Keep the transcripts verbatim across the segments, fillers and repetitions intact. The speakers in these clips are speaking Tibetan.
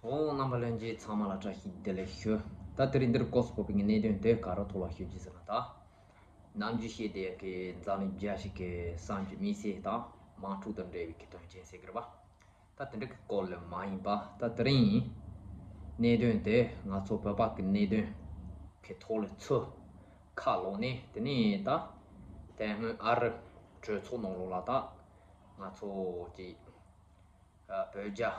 ཨོ། རྣམ་པ་ལྷན་རྒྱས་ཚང་མ་ལ་བཀྲ་ཤིས་བདེ་ལེགས་ཞུ། ད་དེ་རིང་འདིར་སྐོར་སུ་ཕོག་པའི་གནད་དོན་དེ་ག་རེ་ཐོག་ལ་ཞུ་རྒྱུ་ཟེར་ན། ད་ནམ་རྒྱུན་བཤད་བསྡད་ཀྱི་འཛམ་གླིང་རྒྱལ་སྤྱི་གི་གསར་འགྱུར་དམིགས་བསལ་དང་དམག་འཁྲུག་དང་འབྲེལ་བའི་གི་དོན་རྐྱེན་ཟེར་གི་རེད་པ། ད་དེ་འདྲ་གི་སྐོར་ལ་མ་ཡིན་པ། ད་དེ་རིང་གནད་དོན་དེ་ང་ཚོ་བོད་པ་གི་གནད་དོན་གི་ཐོག་ལ་ཚུར་ཁ་ལོག་ནས། དེ་ནས་ད་དེ་སྔོན་ཨ་རི་གྲོས་ཚོགས་ནང་ལོགས་ལ་ད་ང་ཚོ་གི་ཨ་བོད་རྒྱ་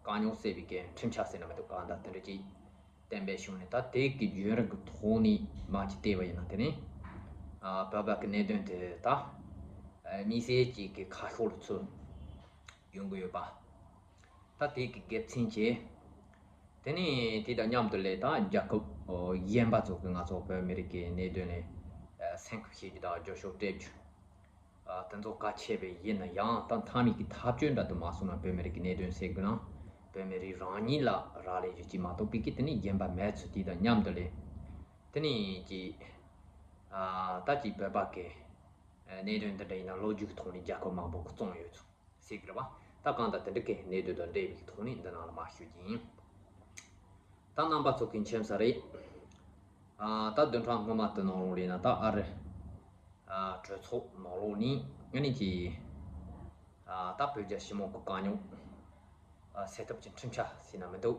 དཀའ་རྙོག་སེལ་བའི་གི་འཕྲིན་བཅར་ཟེར་ན་མི་འདུག་གང་ལྟར་དེ་འདྲ་ཅིག་གཏན་འབེབས་བྱུང་ནས། ད་དེ་གི་བརྒྱུད་རིམ་གི་ཐོག་ནས་མར་ཅིག་བལྟས་པ་ཡིན་ན། དེ་ནས་ཨ་བོད་པ་གི་གནད་དོན་དེ་ད་ཨ་དམིགས་བསལ་ཅིག་གི་ཁ་ཕྱོགས་ལ་ཚུར་ཡོང་གི་ཡོད་པ། ད་དེ་གི་དགེ་མཚན་བྱས། དེ་ནས་དེ་དང་མཉམ་དུ་ལས་ད་རྒྱལ་ཁབ་གཞན་པ་ཚོ་གི་ང་ཚོ་བོད་མི་རིགས་ཀྱི་གནད་དོན་ལ་སེམས་ཁུར་བྱེད་རྒྱུ་དང་རྒྱབ་སྐྱོར་སྤྲད་རྒྱུ། ཨ་དེ་ཚོ་གལ་ཆེ་བས། ཡིན་ན་ཡང་ད་མཐའ་མའི་གི་ཐག་གཅོད་འདྲ་དུ་མ་སོང་ན། བོད་མི་རིགས་ཀྱི་གནད་དོན་ཟེར་དགོས་ན་བོད་མི་རིགས་རང་ཉིད་ལ་རག་ལས་རྒྱུ་ཅིག་མ་གཏོགས་པའི་གི། དེ་ནས་གཞན་པ་མེད་ཚུལ། དེ་དང་མཉམ་དུ་ལས་དེ་ནས་ཀྱི་ཨ་ད་ཀྱི་བོད་པ་གི་གནད་དོན་འདི་འདྲ་ཡིན་ན་ལོ་རྒྱུས་ཀྱི་ཐོག་ནས་རྒྱལ་ཁབ་མང་པོ་གི་བཙོང་ཡོད་ཚུལ་ཟེར་གི་རེད་པ། ད་གང་ལྟར་དེ་འདྲ་གི་གནད་དོན་དང་འབྲེལ་བའི་ཐོག་ནས་འདི་ནང་ལ་མར་ཞུ་རྒྱུ་ཡིན། ད་རྣམ་པ་ཚོ་གི་མཁྱེན་གསལ་རེད། ཨ་ད་བདུན་ཕྲག་སྔོན་མ་དེ་ནང་ལོགས་ལ་ཡིན་ན། ད་ཨ་རི་ཨ་གྲོས་ཚོགས་ནང་ལོགས་ནས་ཨ་ནི་ཀྱི་ཨ་ད་བོད་རྒྱ་ཞི་མོལ་གི་དཀའ་རྙོག་ཨ་སེལ་ཐབས་ཀྱི་འཕྲིན་བཅར་ཟེར་ན་མི་འདུག་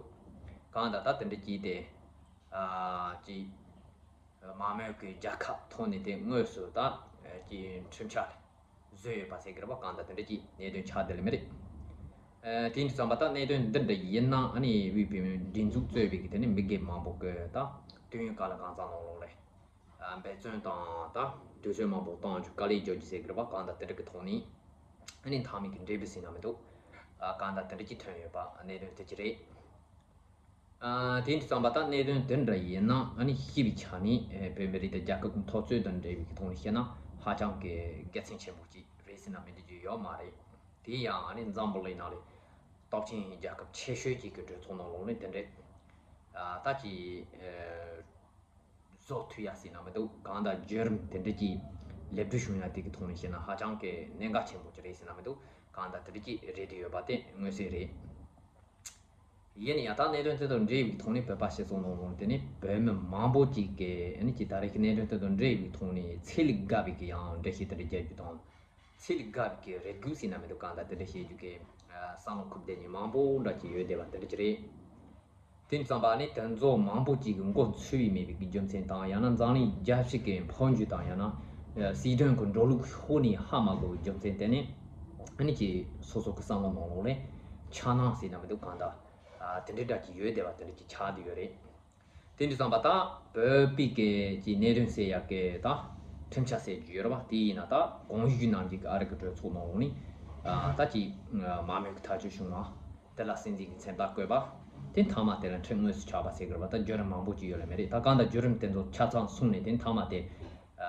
གང་ལྟར་ད་དེ་འདྲ་ཅིག་དེ་ཨ་ཀྱི་མང་མོས་ཀྱི་རྒྱལ་ཁ་ཐོག་ནས་དེ་དངོས་སུ་ད་ཀྱི་འཕྲིན་བཅར་བཟོས་ཡོད་པ་ཟེར་གི་རེད་པ། གང་ལྟར་དེ་འདྲ་ཅིག་གནད་དོན་ཆགས་བསྡད་ལེ་མི་རེད། ཨ་དེ་འདྲ་ཙམ་པ། ད་གནད་དོན་འདི་འདྲ་ཡིན་ན་ཨ་ནི་དབུས་བོད་མིའི་སྒྲིག་འཛུགས་གཙོས་པའི་གི་དེ་ནི་མི་སྒེར་མང་པོ་གི་ད་དུས་ཡུན་ག་ལ་གང་འཚམ་ནང་ལོགས་ལ་ཨ་འབད་བརྩོན་དང་ད་དུས་ཚོད་མང་པོ་གཏོང་རྒྱུ། དཀའ་ལས་རྒྱག་རྒྱུ་ཟེར་གི་རེད་པ། གང་ལྟར་དེ་འདྲ་གི་ཐོག་ནས་ཨ་ནི་མཐའ་མའི་གི་འབྲས་བུ་ཟེར་ན་མི་འདུག་ཨ་གང་ལྟར་དེ་འདྲ་ཅིག་ཐོན་ཡོད་པ། གནད་དོན་དེ་ཅི་རེད། ཨ་དེ་འདྲ་ཙམ་པ། ད་གནད་དོན་དེ་འདྲ་ཡིན་ན་ཨ་ནི་སྤྱི་པའི་ཆ་ནས་ཨ་བོད་མི་རིགས་དང་རྒྱལ་ཁབ་ཀྱི་འཐབ་རྩོད་དང་འབྲེལ་བའི་གི་ཐོག་ནས་བཤད་ན་ཧ་ཅང་གི་དགེ་མཚན་ཆེན་པོ་ཅིག་རེད་ཟེར་ན་མི་འགྲིག་རྒྱུ་ཡོད་མ་རེད། དེ་ཡང་ཨ་ནི་འཛམ་བུ་གླིང་ནང་ལ་སྟོབས་ཆེན་རྒྱལ་ཁབ་ཆེ་ཤོས་ཅིག་གི་གྲོས་ཚོགས་ནང་ལོགས་ནས་དེ་འདྲའི་ཨ་ད་ཀྱི་ཨ་བཟོ་ཐུབ་ཡ་ཟེར་ན་མི་འདུག་གང་ལྟར་བརྒྱུད་རིམ་དེ་འདྲ་ཅིག་ལེགས་གྲུབ་བྱུང་ཡ་དེ་གི་ཐོག་ནས་བཤད་ན་ཧ་ཅང་གི་གནད་འགག་ཆེན་པོ་ཅིག་རེད་ཟེར་ན་མི་འདུག་གང་ལྟར་དེ་འདྲ་ཅིག་རེད་དེ་ཡོད་པ་དེ་མངོན་གསལ་རེད། ཡིན་ཡང་ད་གནད་དོན་དེ་དང་འབྲེལ་བའི་ཐོག་ནས་བོད་པ་སྤྱི་ཚོགས་ནང་ལོགས་དེ་ནས་བོད་མི་མང་པོ་ཅིག་གིས་ཨ་ནི་ཀྱི་ད་རེས་ཀྱི་གནད་དོན་དེ་དང་འབྲེལ་བའི་ཐོག་ནས་ཚད་ལས་བརྒལ་བའི་གི་ཡང་འགྲེལ་བཤད་དེ་འདྲ་རྒྱག་རྒྱུ་དང་། ཚད་ལས་བརྒལ་བའི་གི་རེ་སྐུལ་ཟེར་ན་མི་འདུག་གང་ལྟར་དེ་འདྲ་བཤད་རྒྱུ་གི་ཨ་བསམ་བློ་འཁོར་བསྡད་མཁན་མང་པོ་འདྲ་ཅིག་ཡོད་བསྡད་པ་དེ་འདྲ་ཅིག་རེད། དེ་ཙམ་པ་ནི་དེ་ཚོ་མང་པོ་ཅིག་གི་མགོ་འཚོས་པའི་མེད་པའི་གི་རྒྱུ་མཚན་དང་། ཡང་ན་འཛམ་གླིང་རྒྱལ་སྤྱི་གི་འཕོ་འགྱུར་དང་། ཡང་ན་ཨ་སྲིད་དོན་གི་འགྲོ་ལུགས་ཤོར་ནས་ཧ་མ་གོ་བའི་རྒྱུ་མཚན་དེ་ནི་ཨ་ནི་ཀྱི་སོ་སོ་གི་བསམ་བློ་ནང་ལོགས་ལ་འཆར་སྣང་ཟེར་ན་མི་འདུག་གང་ལྟར་ཨ་དེ་འདྲའི་འདྲ་ཅིག་ཡོད་བསྡད་པ་དེ་འདྲ་ཅིག་ཆགས་བསྡད་ཡོད་རེད། དེ་འདྲ་ཙམ་པ། ད་བོད་པའི་གི་ཀྱི་གནད་དོན་སེལ་ཡག་གི་ད་འཕྲིན་བཅར་ཟེར་རྒྱུ་ཡོད་རེད་པ། དེ་ཡིན་ན་ད་གོང་ཞུས་གནང་རྒྱུ་གི་ཨ་རི་གི་གྲོས་ཚོགས་ནང་ལོགས་ནས་ཨ་ད་ཀྱི་མང་མོས་ཀྱི་ཐག་གཅོད་བྱུང་བ། དེ་ལ་སྲིད་འཛིན་གྱི་མཚན་རྟགས་བཀོད་པ། དེ་མཐའ་མ་དེ་ལ་འཕྲིན་དངོས་སུ་ཆགས་པ་ཟེར་གི་རེད་པ། ད་བརྒྱུད་རིམ་མང་པོ་ཅིག་ཡོད་ལེ་མ་རེད། ད་གང་ལྟར་བརྒྱུད་རིམ་དེ་ཚོ་ཆ་ཚང་སོང་ནས་དེ་མཐའ་མ་དེ་ཨ་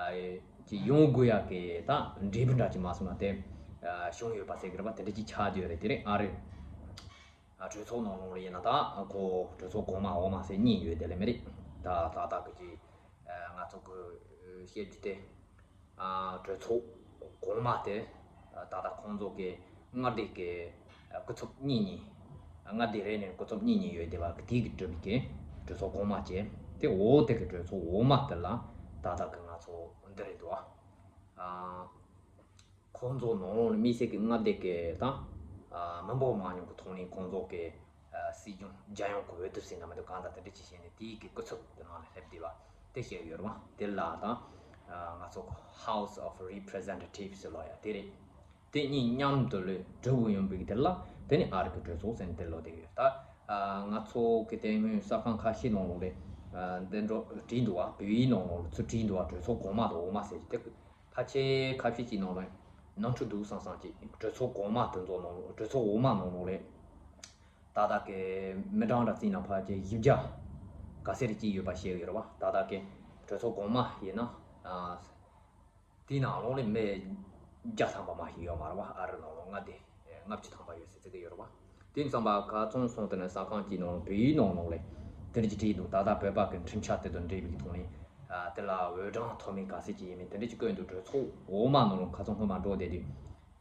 ཀྱི་ཡོང་དགོས་ཡག་གི་ད་འབྲས་བུ་འདྲ་ཅིག་མ་སོང་ན་དེ་ཨ་བྱུང་ཡོད་པ་ཟེར་གི་རེད་པ། དེ་འདྲ་ཅིག་ཆགས་བསྡད་ཡོད་རེད། དེ་རིང་ཨ་རི་ཨ་གྲོས་ཚོགས་ནང་ལོགས་ལ་ཡིན་ན་ད་ཁོ་གྲོས་ཚོགས་གོང་མ་འོག་མ་ཟེར་གཉིས་ཡོད་བསྡད་ལེ་མ་རེད། ད་ད་ལྟ་གི་ཅིག་ཨ་ང་ཚོ་གི་བཤད་རྒྱུ་དེ་ཨ་གྲོས་ཚོགས་གོང་མ་དེ་ཨ་ད་ལྟ་ཁོང་ཚོ་གི་མངའ་སྡེ་གི་ཨ་སྐུ་ཚབ་གཉིས་གཉིས། ཨ་མངའ་སྡེ་རེ་ནས་སྐུ་ཚབ་གཉིས་གཉིས་ཡོད་བསྡད་པ་གི་དེ་གི་གྲུབ་པའི་གི་གྲོས་ཚོགས་གོང་མ་བྱས། དེ་འོག་དེ་གི་གྲོས་ཚོགས་འོག་མ་དེ་ལ་ད་ལྟ་གི་ང་ཚོ་འདི་རེད་འདུག་ཨ། ཁོང་ཚོ་ནང་ལོགས་ནས་དམིགས་བསལ་གྱི་མངའ་སྡེ་གི་དང་ཨ་མི་འབོར་མང་ཉུང་གི་ཐོག་ནས་ཁོང་ཚོ་གི་ཨ་སྲིད་སྐྱོང་རྒྱལ་ཡོངས་ཀྱི་འོས་བསྡུ་ཟེར་ན་མི་འདུག་གང་ལྟར་དེ་འདྲ་ཅིག་བྱས་ནས་དེའི་གི་སྐུ་ཚབ་དེ་ནང་ལ་སླེབས་བསྡད་པ་དེ་བཤད་ཡོད་རེད་པ། དེ་ལ་དང་ཨ་ང་ཚོ་House of Representatives་ཟེར་ལབ་ཡ་དེ་རེད། དེ་གཉིས་མཉམ་དུ་ལས་གྲུབ་ཡོང་བའི་དེ་ལ་དེ་ནི་ཨ་རི་གི་གྲོས་ཚོགས་ཟེར་ནས་དེ་ལབ་བསྡད་ཡོད། ད་ཨ་ང་ཚོ་གི་དེ་སྔོན་གསར་ཁང་ཁ་ཤས་ནང་ལོགས་ལ་ཨ་འདི་འདྲ་བྲིས་འདུག་བ། བོད་ཡིག་ནང་ལོགས་ལ་ཚུར་བྲིས་འདུག་བ། གྲོས་ཚོགས་གོང་མ་དང་འོག་མ་ཟེར་གྱི་དེ། ཕལ་ཆེར་ཁ་ཤས་ཀྱི་ནང་ལ་ནོར་འཁྲུལ་འདུག་བསམ་བསམ་གྱི། གྲོས་ཚོགས་གོང་མ་དེ་ཚོ་ནང་ལོགས། གྲོས་ཚོགས་འོག་མ་ནང་ལོགས་ལ་ད་ལྟ་གི་མི་གྲངས་འདྲ་བརྩིས་ན་ཕལ་ཆེར་བཞི་བརྒྱ་ག་ཚོད་ཅིག་ཡོད་པ་བཤད་ཡོད་རེད་པ། ད་ལྟ་གི་གྲོས་ཚོགས་གོང་མ་ཡིན་ན་ཨ་དེའི་ནང་ལོགས་ལ་མི་བརྒྱ་ཐམ་པ་མ་ཞིག་ཡོད་མ་རེད་པ། ཨ་རི་ནང་ལོགས་མངའ་སྡེ་ལྔ་བཅུ་ཐམ་པ་ཡོད་ཟེར་ཟེར་གི་ཡོད་རེད་པ། དེ་ཙམ་པ་ཁ་ཚོན་སོང་དེ་ནས་གསར་ཁང་གཅིག་ནང་བོད་ཡིག་ནང་ལོགས་ལ་དེ་འདྲ་ཅིག་བྲིས་འདུག་ད་ལྟ་བོད་པ་གི་འཕྲིན་བཅར་དེ་དང་འབྲེལ་བའི་ཐོག་ནས་ཨ་དེ་ལ་འོས་གྲངས་མཐོ་དམན་ག་ཚོད་ཅིག་ཡིན་མིན་དེ་འདྲ་ཅིག་བཀོད་འདུག་གྲོས་ཚོགས་འོག་མ་ནང་ལོགས་ཁ་ཚོན་སྔོན་མ་འགྲོ་བསྡད་དུས་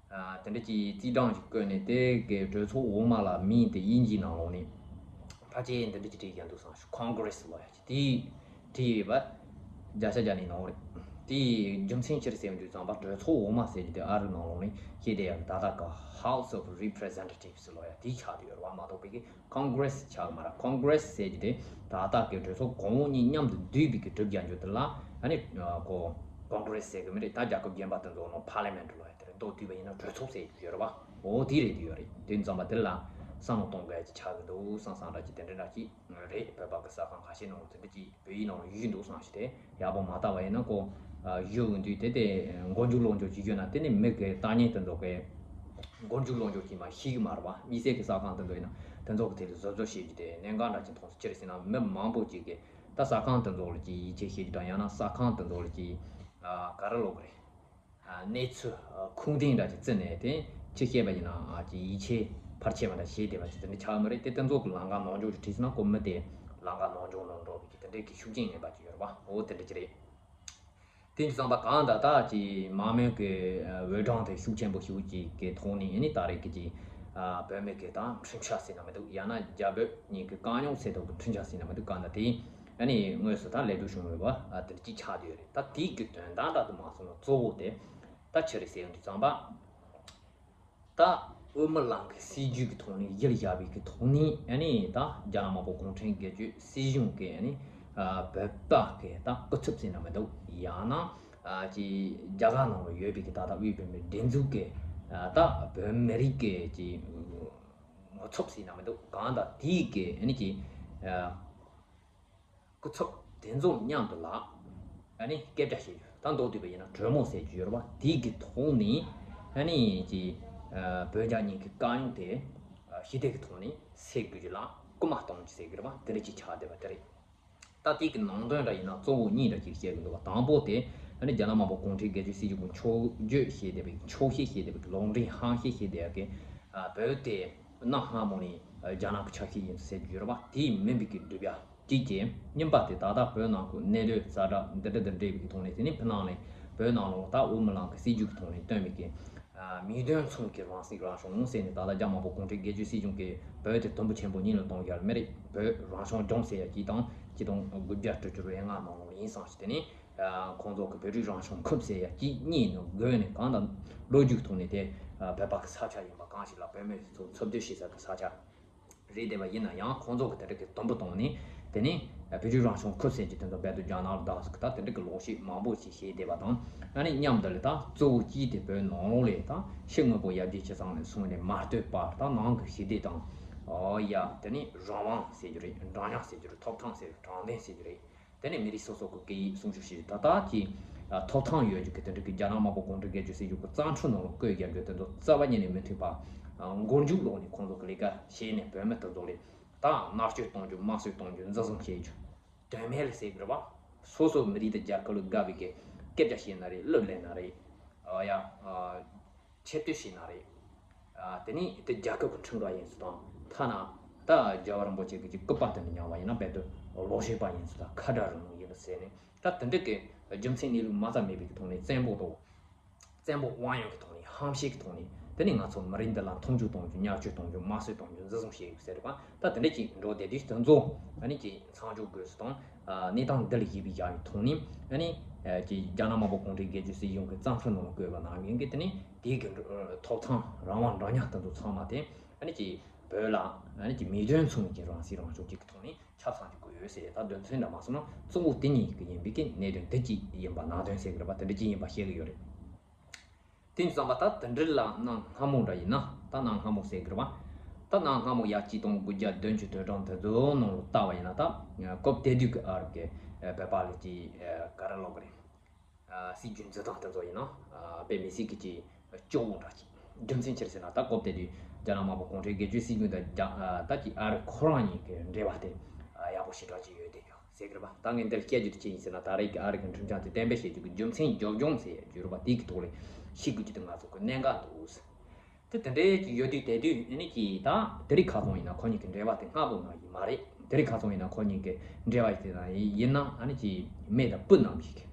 ཨ་དེ་འདྲ་ཅིག་རྩིས་གྲངས་ཅིག་བཀོད་ནས། དེ་གི་གྲོས་ཚོགས་འོག་མ་ལ་མིང་དེ་དབྱིན་ཇིའི་ནང་ལོགས་ནས་ ཅེས་འདི་འདྲ་ཅིག་བྲིས་ཀྱང་འདུག་བསམ་ཞུ། Congress ལབ་ཡ་ཅིག་དེ་བྲིས་ཡོད་པ་བརྒྱ་ཆ་བརྒྱ་ནས་ནོར་རེད། དེའི་རྒྱུ་མཚན་ཅི་རེད་ཟེར་བ་འདུག་བསམ་པ། གྲོས་ཚོགས་འོག་མ་ཟེར་རྒྱུ་དེ་ཨ་རི་ནང་ལོགས་ནས་ཤེས་བསྡད་ཡ་གི་ད་ལྟ་གི་House of Representatives ལབ་ཡ་དེ་ཆགས་བསྡད་ཡོད་རེད་བ། མ་གཏོགས་པའི་གི་Congress ཆགས་གི་མ་རེད། Congress ཟེར་རྒྱུ་དེ་ད་ལྟ་གི་གྲོས་ཚོགས་གོང་འོག་གཉིས་མཉམ་དུ་འདུས་པའི་གི་གྲུབ་རྒྱག་རྒྱུ་དེ་ལ་ཨ་ནི་ཨ་ཁོ་Congress ཟེར་གི་མི་རེད། ད་རྒྱལ་ཁབ་གཞན་པ་དེ་ཚོ་ནང་Parliament ལབ་ཡ་དེ་རེད། མདོར་བསྡུས་པ་ཡིན་ན་གྲོས་ཚོགས་ཟེར་རྒྱུ་ཡོད་རེད་བ། འོ་དེ་རེད་དེ་ཡོད་རེད། དེ་ཙམ་པ་དེ་ལ་བསམ་བློ་གཏོང་དགོས་ཡ་ཅིག་ཆགས་གི་འདུག་བསམ་བསམ་འདྲ་ཅིག་དེ་འདྲ་ཅིག་རེད། བོད་པ་གི་གསར་ཁང་ཁ་ཤས་ནང་ལ་དེ་འདྲ་ཅིག་བོད་ཡིག་ནང་ལ་ཡོད་འདུག་བསམ་ཞིག་དེ་ཡག་པོ་མ་ལྟ་བ་ཡིན་ན་ཁོ་ཨ་ཡོད་འདུག་དེ་དེ་མགོ་མཇུག་ལོག་མཇུག་ཅིག་ཡོད་ན་དེ་ནི་མི་གི་ལྟ་ཉན་དེ་ཚོ་གི་མགོ་མཇུག་ལོག་མཇུག་ཅིག་མ་ཤེས་གི་མ་རེད་བ། དམིགས་བསལ་གི་གསར་ཁང་དེ་ཚོ་ཡིན་ན་དེ་ཚོ་གི་དེ་ལ་བཟོ་བཟོ་བྱེད་རྒྱུ་དེ་གནད་འགག་འདྲ་ཅིག་མཐོང་སོང་། ཅི་རེད་ཟེར་ན་མི་མང་པོ་ཅིག་གི་ད་གསར་ཁང་དེ་ཚོ་ལ་ཅིག་ཡིད་ཆེས་བྱེད་རྒྱུ་དང་། ཡང་ན་གསར་ཁང་དེ་ཚོ་ལ་ཅིག་ཨ་ག་རེ་ལབ་དགོས་རེད། ཨ་གནས་ཚུལ་ཨ་ཁུངས་ལྡན་འདྲ་ཅིག་བརྩིས་ནས་དེ་ཅིག་བཤད་པ་ཡིན་ན་ཨ་ཅིག་ཡིད་ཆེས་ཕལ་ཆེ་བ་འདྲ་བྱེད་བསྡད་པ་ཅིག་དེ་འདྲ་ཆགས་མི་རེད། དེ་དེ་ཚོ་གི་ལམ་ཁ་ནང་སྦྱོང་ཅིག་བྲིས་སོང་ན་ཁོ་མི་དེ་ལམ་ཁ་ནང་སྦྱོང་ནང་འགྲོ་བའི་གི་དེ་འདྲའི་གི་ཤུགས་རྐྱེན་ངན་པ་ཅིག་ཡོད་རེད་བ། འོ་དེ་འདྲ་ཅིག་རེད། དེ་ཡིན་དུས་ཙམ་པ་གང་ལྟར་ད་ཅིག་མང་མོས་ཀྱི་ཨ་འོས་གྲངས་དེ་ཤུགས་ཆེན་པོ་ཞེ་པོ་ཅིག་གི་ཐོག་ནས་ཨ་ནི་ད་རེས་ཀྱི་ཅིག་ཨ་བོད་མི་གི་ད་འཁྲུན་ཆོད་ཟེར་ན་མི་འདུག་ཡང་ན་རྒྱ་བོད་གཉིས་ཀྱི་དཀའ་རྙོག་སེལ་ཐབས་ཀྱི་འཁྲུན་ཆོད་ཟེར་ན་མི་འདུག་གང་ལྟར་དེ་ཨ་ནི་དངོས་སུ་ད་ལས་སྒྲུབ་བྱུང་ཡོད་པ་ཨ་དེ་འདྲ་ཅིག་ཆགས་བསྡད་ཡོད་རེད། ད་དེའི་གི་དོན་དག་འདྲ་དུ་མ་སོང་ན་གཙོ་བོ་དེ་ད་ཆི་རེད་ཟེར་ཡོང་དུས་ཙམ་པ། ད་དབུ་མའི་ལམ་གྱི་སྲིད་བྱུས་ཀྱི་ཐོག་ནས་གཞི་ལ་བཞག་པའི་གི་ཐོག་ནས་ཨ་ནི་ད་རྒྱ་ནག་དམར་པོ་གུང་ཁྲན་སྒེར་གཅོད་སྲིད་གཞུང་གི་ཨ་ནི་ཨ་བོད་པ་གི་ད་སྐུ་ཚབ་ཟེར་ན་མི་འདུག་ཡང་ན་ཨ་ཅིག་རྒྱ་གར་ནང་ལ་ཡོད་པའི་གི་ད་ལྟ་དབུས་བོད་མིའི་སྒྲིག་འཛུགས་ཀྱི་ཨ་ད་བོད་མི་རིགས་ཀྱི་ཅིག་ངོ་ཚབ་ཟེར་ན་མི་འདུག་གང་ལྟར་དེའི་གི་ཨ་ནི་ཅིག་ཨ། སྐུ་ཚབ་དེ་ཚོ་མཉམ་དུ་ལ་ཨ་ནི་སྐད་ཆ་བཤད་རྒྱུ། ད་མདོར་བསྡུས་པ་ཡིན་ན་གྲོས་མོལ་ཟེར་རྒྱུ་ཡོད་རེད་བ། དེའི་གི་ཐོག་ནས་ཨ་ནི་ཅིག་ཨ་བོད་རྒྱ་གཉིས་ཀྱི་དཀའ་རྙོག་དེ་ཨ་ཞི་བདེ་གི་ཐོག་ནས་སེལ་དགོས་རྒྱུ་ལ་སྐུལ་མ་གཏོང་རྒྱུ་ཟེར་གི་རེད་བ། དེ་འདྲ་ཅིག་ཆགས་བསྡད་པ་དེ་རེད། ད་དེའི་གི་ནང་དོན་འདྲ་ཡིན་ན་གཙོ་བོ་གཉིས་འདྲ་ཅིག་བཤད་གི་འདུག་བ། དང་པོ་དེ་ཨ་ནི་རྒྱ་ནག་དམར་པོ་གུང་ཁྲན་སྒེར་གཅོད་སྲིད་གཞུང་གི་འཕྱོག་བརྗོད་བྱས་བསྡད་པའི་འཕྱོག་བཤད་བྱས་བསྡད་པའི་ལུང་འདྲེན་ཧམ་བཤད་བྱས་བསྡད་ཡ་གི་ཨ་བོད་དེ་གནའ་སྔ་མོ་ནས་ཨ་རྒྱ་ནག་གི་ཆ་ཤས་ཡིན་ཟེར་རྒྱུ་རེད་བ། དེ་མིན་པའི་གི་སྒྲུབ་ཡ། གཅིག་གིས་གཉིས་པ་དེ་ད་ལྟ་བོད་ནང་གི་གནད་དོན་ཛ་དྲག་འདི་འདྲ་འདི་འདྲ་བའི་གི་ཐོག་ནས། དེ་ནས་ཕྱི་ནང་ལས་བོད་ནང་ལོགས་ད་དབུ་མའི་ལམ་གི་སྲིད་བྱུས་ཀྱི་ཐོག་ནས་བཏོན་པའི་གི་ཨ་མིང་དོན་མཚུངས་ཀྱི་རང་སྲིད་རང་སྐྱོང་ཟེར་ནས། ད་ལྟ་རྒྱ་དམར་པོ་གུང་ཁྲན་སྒེར་གཅོད་སྲིད་གཞུང་གིས་བོད་དེ་དུམ་བུ་ཆེན་པོ་གཉིས་ལ་གཏོང་རྒྱུ་མི་རེད། བོད་རང་སྐྱོང་ལྗོངས་ཟེར་ཡ་གཅིག་དང་། གཅིག་སྟོང་དགུ་བརྒྱ་དྲུག་ཅུ་རེ་ལྔ་ནང་ལོགས་ཡིན་བསམ་ཞིག་དེ་ནས་ཨ་ཁོང་ཚོ་གི་བོད་རིགས་རང་སྐྱོང་ཁུལ་ཟེར་ཡ་གཅིག་གཉིས་ནང་བགོས་ནས། གང་ལྟར་ལོ་རྒྱུས་ཀྱི་ཐོག་ནས་དེ་ཨ་བོད་པ་གི་ས་ཆ་ཡིན་པ་གང་ཞིག་ལ་བོད་མི་ཚོ་འཚོ་སྡོད་བྱེད་ས་གི་ས་ཆ་རེད་བསྡད་པ་ཡིན་ན་ཡང་། ཁོང་ཚོ་གི་དེ་འདྲ་གི་དུམ་བུ་བཏང་ནས་དེ་ནས་བོད་རིགས་རང་སྐྱོང་ཁུལ་ཟེར་གྱི་དེ་ཚོ་རྦད་དེ་རྒྱ་ནག་ལ་བདག་ཟིག་གི་ད་དེ་འདྲ་གི་ལོག་བཤད་མང་པོ་ཞིག་བཤད་བསྡད་པ་དང་། ཨ་ནི་མཉམ་དུ་ལ་ད་གཙོ་བོ་གཅིག་དེ་བོད་ནང་ལོགས་ལ་ད་ཕྱི་དངོས་པོ་ཡར་རྒྱས་ཕྱི་སོང་ནས་བཟུང་ནས་མ་གཏོགས་པར་ད་ནང་གི་ཞི་བདེ་དང་། ཨོ་ཡ། དེ་ནས་རང་དབང་ཟེར་རྒྱུ་རེད། འདྲ་མཉམ་ཟེར་རྒྱུ་རེད། ཐོབ་ཐང་ཟེར་རྒྱུ། དྲང་བདེན་ཟེར་རྒྱུ་རེད། དེ་ནས་མི་རིགས་སོ་སོ་གི་སྐད་ཡིག་སྲུང་སྐྱོབ་བྱེད་རྒྱུ། ད་ལྟ་གི་ཨ་ཐོབ་ཐང་ཡོད་རྒྱུ་གི་དེ་འདྲ་གི་རྒྱ་ནག་དམར་པོ་གུང་ཁྲན་སྒེར་གཅོད་སྲིད་གཞུང་གི་བཙན་འཕྲིན་ནང་ལ་བཀོད་རྒྱག་རྒྱུ་དེ་ཚོ་རྩ་བ་ཉིད་ནས་མི་མཐུན་པ། ཨ་མགོ་མཇུག་ལོག་ནས་ཁོང་ཚོ་གི་ལས་ཀ་བྱས་ནས་བོད་མི་དེ་ཚོ་ལ་ད་མནར་གཅོད་གཏོང་རྒྱུ། དམར་གསོད་གཏོང་རྒྱུ། འཛིན་བཟུང་བྱེད་རྒྱུ། དོན་མེད་ལ་ཟེར་གི་རེད་བ། སོ་སོ་མི་རིགས་དང་རྒྱལ་ཁབ་ལ་དགའ་བའི་གི་སྐད་ཆ་བཤད་ན་རེད། གླུ་ལེན་ན་རེད། ཨ་ཡ། ཨ། ཆེ་བསྟོད་བྱས་ན་རེད། ཨ་དེ་ནས་དེ་རྒྱལ་ཁབ་ཀྱི་ཁྲིམས་འགལ་ཡིན་ཟེར་དང་། ཐ་ན་ད་རྒྱལ་བ་རིན་པོ་ཆེ་གི་ཅིག་སྐུ་པར་དེ་འདྲ་མྱངས་པ་ཡིན་ན་རྦད་དེ་ལོག་བཤད་པ་ཡིན་ཟེར་དང་། ཁ་བྲལ་རིང་ལུགས་ཡིན་ཟེར་ནས། ད་དེ་འདྲ་གི་རྒྱུ་མཚན་གནས་ལུགས་མ་རྩ་མེད་པའི་གི་ཐོག་ནས་བཙན་པོ་དང་། བཙན་པོ་དབང་ཡོད་ཀྱི་ཐོག་ནས། ཧམ་བཤད་ཀྱི་ཐོག་ནས། དེ་ནས་ང་ཚོ་མི་རིགས་འདི་ལ་མཐོང་ཆུང་གཏོང་རྒྱུ། བརྙས་བཅོས་གཏོང་རྒྱུ། དམར་གསོད་གཏོང་རྒྱུ། འཛིན་བཟུང་བྱེད་ཡོད་ཟེར་བ། ད་དེ་འདྲ་ཅིག་འགྲོ་བསྡད་དུས། དེ་ཚོ་ཨ་ནི་ཅིག་མཚང་འཇོག་དགོས་ཟེར་དང་། ཨ་གནས་སྟངས་འདི་ལ་གཞིགས་པའི་བཞག་པའི་ཐོག་ནས། ཨ་ནི་ཨ་ཅིག་རྒྱ་ནག་དམར་པོ་གུང་ཁྲན་སྒེར་གཅོད་སྲིད་གཞུང་གི་བཙན་འཕྲིན་ནང་ལ་བཀོད་པ་ནང་བཞིན་གྱི། དེ་ནས་དེའི་གི་ཐོབ་ཐང་། རང་དབང་། འདྲ་མཉམ་དེ་ཚོ་ཚང་མ་དེ་ཨ་ནི་ཅིག་བོད་ལ་ཨ་ནི་ཅིག་མིང་དོན་མཚུངས་ཀྱི་རང་སྲིད་རང་སྐྱོང་ཅིག་གི་ཐོག་ནས་ཆབ་གསང་ཅིག་དགོས་ཡོད་ཟེར། ད་དོན་ཚན་འདྲ་མ་སོང་ན་གཙོ་བོ་དེ་གཉིས་ཀྱི་ཡིན་པའི་གི་གནད་དོན་འདི་གཅིག་ཡིན་པ། ནང་དོན་ཟེར་གི་རེད་པ། དེ་འདྲ་གཅིག་ཡིན་པ་བཤད་གི་ཡོད་རེད། དེ་ཙམ་པ་ད་དེ་འདྲ་ལ་གནའ་སྔ་མོ་འདྲ་ཡིན་ན། ད་གནའ་སྔ་མོ་ཟེར་གི་རེད་པ། ད་གནའ་སྔ་མོ་ཡ་གཅིག་སྟོང་དགུ་བརྒྱ་བདུན་ཅུ་དོན་གྲངས་དེ་ཚོ་ནང་ལ་བལྟ་བ་ཡིན་ན། ད་སྐབས་དེ་དུས་ཀྱི་ཨ་རི་གི་བོད་པ་ལ་ཅིག་ག་རེ་ལབ་དགོས་རེད། སྲིད་ཇུས་འཛིན་སྟངས་དེ་ཚོ་ཡིན་ན་དཔེ་མི་སྲིད་ཀྱི་ཅིག་སྐྱོ་བོ་འདྲ་ཅིག་རྒྱུ་མཚན་ཅི་རེད་ཟེར་ན། ད་སྐབས་དེ་དུས་རྒྱ་ནག་དམར་པོ་གུང་ཁྲན་སྒེར་གཅོད་སྲིད་གཞུང་དང་རྒྱ་ད་ཅིག་ཨ་རི་ཁོ་རང་གཉིས་ཀྱི་འབྲེལ་བ་དེ་ཡག་པོ་ཞེ་དྲག་ཅིག་ཡོད་བསྡད་ཡོད་ཟེར་གི་རེད་པ། ད་ངས་འདིར་བཤད་རྒྱུ་དེ་ཅི་ཡིན་ཟེར་ན། ད་རེས་ཀྱི་ཨ་རི་གི་འཁྲུན་ཆང་དེ་གཏན་འབེབས་བྱེད་རྒྱུ་གི་རྒྱུ་མཚན་རྒྱབ་ལྗོངས་ཟེར་ཡ་རྒྱུ་རེད་པ། དེའི་གི་ཐོག་ལ་ཤེས་དགོས་རྒྱུ་དེ་ང་ཚོ་གི་གནད་འགག་འདུག་དེ་དེ་འདྲའི་ཅིག་ཡོད་དུས། དེ་དུས་ཨ་ནི་ཅིག་ད་དེ་རིང་ཁ་སང་ཡིན་ན་ཁོ་གཉིས་ཀྱི་འབྲེལ་བ་དེ་སྔ་པོ་ནང་བཞིན་མ་རེད། དེ་རིང་ཁ་སང་ཡིན་ན་ཁོ་གཉིས་ཀྱི་འབྲེལ་བ་དེ་ནང་ཡིན་ན་ཨ་ནི་ཅིག་མེ་དང་སྤུ་ནང་བཞིན་གྱི་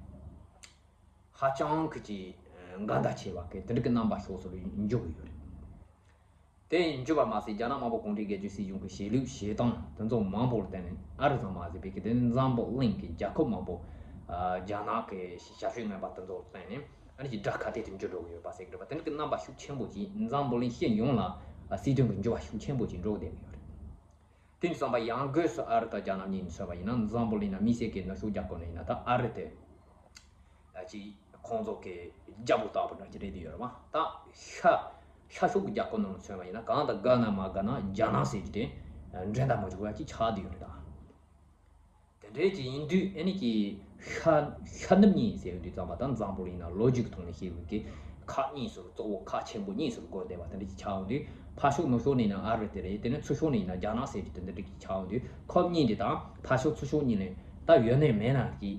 ཧ་ཅང་གི་ཅིག་འགལ་ཟླ་ཆེ་བ་གི་དེ་འདྲ་གི་རྣམ་པ་ཤོར་སོང་ལ་འཇོག་གི་ཡོད་རེད། དེ་ཡིན་རྒྱུ་བ་མ་ཟད། རྒྱ་ནག་དམར་པོ་གུང་ཁྲན་སྒེར་གཅོད་སྲིད་གཞུང་གི་བྱེད་ལུགས་བྱེད་སྟངས་དེ་ཚོ་མང་པོར་བརྟེན་ནས། ཨ་རི་ཙམ་མ་ཟད་པའི་གི་དེ་ནི་འཛམ་བུ་གླིང་གི་རྒྱལ་ཁབ་མང་པོ། ཨ། རྒྱ་ནག་གི་ཞབས་ཞུ་ངན་པ་དེ་ཚོར་བརྟེན་ནས། ཨ་ནི་ཅིག་དགྲ་ཁ་གཏད་དུ་འགྱུར་འགྲོ་གི་ཡོད་པ་ཟེར་གི་རེད་པ། དེ་ནི་གི་རྣམ་པ་ཤུགས་ཆེན་པོ་ཅིག་འཛམ་བུ་གླིང་སྤྱི་ཡོངས་ལ། ཨ། སྲིད་དོན་གི་འགྱུར་བ་ཤུགས་ཆེན་པོ་ཅིག་འགྲོ་བསྡད་གི་ཡོད་རེད། དེ་ནི་ཙམ་པ་ཡང་སྒོས་སུ་ཨ་རི་དང་རྒྱ་ནག་གཉིས་ནས་མཚོན་པ་ཡིན་ན། འཛམ་བུ་གླིང་ན་མི་སེར་གི་ནུབ་ཕྱོགས་རྒྱལ་ཁབ་ནས་ཡིན་ན། ད་ཨ་རི་དེ་ཅིག་ཁོང་ཚོ་གི་རྒྱལ་པོ་ལྟ་བུ་འདྲ་ཅིག་རེད་དེ་ཡོད་རེད་བ། ད་ཤ་ཤར་ཕྱོགས་ཀྱི་རྒྱལ་ཁབ་ནང་ལ་མཚོན་པ་ཡིན་ན། གང་དང་དགའ་ན་མ་དགའ་ན་རྒྱ་ནག་ཟེར་རྒྱུ་དེ་འགྲན་ཟླ་མ་བྱུང་བ་ཅིག་ཆགས་བསྡད་ཡོད་རེད། ད་དེ་འདྲའི་ཅིག་ཡིན་དུས། ཨ་ནི་ཅིག་ཤ་ཤ་ནུབ་གཉིས་ཟེར་ཡོང་དུས་ཙམ་པ། ད་འཛམ་བུ་གླིང་ན་ལོ་རྒྱུས་ཀྱི་ཐོག་ནས་བཤད་དགོས་ཀྱི་ཁག་གཉིས་སུ། གཙོ་བོ་ཁག་ཆེན་པོ་གཉིས་སུ་བགོས་བསྡད་པ་དེ་འདྲ་ཅིག་ཆགས་ཡོང་དུས། ཕར་ཕྱོགས་ནུབ་ཕྱོགས་ནས་ཡིན་ན་ཨ་རི་དེ་རེད། དེ་ནས་ཚུར་ཕྱོགས་ནས་ཡིན་ན་རྒྱ་ནག་ཟེར་རྒྱུ་དེ་འདྲ་ཅིག་ཆགས་ཡོང་དུས། ཁབ་གཉིས་འདི་དང་ཕར་ཕྱོགས་ཚུར་ཕྱོགས་གཉིས་ལས་ད་ཡོད་ནས་མེད་ན་གི་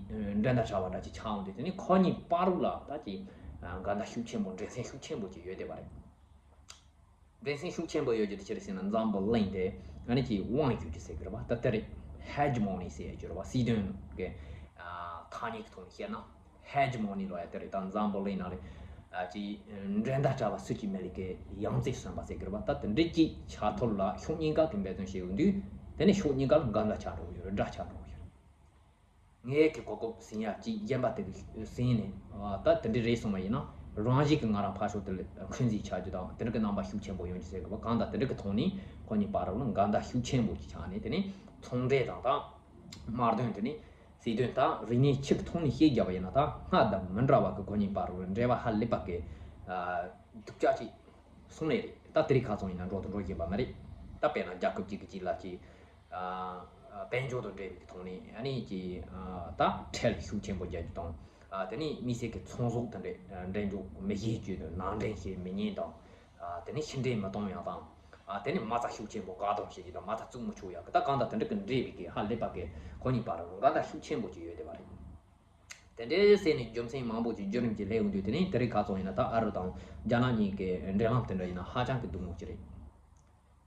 འགྲན་ཟླ་བྱ་བ་འདྲ་ཅིག་ཆགས་ཡོང་དུས། དེ་ནས་ཁོ་གཉིས་བར་དུ་ལ་ད་ཅིག་འགལ་ཟླ་ཤུགས་ཆེན་པོ། འགྲན་སེམས་ཤུགས་ཆེན་པོ་ཅིག་ཡོད་བསྡད་པ་རེད། འགྲན་སེམས་ཤུགས་ཆེན་པོ་ཡོད་རྒྱུ་དེ་ཅི་རེད་ཟེར་ན། འཛམ་བུ་གླིང་དེ་ཨ་ནི་ཅིག་དབང་ཡོད་རྒྱུ་ཟེར་གི་རེད་བ། ད་དེ་རེད། ཧེ་ཇི་མོ་ནི་ཟེར་ཡོད་རྒྱུ་རེད་བ། སྲིད་དོན་གི། ཨ། ཐ་སྙད་ཀྱི་ཐོག་ནས་བཤད་ན། ཧེ་ཇི་མོ་ནི་ལབ་ཡ་དེ་རེད། ད་འཛམ་བུ་གླིང་ནང་ལ། ཨ། ཅིག་འགྲན་ཟླ་བྲལ་བ་སུ་གཅིག་མེད་ལེ་གི་ཡང་རྩེར་སོན་པ་ཟེར་གི་རེད་བ། ད་དེ་འདྲའི་ཅིག་ཆགས་ཐོག་ལ་ཕྱོགས་གཉིས་ཀ་གི་འབད་བརྩོན་བྱེད་ཡོང་དུས། དེ་ནས་ཕྱོགས་གཉིས་ཀ་ལ་འགལ་ཟླ་ཆགས་འགྲོ་གི་ཡོད་རེད། དགྲ་ཆགས་འགྲོ་གི་ཡོད་རེད། ངས་ཀྱི་གོ་སྐབས་ཟིན་ཡ་ཅིག་གཞན་པ་དེ་གིས་ཟིན་ནས། ཨ། ད་དེ་འདྲ་རེད་སོང་བ་ཡིན་ན། རང་བཞིན་གྱིས་ང་རང་ཕར་ཕྱོགས་དེ་ལ་འཁོན་འཛིན་ཆགས་རྒྱུ་དང་། དེ་འདྲ་གི་རྣམ་པ་ཤུགས་ཆེན་པོ་ཡོང་རྒྱུ་ཟེར་གི་བ། གང་ལྟར་དེ་འདྲ་གི་ཐོག་ནས་ཁོ་གཉིས་བར་ལ་འགལ་ཟླ་ཤུགས་ཆེན་པོ་ཅིག་ཆགས་ནས། དེ་ནས་ཚོང་འབྲེལ་དང་། ད་དམག་དོན། དེ་ནས་སྲིད་དོན། ད་རིག་གནས་ཆོས་ཀྱི་ཐོག་ནས་བཤད་རྒྱབ་པ་ཡིན་ན། ད་སྔར་དང་མི་འདྲ་བ་གི་ཁོ་གཉིས་བར་ལ་འབྲེལ་བ་ཧ་ལས་པ་གི། ཨ། སྡུག་ཅག་ཅིག་སོང་ནས་རེད། ད་དེ་རིང་ཁ་སང་ཡིན་ན་འགྲོ་དང་འགྲོ་བཞིན་པ་མ་རེད། ད་དཔེར་ན་རྒྱལ་ཁབ་གཅིག་གིས་གཅིག་ལ་ཅིག་ཨ། དཔལ་འབྱོར་དང་འབྲེལ་བའི་ཐོག་ནས། ཨ་ནི་ཅིག་ཨ། ད་ཁྲལ་ཤུགས་ཆེན་པོ་རྒྱག་རྒྱུ་དང་། ཨ། དེ་ནས་མི་སེར་གྱི་ཚོང་ཟོག་དེ་འདྲ་འགྲེམས་འཇོག་མི་བྱེད་རྒྱུ་དང་། ནང་འདྲེན་བྱེད་མི་ཉན་དང་། ཨ། དེ་ནས་ཕྱི་འདྲེན་མི་གཏོང་ཡག་དང་། ཨ། དེ་ནས་མ་རྩ་ཤུགས་ཆེན་པོ་བཀག་སྡོམ་བྱེད་རྒྱུ་དང་། མ་རྩ་བཙུགས་མི་ཆོག་ཡག་གི། ད་གང་ལྟར་དེ་འདྲ་གི་འབྲེལ་བའི་གི་ཧ་ལས་པ་གི་ཁོ་གཉིས་བར་ལ་འགལ་ཟླ་ཤུགས་ཆེན་པོ་ཅིག་ཡོད་བསྡད་པ་རེད། དེ་འདྲའི་ཟེར་ནས་རྒྱུ་མཚན་མང་པོ་ཅིག་བརྒྱུད་རིམ་གྱིས་སླེབས་ཡོང་དུས། དེ་ནས་དེ་རིང་ཁ་སང་ཡིན་ན། ད་ཨ་རི་དང་རྒྱ་ནག་གཉིས་ཀྱི་འབྲེལ་ལམ་དེ་འདྲ་ཡིན་ན་ཧ་ཅང་གི་སྡུག་མོ་ཅིག་རེད།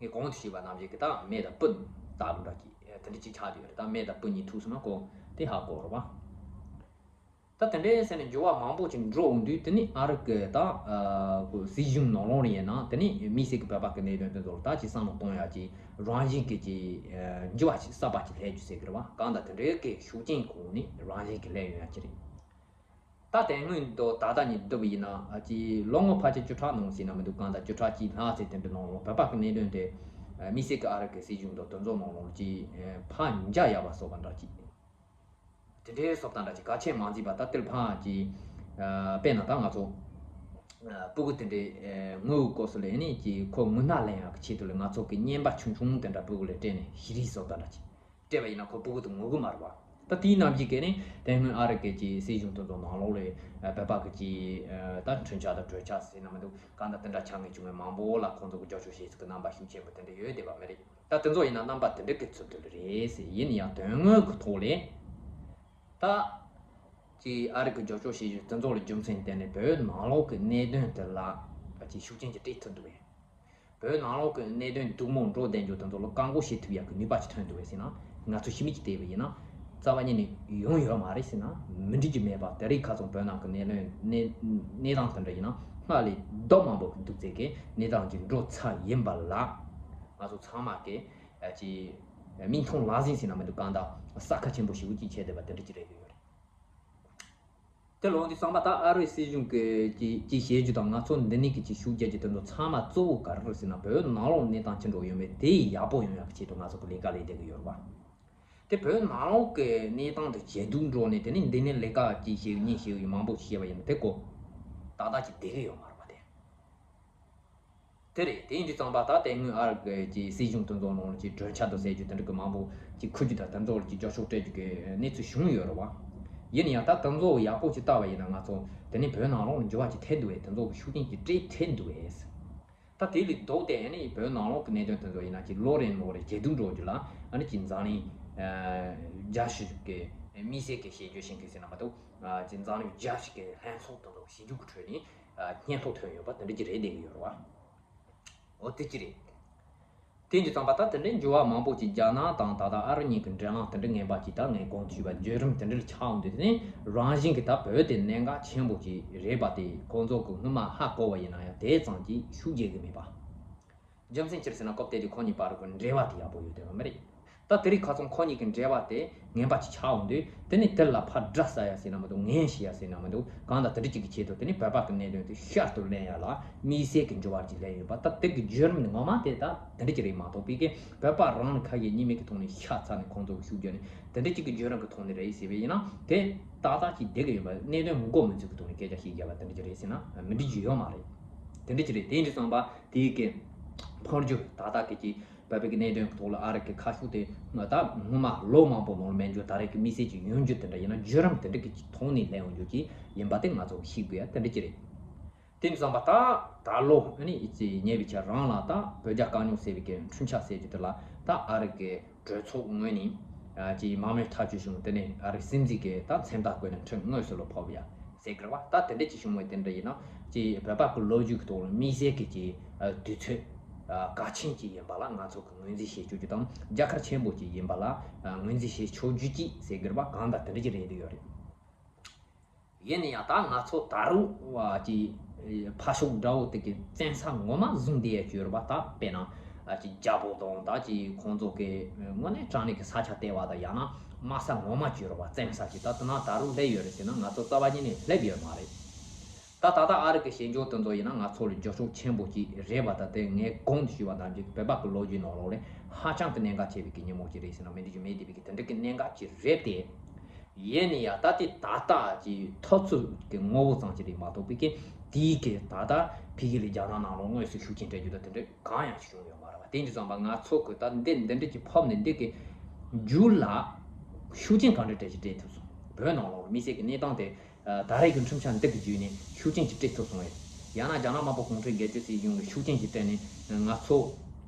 ངས་གོང་དུ་ཞུས་པ་ནང་བཞིན་གྱི་ད་མེ་དང་སྤུ་ལྟ་བུ་འདྲ་ཅིག་དེ་འདྲ་ཅིག་ཆགས་བསྡད་ཡོད་རེད། ད་མེ་དང་སྤུ་གཉིས་ཐུག་སོང་ན་ཁོ་དེ་ཧ་གོ་རེད་བ། ད་དེ་འདྲའི་ཟེར་ནས་འགྱུར་བ་མང་པོ་ཅིག་འགྲོ་འོང་དུས། དེ་ནི་ཨ་རི་གི་ད། ཨ། སྲིད་གཞུང་ནང་ལོགས་ལ་ཡིན་ན། དེ་ནི་དམིགས་བསལ་གྱི་བོད་པ་གི་གནད་དོན་དེ་ཚོ་ལ་ད་ཅིག་བསམ་བློ་གཏོང་ཡག་ཅིག་རང་བཞིན་གྱི་ཅིག་ཨ། འགྱུར་བ་ཅིག་གསར་པ་ཅིག་སླེབས་རྒྱུ་ཟེར་གི་རེད་བ། གང་ལྟར་དེ་འདྲའི་གི་ཤུགས་རྐྱེན་ཁོ་ནི་རང་བཞིན་གྱིས་སླེབས་ཡོང་ཡག་ཅིག་རེད། ད་དེ་སྔོན་དུ་ད་ལྟ་ཉིད་བསྡུར་བ་ཡིན་ན། ཨ། ཅིག་ལོ་ངོ་ཕལ་ཆེར་བཅུ་ཕྲག་ནང་ཟེར་ན་མི་འདུག་གང་ལྟར་བཅུ་ཕྲག་གཅིག་ལྷག་ཙམ་དེ་འདྲའི་ནང་ལ་བོད་པ་གི་གནད་དོན་དེ། ཨ། དམིགས་བསལ་གྱི་ཨ་རི་གི་སྲིད་གཞུང་དང་དེ་ཚོ་ནང་ལ་ཅིག་ཨ། ཕར་འཇགས་ཡག་པ་བཟོ་བ་འདྲ་ཅིག་དེ་འདྲའི་བཟོ་སྟངས་འདྲ་ཅིག་གལ་ཆེན་མ་འཛིན་པ། ད་དེར་ཕར་ཅིག་ཨ། དཔེར་ན་ད་ང་ཚོ། ཨ། སྤུ་གུ་དེ་འདྲའི། ཨ། ངུ་བའི་སྐབས་སུ་ལ་ཨ་ནི་ཅིག་ཁོ་ངུ་སྣ་ལེན་ཡག་གི་ཆེད་དུ་ལ་ང་ཚོ་གི་བརྙན་པར་ཆུང་ཆུང་དེ་འདྲ་སྤུ་གུ་ལ་སྤྲད་ནས་ཤེས་རིག་བཟོ་སྟངས་འདྲ་ཅིག་སྤྲད་པ་ཡིན་ན་ཁོ་སྤུ་གུ་དེ་ངུ་གི་མ་རེད་བ། ད་དེའི་ནང་བཞིན་གྱི་ནི་དེ་སྔོན་ཨ་རི་གི་ཅིག་སྲིད་གཞུང་དེ་ཚོ་ནང་ལོགས་ལ། ཨ། བོད་པ་གི་ཅིག་ཨ། ད་འཁྲུན་ཆ་དང་གྲོས་ཆ་ཟེར་ན་མི་འདུག་གང་ལྟར་དེ་འདྲ་ཆ་ངེས་བྱུང་བའི་མང་པོ་ལ་ཁོང་ཚོ་གི་རྒྱབ་སྐྱོར་བྱེད་ཚུལ་གྱི་རྣམ་པ་ཤུགས་ཆེན་པོ་དེ་འདྲ་ཡོད་བསྡད་པ་མ་རེད། ད་དེ་ཚོ་ཡིན་ན་རྣམ་པ་དེ་འདྲ་གི་ཚུལ་དུ་རེད་ཟེར། ཡིན་ཡང་དོན་དངོས་ཀྱི་ཐོག་ལ་ད་ཅིག་ཨ་རི་གི་རྒྱབ་སྐྱོར་བྱེད་རྒྱུ་དེ་ཚོ་ལ་རྒྱུ་མཚན་བརྟེན་ནས་བོད་ནང་ལོགས་ཀྱི་གནད་དོན་དེ་ལ་ཅིག་ཤུགས་རྐྱེན་ཅིག་སྤྲད་ཐུབ་འདུག་བས། བོད་ནང་ལོགས་ཀྱི་གནད་དོན་སྡུག་མོ་འགྲོ་བསྡད་རྒྱུ་དེ་ཚོ་ལ་བཀག་འགོག་བྱེད་ཐུབ་ཡག་གི་ནུས་པ་ཅིག་ཐོན་འདུག་བས་ཟེར་ན། ང་ཚོ་ཕྱི་མིག་ཅིག་བལྟས་པ་ཡིན་ན་རྩ་བ་ཉིད་ནས་ཡོང་ཡོད་མ་རེད་ཟེར་ན་མི་འགྲིག་རྒྱུ་མེད་པ། དེ་རིང་ཁ་སང་བོད་ནང་གི་གནད་ལོན་གནས་གནས་སྟངས་དེ་འདྲ་ཡིན་ན་སྔར་ལས་ལྡབ་མང་པོ་གི་སྡུག་ཚད་ཀྱི་གནས་སྟངས་ཅིག་འགྲོ་ཚར་ཡིན་པ་ལ། ང་ཚོ་ཚང་མ་གི་ཨ་ཅིག་མིག་མཐོང་ལག་ཟིན་ཟེར་ན་མི་འདུག་གང་ལྟར་ས་ཁ་ཆེན་པོ་ཞེ་པོ་ཅིག་ཆགས་བསྡད་པ་དེ་འདྲ་ཅིག་རེད་འདོད་ཡོད་རེད། དེ་ལོག་དུས་ཙམ་པ་ད་ཨ་རིའི་སྲིད་གཞུང་གི་ཅིག་ཅིག་བྱེད་རྒྱུ་དང་ང་ཚོ་འདི་ནས་ཀྱི་ཅིག་ཤུགས་རྒྱག་རྒྱུ་དེ་ཚོ་ཚང་མ་གཙོ་བོ་ག་རེ་རེད་ཟེར་ན། བོད་ནང་ལོགས་གནས་སྟངས་ཅི་འདྲ་ཡོད་མེད་དེ་ཡག་པོ་ཡོང་ཡག་གི་ཆེད་དུ་ང་ཚོ་གི་ལས་ཀ་ལས་བསྡད་ཀྱི་ཡོད་རེད་པ། དེ་བོད་ནང་ལོགས་ཀྱི་གནས་སྟངས་དེ་ཇེ་སྡུག་འགྲོ་ནས། དེ་ནས་འདི་ནས་ལས་ཀ་ཅིག་བྱེད་ཉིན་བྱེད་ཡིན་མང་པོ་ཞིག་བྱས་པ་ཡིན་ན་དེ་ཀོ་ཏག་ཏག་ཅིག་བསྡད་ཀྱི་ཡོད་མ་རེད་པ་དེ། དེ་རེད། དེ་ཡིན་དུས་ཙམ་པ་ད་དེ་སྔོན་ཨ་རི་གི་ཅིག་སྲིད་གཞུང་དེ་ཚོ་ནང་ལ་ཅིག་གྲོས་འཆར་དང་ཟེར་རྒྱུ་དེ་འདྲ་གི་མང་པོ་ཅིག་འཁུར་རྒྱུ་དང་། དེ་ཚོ་ལ་ཅིག་རྒྱབ་སྐྱོར་སྤྲད་རྒྱུ་གི་གནས་ཚུལ་བྱུང་ཡོད་རེད་བ། ཡིན་ན་ཡང་ད་དེ་ཚོ་ཡག་པོ་ཅིག་བལྟས་པ་ཡིན་ན་ང་ཚོ་དེ་ནས་བོད་ནང་ལོགས་ལ་འགྱུར་བ་ཅིག་ཐེབས་འདུག་བས། དེ་ཚོ་གི་ཤུགས་རྐྱེན་ཅིག་སྤྲད་ཐེབས་འདུག་བས། ད་དེ་ལས་ལྡོག་སྟེ་ཨ་ནི་བོད་ནང་ལོགས་ཀྱི་གནད་དོན་དེ་ཚོ་ཡིན་ན་ཅིག་ལོ་རེ་ལོ་རེ་ཇེ་སྡུག་འགྲོ་རྒྱུ་ལ། ཨ་ནི་ཅིག་འཛམ་གླིང་ཨ་རྒྱལ་སྤྱི་གི་མི་སེར་གི་བྱེད་རྒྱུ་ཤེས་མཁན་ཟེར་ན་མ་གཏོགས། ཨ། ཅིག་འཛམ་གླིང་རྒྱལ་སྤྱི་གི་ལྷན་ཚོགས་དེ་ཚོ་ཞིབ་འཇུག་གི་ཁྲོད་ནས་ཨ་སྙན་ཐོ་ཐོན་ཡོད་པ་དེ་འདྲ་ཅིག་རེད་བསྡད་ཀྱི་ཡོད་རེད་བ། འོ་དེ་ཅི་རེད། དེ་ཡིན་དུས་ཙམ་པ་ད་དེ་འདྲའི་འགྱུར་བ་མང་པོ་ཅིག་རྒྱ་ནག་དང་ད་ལྟ་ཨ་རི་གཉིས་ཀྱི་འབྲེལ་ལམ་དེ་འདྲ་ངན་པ་ཅིག་ད་ངས་གོང་དུ་ཞུས་པ་བརྒྱུད་རིམ་དེ་འདྲ་ལ་ཆགས་འོང་དུས། དེ་ནས་རང་བཞིན་གྱིས་ད་བོད་དེ་གནད་འགག་ཆེན་པོ་ཅིག་རེད་པ་དེ་ཁོང་ཚོ་གི་སྔོན་མ་ཧ་གོ་བ་ཡིན་ན་ཡང་དེ་ཙམ་ཅིག་ཤུགས་རྒྱག་གི་མེད་པ། རྒྱུ་མཚན་ཅི་རེད་ཟེར་ན། སྐབས་དེ་དུས་ཁོ་གཉིས་བར་གྱི་འབྲེལ་བ་དེ་ཡག་པོ་ཡོད་དེ་བ་མ་རེད། ད་དེ་རིང་ཁ་སང་ཁོ་གཉིས་ཀྱི་འབྲེལ་བ་དེ་ངན་པ་ཅིག་ཆགས་འོང་དུས། དེ་ནི་དེ་ལ་ཕར་དགྲ་ཟ་ཡ་ཟེར་ན་མི་འདུག་ངན་བྱེད་ཡ་ཟེར་ན་མི་འདུག་གང་ལྟར་དེ་འདྲ་ཅིག་གི་ཆེད་དུ། དེ་ནི་བོད་པ་གི་གནད་དོན་དེ་ཤར་དུ་ལེན་ཡ་ལ་དམིགས་བསལ་གྱི་འགྱུར་བ་ཅིག་སླེབས་ཡོད་པ། ད་དེ་གི་བརྒྱུད་རིམ་ངོ་མ་དེ་ད་དེ་འདྲ་ཅིག་རེད་མ་གཏོགས། པའི་གི་བོད་པ་རང་ནི་ཁ་ཡེ་གཉིས་མེད་ཀྱི་ཐོག་ནས་ཤ་ཚ་ནས་ཁོང་ཚོ་གི་ཤུགས་རྒྱག་ནས་དེ་འདྲ་ཅིག་གི་བརྒྱུད་རིམ་གི་ཐོག་ནས་རེད་ཟེར་བས་ཡིན་ན། དེ་ཏག་ཏག་ཅིག་བསྡད་ཀྱི་ཡོད་པ། གནད་དོན་མགོ་མི་ཚོས་ཀྱི་ཐོག་ནས་སྐད་ཆ་བཤད་རྒྱག་པ་དེ་འདྲ་ཅིག་རེད་ཟེར་ན་མི་འགྲིག་རྒྱུ་ཡོད་མ་རེད། དེ་འདྲ་ཅིག་རེད། དེ་འདྲ་བསམ་པ་དེའི་གི་འཕོ་འགྱུར་ཏག་ཏག་གི་ཅིག་བོད་པའི་གི་གནད་དོན་གི་ཐོག་ལ་ཨ་རི་གི་ཁ་ཕྱོགས་དེ་ད་སྔོན་མ་ལོ་མང་པོ་ནང་ལ་མེད་རྒྱུ། ད་རེས་ཀྱི་དམིགས་བསལ་གྱི་ཡོང་རྒྱུ་དེ་འདྲ་ཡིན་ན། བརྒྱུད་རིམ་དེ་འདྲ་གི་ཐོག་ནས་སླེབས་ཡོང་རྒྱུ་ཅིག་ཡིན་པ་དེ་ང་ཚོ་ཤེས་དགོས་ཡ་དེ་འདྲ་ཅིག་རེད། དེ་ནས་བསམ་པ་ད་ད་ལོ་ཨ་ནི་ཅིག་ཉེ་བའི་ཆར་རང་ལ་ད་བོད་རྒྱ་དཀའ་རྙོག་སེལ་བའི་གི་འཕྲིན་ཕྱག་ཟེར་རྒྱུ་དེ་ལ། ད་ཨ་རི་གི་གྲོས་ཚོགས་ངོས་ནས་ཅིག་དམག་མི་ཐག་གཅོད་བྱུང་། དེ་ནས་ཨ་རི་སྲིད་འཛིན་གི་ད་མཚན་རྟགས་བཀོད་ནས་ཁྲིམས་དངོས་སུ་ལ་ཕབ་ཡ་ཟེར་གི་རེད་བ། ད་དེ་འདྲ་ཅིག་བྱུང་བའི་དེ་འདྲ་ཡིན་ན། ཅིག་བོད་པ་གི་ལོ་རྒྱུས་ཀྱི་ཐོག་ལ་དམིགས་བསལ་གྱི་ཅིག་དུས་ཚོད་གལ་ཆེན་ཅིག་ཡིན་པ་ལ་ང་ཚོ་གི་ངོས་འཛིན་བྱེད་ཆོག་རྒྱུ་དང་། རྒྱལ་ཁ་ཆེན་པོ་ཅིག་ཡིན་པ་ལ་ངོས་འཛིན་བྱེད་ཆོག་རྒྱུ་ཅིག་ཟེར་གི་རེད་བ། གང་ལྟར་དེ་འདྲ་ཅིག་རེད་འདུག་ཡོད་རེད། ཡིན་ན་ཡང་ད་ང་ཚོ་ད་རུང་ཅིག་ཕར་ཕྱོགས་དགྲ་བོ་དེ་གི་བཙན་ས་ངོ་མ་བཟུང་བསྡད་ཡ་ཅིག་ཡོད་རེད་བ། ད་དཔེར་ན་ཅིག་རྒྱ་བོད་དང་། ད་ཅིག་ཁོང་ཚོ་གི་དངོས་གནས་དྲང་གནས་ཀྱི་ས་ཆ་སྟེར་བ་དང་། ཡང་ན་དམག་ས་ངོ་མ་ཅིག་ཡོད་རེད་བ། བཙན་ས་ཅིག་ད་དེ་ན་ད་རུང་སླེབས་ཡོད་རེད་ཟེར་ན། ང་ཚོ་རྩ་བ་ཉིད་ནས་སླེབས་ཡོད་མ་རེད། ད་ད་ལྟ་ཨ་རི་གི་བྱེད་འཇོག་དེ་ཚོ་ཡིན་ན་ང་ཚོ་ལ་རྒྱབ་སྐྱོར་ཆེན་པོ་ཅིག་རེད་བ། ད་དེ་ངས་གོང་དུ་ཞུས་པ་ནང་བཞིན་བོད་པ་གི་ལོ་རྒྱུས་ནང་ལོགས་ལ་ཧ་ཅང་གི་གནད་འགག་ཆེ་བའི་གི་ཉིན་མོ་ཅིག་རེད་ཟེར་ན་མི་འགྲིག་རྒྱུ་མེད་དེ། བའི་གི་དེ་འདྲ་གི་གནད་འགག་ཅིག་རེད་དེ། ཡིན་ན་ཡང་ད་དེ་ད་ལྟ་ཅིག་ཐུབ་ཚོད་ཀྱི་ངོ་བོ་ཙམ་ཅིག་རེད་མ་གཏོགས། བའི་གི་དེའི་གི་ད་ལྟ་ཕ་གི་ལ་རྒྱ་ནག་ནང་ལོགས་དངོས་སུ་ཤུགས་རྐྱེན་སྤྲད་རྒྱུ་ད་དེ་འདྲ་གང་ཡང་བྱུང་ཡོད་མ་རེད་བ། དེ་འདྲ་བསམ་པ་ང་ཚོ་གི་ད་འདི་འདི་འདྲ་ཅིག་ཕབ་ནས་འདི་གི་རྒྱུ་ལ་ཤུགས་རྐྱེན་གང་འདྲ་སྤྲད་ཅིག་སྤྲད་ཐུབ་སོང་། བོད་ནང་ལོགས་དམིགས་བསལ་གྱི་གནས་སྟངས་དེ་ད་རེས་ཀྱི་འཕྲིན་བཅར་འདི་གི་བརྒྱུད་ནས་ཤུགས་རྐྱེན་ཅིག་སྤྲད་ཐུབ་སོང་ངས། ཡང་ན་རྒྱ་ནག་དམར་པོ་གུང་ཁྲན་སྒེར་གཅོད་ཅིག་ཡོང་གི་ཤུགས་རྐྱེན་ཅིག་སྤྲད་ནས་ང་ཚོ་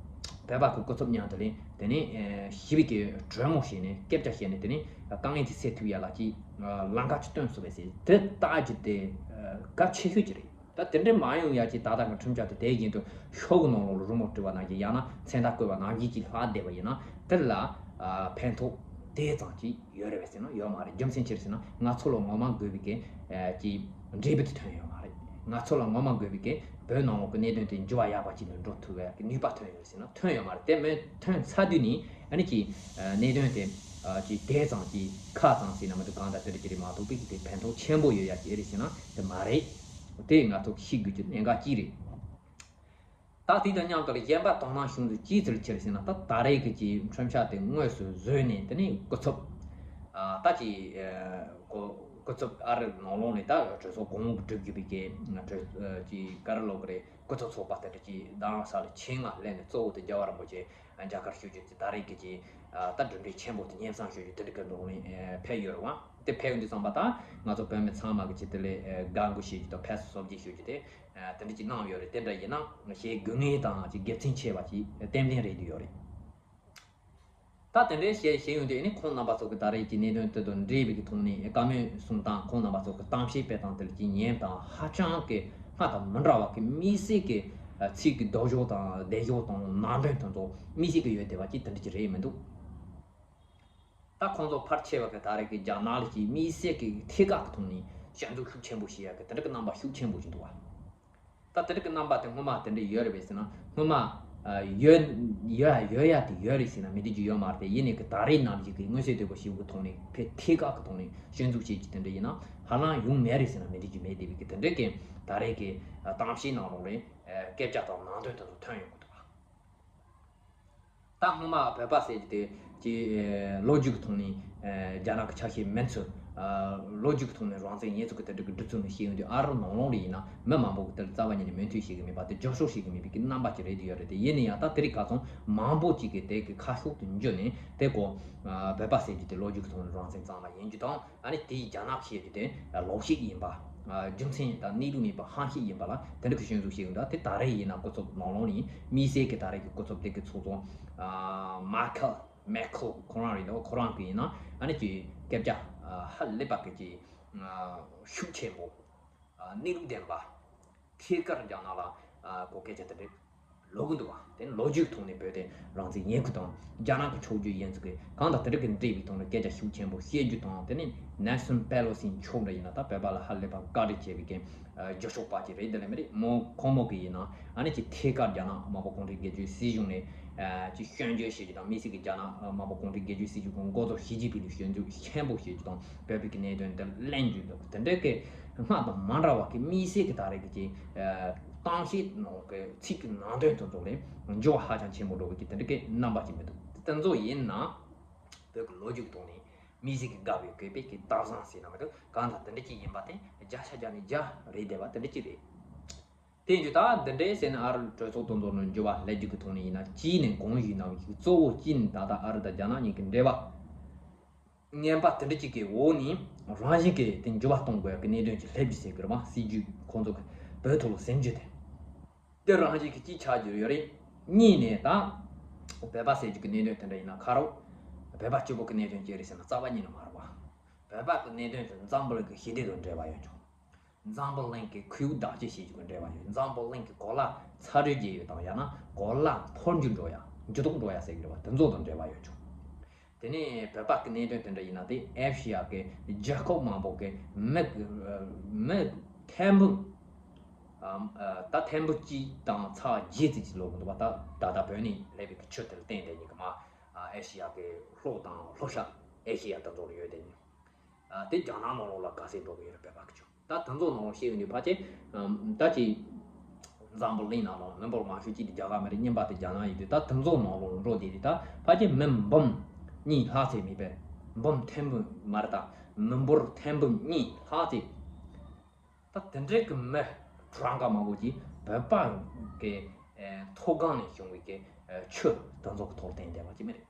བོད་པ་གི་སྐུ་ཚབ་མཉམ་དུ་ལེན། དེ་ནས་ཞི་བའི་གི་གྲོས་མོལ་བྱས་ནས་སྐད་ཆ་བཤད་ནས། དེ་ནས་དཀའ་ངལ་དེ་སེལ་ཐུབ་ཡ་ལ་ཅིག་ལམ་ཁ་ཅིག་སྟོན་ཐུབ་པས་ཟེར། དེ་ལྟ་རྒྱུ་དེ་གལ་ཆེ་ཤོས་ཅིག་རེད། ད་དེ་འདྲ་མ་ཡོང་ཡ་ཅིག་ད་ལྟ་གི་འཕྲིན་བཅར་དེ་དེ་བཞིན་དུ་ཤོག་གུ་ནང་ལོགས་ལ་རི་མོ་བྲིས་པ་ནང་བཞིན། ཡང་ན་མཚན་རྟགས་བཀོད་པ་ནང་བཞིན་ཅིག་ལྷག་བསྡད་པ་ཡིན་ན། དེ་ལ་ཕན་ཐོགས་དེ་ཙམ་ཅིག་ཡོད་རེད་པས་ཟེར་ན་ཡོད་མ་རེད། རྒྱུ་མཚན་ཅི་རེད་ཟེར་ན། ང་ཚོ་ལ་ངོ་མ་དགོས་པའི་གི་ཅིག་འབྲས་བུ་དེ་ཐོན་ཡོད་མ་རེད། ང་ཚོ་ལ་ངོ་མ་དགོས་པའི་གི་བོད་ནང་ལོགས་ཀྱི་གནད་དོན་དེ་འགྱུར་བ་ཡག་པ་ཅིག་ལ་འགྲོ་ཐུབ་པའི་གི་ནུས་པ་ཐོན་ཡོད་ཟེར་ན་ཐོན་ཡོད་མ་རེད། དེ་མོ་ཐོན་ཚར་དུས་ནི་ཨ་ནི་ཅིག་གནད་དོན་དེ་ཅིག་དེ་ཙམ་ཅིག་ཁག་ཙམ་ཟེར་ན་མི་འདུག་གང་ལྟར་དེ་འདྲ་ཅིག་རེད་མ་གཏོགས། པའི་གི་དེ་ཕན་ཐོགས་ཆེན་པོ་ཡོད་ཡ་ཅིག་རེད་ཟེར་ན་དེ་མ་རེད། དེ་ང་ཚོ་ཤེས་དགོས་ཀྱི་གནད་འགག་ཅིག་རེད། ད་དེ་དང་མཉམ་དུ་ལ་གཞན་པ་དོ་སྣང་བྱུང་ཚུལ་ཅིའི་ཕྱིར་ཟེར་ན། ད་ད་རེས་ཀྱི་ཅིག་འཕྲིན་བཅར་དེ་དངོས་སུ་བཟོས་ནས། དེ་ནས་སྐུ་ཚབ་ཨ་ད་ཅིག་ཨ་སྐུ་སྐུ་ཚབ་ཨ་རི་ནང་ལོགས་ནས་ད་གྲོས་ཚོགས་གོང་འོག་གི་སྒྲུབ་རྒྱུ་པའི་གི་གྲོས་ཨ་ཅིག་ག་རེ་ལབ་དགོས་རེད། སྐུ་ཚབ་ཚོགས་པ་དེ་འདྲ་ཅིག་རྡ་རམ་ས་ལ་ཆེད་མངགས་སླེབས་ནས། གཙོ་བོ་དེ་རྒྱལ་བ་རིན་པོ་ཆེ་མཇལ་ཁ་ཞུ་རྒྱུ་དེ། ད་རེས་ཀྱི་ཅིག་ཨ་ད་གྲུབ་འབྲས་ཆེན་པོ་དེ་སྙན་སེང་ཞུ་རྒྱུ་དེ་འདྲ་གི་འགྲོ་ནས་ཨ་ཕེབས་ཡོད་རེད་བ། དེ་ཕེབས་ཡོང་དུས་ཙམ་པ་ད་ང་ཚོ་བོད་མི་ཚང་མ་གི་ཅིག་དེ་ལ་ཨ་དགའ་མགུ་ཞུ་རྒྱུ་དང་ཕེབས་བསུ་གཟབ་རྒྱས་ཞུ་རྒྱུ་དེ་ཨ་དེ་འདྲ་ཅིག་གནང་ཡོད་རེད། དེ་འདྲ་ཡིན་ན་བྱེད་དགོས་ངེས་དང་ཅིག་དགེ་མཚན་ཆེ་བ་ཅིག་ཏན་ཏན་རེད་འདུག་ཡོད་རེད། ད་དེ་འདྲའི་བཤད་བཤད་ཡོང་དུས་ཨ་ནི་ཁོང་རྣམ་པ་ཚོ་གི་ད་རེས་ཀྱི་གནད་དོན་དེ་དང་འབྲེལ་བའི་གི་ཐོག་ནས་བཀའ་མོལ་གསུང་སྟངས། ཁོང་རྣམ་པ་ཚོ་གི་གཏམ་བཤད་སྤེལ་སྟངས་དེ་ལ་ཅིག་ཉན་དང་། ཧ་ཅང་གི་སྔར་དང་མི་འདྲ་བ་གི་དམིགས་བསལ་གྱི་ཨ་ཚིག་གི་ལྡོག་ཕྱོགས་དང་སྡེབ་ཕྱོགས་དང་ནང་དོན་དེ་ཚོ་དམིགས་བསལ་གྱི་ཡོད་བསྡད་པ་ཅིག་དེ་འདྲ་ཅིག་རེད་མི་འདུག་ད་ཁོང་ཚོ་ཕལ་ཆེ་བ་གི་ད་རེས་ཀྱི་རྒྱ་ནག་ལ་ཅིག་དམིགས་བསལ་གྱི་ཐད་ཀར་གྱི་ཐོག་ནས་ཞབས་འདེགས་ཤུགས་ཆེན་པོ་བྱེད་ཡ་གི་དེ་འདྲ་གི་རྣམ་པ་ཤུགས་ཆེན་པོ་ཞིག་འདུག་བ། ད་དེ་འདྲ་གི་རྣམ་པ་དེ་སྔོན་མ་དེ་འདྲ་ཡོད་རེད་པས་ཟེར་ན། སྔོན་མ་ཨ་ཡོད་ཡོད་ཡོད་ཡ་དེ་ཡོད་རེད་ཟེར་ན་མི་འགྲིག་རྒྱུ་ཡོད་མ་རེད་དེ། ཡིན་ནའི་གི་ད་རེས་ནང་བཞིན་གི་མངོན་གསལ་དོད་པོ་ཞིག་གི་ཐོག་ནས། ཕེ་ཐད་ཀར་གྱི་ཐོག་ནས་ཞིབ་འཇུག་བྱེད་ཀྱི་དེ་འདྲ་ཡིན་ན་ཧ་ལམ་ཡོང་མེད་རེད་ཟེར་ན་མི་འགྲིག་རྒྱུ་མེད་དེ། བའི་གི་དེ་འདྲ་གི་ད་རེས་ཀྱི་ཨ་གཏམ་བཤད་ནང་ལོགས་ལ་ཨ་སྐད་ཆ་དང་ནང་དོན་དེ་ཚོ་ཐོན་ཡོང་གི་འདུག་བ། ད་སྔོན་མ་བོད་པ་ཟེར་རྒྱུ་དེ་ཅིག་ཨ་ལོ་རྒྱུས་ཀྱི་ཐོག་ནས་ཨ་རྒྱ་ནག་གི་ཆ་ཤས་མིན་ཚུལ། ཨ་ལོ་རྒྱུས་ཀྱི་ཐོག་ནས་རང་བཙན་ཡིན་ཚུལ་གྱི་དེ་འདྲ་གི་སྒྲུབ་ཚུལ་ནས་བཤད་ཡོང་དུས། ཨ་རི་ནང་ལོགས་ལ་ཡིན་ན་མི་མང་པོ་གི་དེ་ལ་རྩ་བ་ཉིད་ནས་མོས་མཐུན་བྱེད་ཀྱི་མེད་པ་དེ། རྒྱབ་སྐྱོར་བྱེད་ཀྱི་མེད་པའི་གི་རྣམ་པ་ཅིག་རེད་དེ་ཡོད་རེད་དེ། ཡིན་ན་ཡང་ད་དེ་རིང་ཁ་སང་མང་པོ་ཅིག་གིས་དེ་གི་ཁ་ཕྱོགས་དེ་འཇུས་ནས། དེ་གོ་ཨ་བོད་པ་ཟེར་རྒྱུ་དེ་ལོ་རྒྱུས་ཀྱི་ཐོག་ནས་རང་བཙན་གཙང་མ་ཡིན་རྒྱུ་དང་། ཨ་ནི་དེའི་རྒྱ་ནག་ཞེས་རྒྱུ་དེ་ལོག་ཤིག་ཡིན་པ། ཨ་རྒྱུ་མཚན་དང་གནས་ལུགས་མེད་པ་ཧམ་ཤིག་ཡིན་པ་ལ་དེ་འདྲ་གི་སྐྱོན་འཛུགས་བྱེད་ཀྱི་འདུག་དེ་ད་རེས་ཡིན་ན་སྐུ་ཚབ་ནང་ལོགས་ནས་དམིགས་བསལ་གྱི་ད་རེས་ཀྱི་སྐུ་ཚབ་དེ་གི་ཚོགས་གཙོ་ཨ་མ་ཁེལ་མེ་ཁེལ་ཁོ་རང་རེད་འདུག་ཁོ་རང་གི་ཡིན་ན་ཨ་ནི་ཀྱི་སྐད་ཆ་ཨ་ཧ་ལས་པ་གི་ཀྱི་ཨ་ཤུགས་ཆེན་པོ། ཨ་གནས་ལུགས་ལྡན་པ། ཐད་ཀར་རྒྱ་ནག་ལ་ཨ་གོ་སྐད་ཆ་དེ་འདྲ་ ལབ་གི་འདུག་བ། དེ་ནི་ལོ་རྒྱུས་ཀྱི་ཐོག་ནས་བོད་དེ་རང་བཙན་ཉེ་གི་དང་རྒྱ་ནག་གི་ཕྱོགས་བསྒྱུར་ཡིན་ཚུལ་གྱི་གང་དང་དེ་འདྲ་གི་འབྲེལ་བའི་ཐོག་ནས་སྐད་ཆ་ཤུགས་ཆེན་པོ་བཤད་རྒྱུ་དང་། དེ་ནས་ནེལ་སོན་པེ་ལོ་སི་མཆོག་འདྲ་ཡིན་ན་ད་བོད་པ་ལ་ཧ་ལས་པ་བཀའ་དྲིན་ཆེ་བའི་གི་རྒྱུ་ཤོག་པ་ཅིག་རེད། དེ་ལས་མི་རེད་མོ་ཁོང་མོ་གི་ཡིན་ན་ཨ་ནི་ཅིག་ཐད་ཀར་རྒྱ་ནག་དམར་པོ་གུང་ཁྲན་སྒེར་གཅོད་སྲིད་གཞུང་ནས་ཅིག་སྐྱོན་བརྗོད་བྱེད་རྒྱུ་དང་། དམིགས་བསལ་གྱི་རྒྱ་ནག་དམར་པོ་གུང་ཁྲན་སྒེར་གཅོད་སྲིད་གཞུང་གི་འགོ་གཙོ་ཞི་ཅིན་ཕིང་ལ་སྐྱོན་བརྗོད་ཆེན་པོ་བྱེད་རྒྱུ་དང་། བོད་པའི་གི་གནད་དོན་འདི་གླེང་རྒྱུ་དང་། དེ་འདྲའི་གི་སྔར་དང་མ་འདྲ་བ་གི་དམིགས་བསལ་གྱི་ད་རེས་ཀྱི་ཅིག་གཏམ་བཤད་ནང་གི་ཚིག་གི་ནང་དོན་དེ་ཚོ་ལས་འགྱུར་བ་ཧ་ཅང་ཆེན་པོ་འགྲོ་བའི་གི་དེ་འདྲ་གི་རྣམ་པ་ཅིག་མི་འདུག་དེ་ཚོ་ཡིན་ན་བོད་ཀྱི་ལོ་རྒྱུས་ཀྱི་ཐོག་ནས་དམིགས་བསལ་གྱི་དགའ་བའི་གུས་པའི་གི་སྟག་བཟང་ཟེར་ན་མི་འདུག་གང་ལྟར་དེ་འདྲ་ཅིག་ཡིན་པ་དེ་བརྒྱ་ཆ་བརྒྱ་ནས་བརྒྱ་རེད་བསྡད་པ་དེ་འདྲ་ཅིག་རེད། དེ་ཡིན་དུས་ད་འདི་འདྲའི་ཟེར་ན་ཨ་རི་གྲོས་ཚོགས་དེ་ཚོ་ནང་འགྱུར་བ་སླེབས་རྒྱུ་གི་ཐོག་ནས་ཡིན་ན་གཅིག་ནས་གོང་ཞུས་གནང་བའི་གཙོ་བོ་གཅིག་ནས་ད་ལྟ་ཨ་རི་དང་རྒྱ་ནག་གཉིས་ཀྱི་འབྲེལ་བ་ངན་པ་དེ་འདྲ་ཅིག་གི་འོག་ནས་རང་བཞིན་གྱིས་དེ་འགྱུར་བ་གཏོང་དགོས་ཀྱི་གནད་དོན་ཅིག་སླེབས་རྒྱུ་ཟེར་གི་རེད་བ། སྲིད་ཇུས་ཁོང་ཚོ་གི་བོད་ཐོག་ལ་ཟིན་རྒྱུ་དེ། དེ་རང་བཞིན་གྱིས་ཅིག་ཆགས་རྒྱུ་ཡོད་རེད། གཉིས་ནས་ད་བོད་པ་ཟེར་རྒྱུ་གི་གནད་དོན་དེ་འདྲ་ཡིན་ན་ཁ་རོག་བོད་པ་གཅིག་པོ་གི་གནད་དོན་ཅིག་རེད་ཟེར་ན་རྩ་བ་ཉིད་ནས་མ་རེད་བ། བོད་པ་གི་གནད་དོན་དེ་འཛམ་བུ་གླིང་གི་ཞི་བདེ་དང་འབྲེལ་བ་ཡོད་ཆོག་འཛམ་བུ་གླིང་གི་ཁུར་བདག་གཅེས་བྱེད་རྒྱུ་གི་འབྲེལ་བ་ཡོད། འཛམ་བུ་གླིང་གི་གོ་ལ་ཚ་དྲོད་རྒྱས་ཡོད་དང་། ཡང་ན་གོ་ལ་འཕོ་འགྱུར་འགྲོ་ཡ་འགྱུར་ལྡོག་འགྲོ་ཡ་ཟེར་གི་རེད་བ། དེ་ཚོ་དང་འབྲེལ་བ་ཡོད་ཆོག་དེ་ནས་བོད་པ་གི་གནད་དོན་དེ་འདྲ་ཡིན་ན་དེ་ཨེ་ཤི་ཡ་གི་རྒྱལ་ཁབ་མང་པོ་གི་མི་མི་ཐེར་འབུམ་ཨ་ཨ་ད་ཐེར་འབུམ་གཅིག་དང་ཚེག་བརྒྱད་ཙམ་ཅིག་ལོག་གི་འདུག་བ། ད་ད་ལྟ་བོད་ནས་སླེབས་པའི་གི་ཆུ་དེར་བརྟེན་དེ་ཉིད་ཀྱི་མ་ཨེ་ཤི་ཡ་གི་ལྷོ་དང་ལྷོ་ཤར་ཨེ་ཤི་ཡ་དེ་ཚོ་ལ་ཡོད་དེ་ཉིད། ཨ་དེ་རྒྱ་ནག་ནང་ལོགས་ལ་ག་ཚད་འགྲོ་གི་ཡོད་རེད། བོད་པ་གི་ཆུ་ད་དེ་ཚོ་ནང་ལོགས་བཤད་ཡོང་དུས་ཕལ་ཆེར་ཨམ་ད་ཅི་འཛམ་བུ་གླིང་ནང་ལོགས་མི་འབོར་མང་ཤོས་གཅིག་དེ་རྒྱ་གར་མི་རེད། གཉིས་པ་དེ་རྒྱ་ནག་ཡིན་དུས་ད་དེ་ཚོ་ནང་ལོགས་འགྲོ་དེ་དེ་ད་ཕལ་ཆེར་མི་འབུམ་གཉིས་ལྷག་ཙམ་མེད་པས། འབུམ་ཐེར་འབུམ་མ་རེད། ད་མི་འབོར་ཐེར་འབུམ་གཉིས་ལྷག་ཙམ་ད་དེ་འདྲའི་གི་མི་གྲངས་ཀ་མང་པོ་ཅིག་བོད་པ་གི་ཨེ་མཐོ་སྒང་ནས་བྱུང་བའི་གི་ཨེ་ཆུ་དེ་ཚོ་གི་ཐོག་བརྟེན་བསྡད་པ་ཅིག་མི་རེད།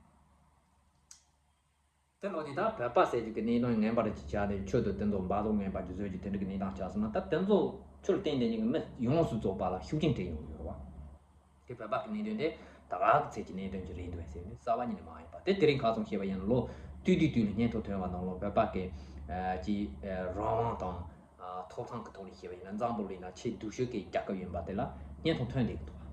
དེ་ལོ་དེ་དག་བོད་པ་ཟེར་རྒྱུ་གི་གནད་དོན་ངན་པ་རེ་ཅིག་བྱས་ནས་ཆུ་དང་དེ་ཚོ་འབག་བཙོག་ངན་པ་ཅིག་བཟོས་རྒྱུ་དེ་འདྲ་གི་གནས་སྟངས་ཆགས་སོང་ན། ད་དེ་ཚོ་ཆུར་བརྟེན་བསྡད་མཁན་གི་མི་ཡོངས་སུ་རྫོགས་པ་ལ་ཤུགས་རྐྱེན་སྤྲད་ཡོང་གི་ཡོད་རེད་བ། དེ་བོད་པ་གི་གནད་དོན་དེ་ད་ག་གི་ཚད་ཀྱི་གནད་དོན་ཅིག་རེད་འདུག་ཟེར་ནས་རྩ་བ་ཉིད་ནས་མ་ཡིན་པ། དེ་དེ་རིང་ཁ་སང་བཤད་པ་ཡིན་ན་ལོ་དུས་དུས་དུས་ལ་སྙན་ཐོ་ཐོན་པ་ནང་ལོགས་བོད་པ་གི་ཨ་ཅིག་ཨ་རང་དབང་དང་ཨ་ཐོབ་ཐང་གི་ཐོག་ནས་བཤད་པ་ཡིན་ན་འཛམ་བུ་གླིང་ན་ཆེས་སྡུག་ཤོས་ཀྱི་རྒྱལ་ཁབ་ཡིན་པ་དེ་ལ་སྙན་ཐོ་ཐོན་བསྡད་ཀྱི་འདུག་བ།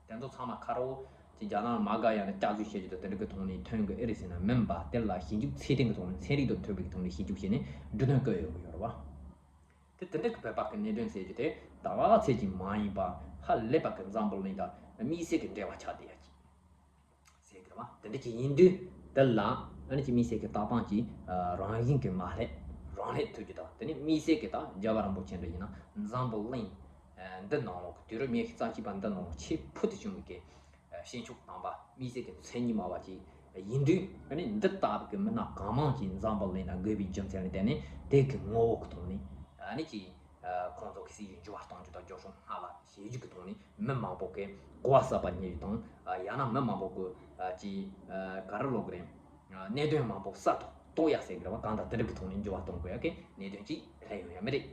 དེ་ཚོ་ཚང་མ་ཁ་རོག་ཅིག་རྒྱ་ནག་མ་དགའ་ཡང་ན་སྐྱག་རྫུན་བཤད་རྒྱུ་དང་དེ་འདྲ་གི་ཐོག་ནས་ཐོན་གི་ཨེ་རེད་ཟེར་ན་མིན་པ། དེ་ལ་ཞིབ་འཇུག་ཚད་ལྡན་གི་ཐོག་ནས་ཚན་རིག་དང་མཐུན་པའི་ཐོག་ནས་ཞིབ་འཇུག་བྱས་ནས་འབྲི་དོན་བཀོད་ཡོད་གི་ཡོད་རེད་བ། དེ་དེ་འདྲ་གི་བོད་པ་གི་གནད་དོན་ཟེར་རྒྱུ་དེ་ད་བ་ཚད་ཀྱི་མ་ཡིན་པ་ཧ་ལས་པ་གི་འཛམ་བུ་གླིང་དང་དམིགས་བསལ་གི་འབྲེལ་བ་ཆགས་བསྡད་ཡ་ཅིག་ཟེར་གི་རེད་བ། དེ་འདྲ་ཅིག་ཡིན་དུས་དེ་ལ་ཨ་ནི་ཅིག་དམིགས་བསལ་གི་ལྟ་སྟངས་ཀྱིས་རང་བཞིན་གི་མ་སླེབས་རང་སླེབས་ཐུབ་རྒྱུ་དང་། དེ་ནས་དམིགས་བསལ་གི་ད་རྒྱལ་བ་རིན་པོ་ཆེ་འདྲ་ཡིན་ན་འཛམ་བུ་གླིང་འདི་ནང་ལོགས་དུས་རབས་ཉི་ཤུ་རྩ་གཅིག་པ་འདི་ནང་ལོགས་ཆེས་ཕུལ་དུ་བྱུང་བའི་གི་ཤེས་མཆོག་དམ་པ་དམིགས་བསལ་གྱི་མཚན་ཉིད་མ་བ་ཅིག་ཡིན་དུས། ཨ་ནི་འདི་ལྟ་བུ་གི་མི་སྣ་གང་མང་ཅིག་འཛམ་བུ་གླིང་ན་དགོས་པའི་རྒྱུ་མཚན་ལ་བརྟེན་ནས་དེ་གི་ངོ་བོ་གི་ཐོག་ནས་ཨ་ནི་ཅིག་ཁོང་ཚོ་གི་སྲིད་ཇུས་འགྱུར་བ་གཏོང་རྒྱུ་དང་རྒྱུ་ཕྱོགས་སྔ་ལ་བྱེད་རྒྱུ་གི་ཐོག་ནས་མི་མང་པོ་གི་གོ་བ་གསར་པ་རྙེད་རྒྱུ་དང་། ཡང་ན་མི་མང་པོ་གི་ཅིག་ག་རེ་ལབ་དགོས་རེད། གནད་དོན་མང་པོ་གསར་དུ་རྟོགས་ཡ་ཟེར་གི་རེད་བ། གང་ལྟར་དེ་འདྲ་གི་ཐོག་ནས་འགྱུར་བ་གཏོང་དགོས་ཡ་གི་གནད་དོན་ཅིག་སླེབས་ཡོང་ཡ་མི་རེད།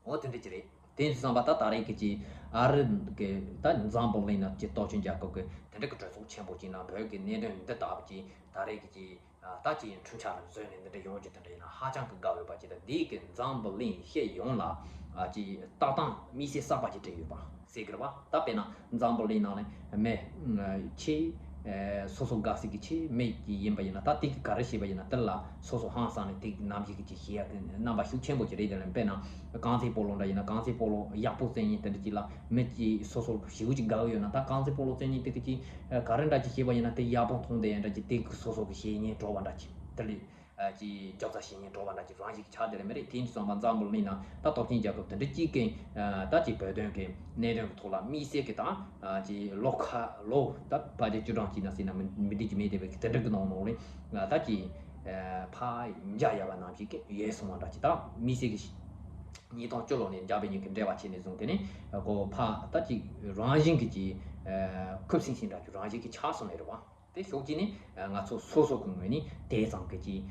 འོ་དེ་འདྲ་ཅིག་རེད། དེ་ཡིན་དུས་ཙམ་པ་ད་ད་རེས་ཀྱི་ཅིག་ཨ་རི་གི་ད་འཛམ་བུ་གླིང་ན་ཅིག་སྟོབས་ཆེན་རྒྱལ་ཁབ་ཀྱི་དེ་འདྲ་གི་གྲོས་ཚོགས་ཆེན་པོ་ཅིག་ནང་བོད་ཀྱི་གནད་དོན་འདི་ལྟ་བུ་ཅིག་ད་རེས་ཀྱི་ཅིག་ད་ཅིག་འཕྲིན་ཕྲན་ལ་བཟོས་ནས་འདི་འདྲ་ཡོང་རྒྱུ་དེ་འདྲ་ཡིན་ན་ཧ་ཅང་གི་དགའ་འོས་པ་ཅིག་དང་། འདི་གི་འཛམ་བུ་གླིང་ཤེས་ཡོངས་ལ་ཅིག་ལྟ་སྟངས་དམིགས་བསལ་གསར་པ་ཅིག་སྤྲད་ཡོད་པ་ཟེར་གི་རེད་བ། ད་དཔེར་ན་འཛམ་བུ་གླིང་ནང་ལ་མི་ཆེ་སོ་སོ་དགའ་སའི་གི་ཆེ་མི་ཅིག་ཡིན་པ་ཡིན་ན། ད་དེ་གི་ག་རེ་བྱས་པ་ཡིན་ན་དེ་ལ་སོ་སོ་ཧང་སངས་ནས་དེ་གི་ནམ་ཞིག་གི་ཅིག་ཤེས་ཡ་གི་རྣམ་པ་ཤུགས་ཆེན་པོ་ཅིག་རེད། དེ་ལ་དཔེར་ན་རྐང་རྩེད་སྤོ་ལོ་འདྲ་ཡིན་ན་རྐང་རྩེད་སྤོ་ལོ་ཡག་པོ་རྩེ་མཁན་དེ་འདྲ་ཅིག་ལ་མི་ཅིག་སོ་སོ་ཞེ་པོ་ཅིག་དགའ་གི་ཡོད་ན། ད་རྐང་རྩེད་སྤོ་ལོ་རྩེ་མཁན་དེ་གི་ཅིག་ག་རེ་འདྲ་ཅིག་བྱས་པ་ཡིན་ན་དེ་ཡག་པོ་མཐོང་བསྡད་ཡ་འདྲ་ཅིག་དེ་གི་སོ་སོ་གི་བྱས་ཉེས་འགྲོ་བ་འདྲ་ཅིག་དེ་ལས། ཨ་ཅིག་རྒྱབ་རྩ་བྱེད་མཁན་གྲོགས་པ་འདྲ་ཅིག་རང་བཞིན་གྱི་ཆགས་བསྡད་རེད་མི་རེད། དེ་ཡིན་དུས་ཙམ་པ་འཛམ་བུ་གླིང་ན་ད་སྟོབས་ཆེན་རྒྱལ་ཁབ་དེ་འདྲ་གཅིག་གིས་ཨ་ད་ཅིག་བོད་དོན་གྱི་གནད་དོན་གྱི་ཐོག་ལ་དམིགས་བསལ་གྱི་ད་ཨ་ཅིག་ལོ་ཁ་ལོ་ད་ཕལ་ཆེར་བཅུ་གྲངས་ཅིག་ན་ཟིན་ན་མི་མི་འགྲིག་གི་མེད་དེ་བས་དེ་འདྲ་གི་ནང་ནང་ལས་ད་ཅིག་ཨ་ཕ་འཇའ་ཡལ་བ་ནང་བཞིན་གྱི་ཡལ་སོང་བ་འདྲ་ཅིག་ད་དམིགས་བསལ་གྱི་ཉིས་སྟོང་བཅུ་ལོ་ནས་འཇར་པན་གཉིས་ཀྱི་འབྲེལ་བ་བྱས་ནས་བཟུང་དེ་ནས་ཨ་ཁོ་ཕ་ད་ཅིག་རང་བཞིན་གྱི་ཅིག་ཨ་ཁུ་སིམ་སིམ་འདྲ་ཅིག་རང་བཞིན་གྱི་ཆགས་སོང་ནས་རེད་བ། དེ་ཕྱོགས་གཅིག་ནས་ང་ཚོ་སོ་སོ་གི་ངོས་ནས་དེ་ཙམ་གྱི་ཅིག་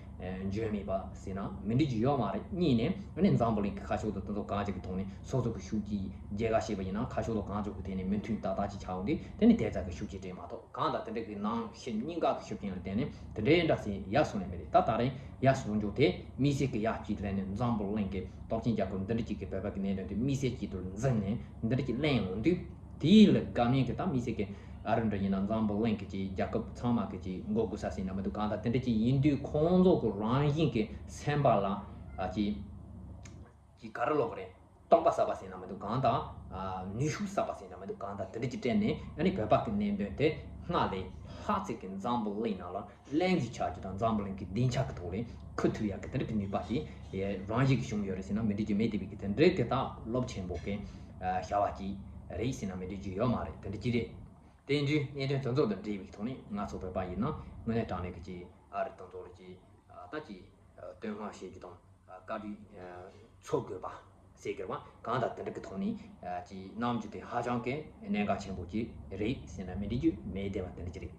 འཇོན་མེད་པ་ཟེར་ན་མི་འགྲིག་རྒྱུ་ཡོད་མ་རེད། གཉིས་ནས་ཨ་ནི་འཛམ་བུ་གླིང་གི་ཁ་ཕྱོགས་དང་དེ་ཚོ་གང་ཅིག་གི་ཐོག་ནས་སོ་སོ་གི་ཤུགས་ཀྱིས་རྒྱལ་ཁ་བཤད་པ་ཡིན་ན་ཁ་ཕྱོགས་དང་གང་ཅིག་གི་ཐད་ནས་མི་མཐུན་ཏག་ཏག་ཅིག་ཆགས་འོང་དུས་དེ་ནི་དེ་ཙམ་གྱི་ཤུགས་རྐྱེན་སྤྲད་མ་ཐུབ། གང་ལྟར་དེ་འདྲ་གི་ནང་བཞིན་གཉིས་ཀ་གི་ཤུགས་རྐྱེན་ལ་བརྟེན་ནས་དེ་འདྲའི་འདྲ་ཟེར་ཡར་སོང་ནས་མི་རེད། ད་ད་རེས་ཡར་སོང་རྒྱུ་དེ་དམིགས་བསལ་གྱི་ཡར་གཅིག་ལེན་ནས་འཛམ་བུ་གླིང་གི་སྟོབས་ཆེན་རྒྱལ་ཁབ་འདི་འདྲ་གཅིག་གི་བོད་པ་གི་གནད་དོན་དེ་དམིགས་བསལ་གྱི་དུ་འཛིན་ནས་འདི་འདྲ་གཅིག་གླེང་འོང་དུས། དེའི་ལ་དགའ་མིན་གྱི་ད་མི་ཟེར་གི་ཨ་རི་འདྲ་ཡིན་ན་འཛམ་བུ་གླིང་གི་ཅིག་རྒྱལ་ཁབ་ཚང་མ་གི་ཅིག་མགོ་སྒུར་ས་ཟེར་ན་མི་འདུག་གང་ལྟར་དེ་འདྲ་ཅིག་ཡིན་དུས་ཁོང་ཚོ་གི་རང་བཞིན་གྱི་སེམས་པ་ལ་ཨ་ཅིག་ཅིག་ག་རེ་ལབ་དགོས་རེད། སྟོང་པ་ཟ་བ་ཟེར་ན་མི་འདུག་གང་ལྟར་ཨ་ནུས་ཤུགས་ཟ་བ་ཟེར་ན་མི་འདུག་གང་ལྟར་དེ་འདྲ་ཅིག་སྤྲད་ནས་ཨ་ནི་བོད་པ་གི་གནད་དོན་དེ་སྔར་ལས་ལྷག་ཅིག་གི་འཛམ་བུ་གླིང་ནང་ལ་གླེང་གཞི་ཆགས་རྒྱུ་དང་འཛམ་བུ་གླིང་གི་སྡིངས་ཆ་གི་ཐོག་ལ་འཁོད་ཐུབ་ཡག་གི་དེ་འདྲ་གི་ནུས་པ་ཞིག་རང་བཞིན་གྱིས་བྱུང་ཡོད་རེད་ཟེར་ན་མི་འགྲིག་རྒྱུ་མེད། དེ་བས་ཀྱི་དེ་འདྲའི་དེ་དག་རླབས་ཆེན་པོ་གི་བྱ་བ་ཅིག་རེད་ཟེར་ན་མི་འགྲིག་རྒྱུ་ཡོད་མ་རེད། དེ་འདྲ་ཅིག་རེད། དེ་འདྲའི་གནད་དོན་དེ་ཚོ་དང་འབྲེལ་བའི་ཐོག་ནས་ང་ཚོ་བོད་པ་ཡིན་ན་དངོས་གནས་དྲང་གནས་ཀྱི་ཅིག་ཨ་རི་དང་ཚོ་ལ་ཅིག་ད་ཅིག་བསྟོད་བསྔགས་བྱེད་རྒྱུ་དང་བཀའ་དྲིན་འཚོལ་དགོས་པ་ཟེར་དགོས་པ་གང་ལྟར་དེ་འདྲ་གི་ཐོག་ནས་ཅིག་གནང་རྒྱུ་དེ་ཧ་ཅང་གི་གནད་འགག་ཆེན་པོ་ཅིག་རེད་ཟེར་ན་མི་འགྲིག་རྒྱུ་མེད་བསྡད་པ་དེ་འདྲ་ཅིག་རེད།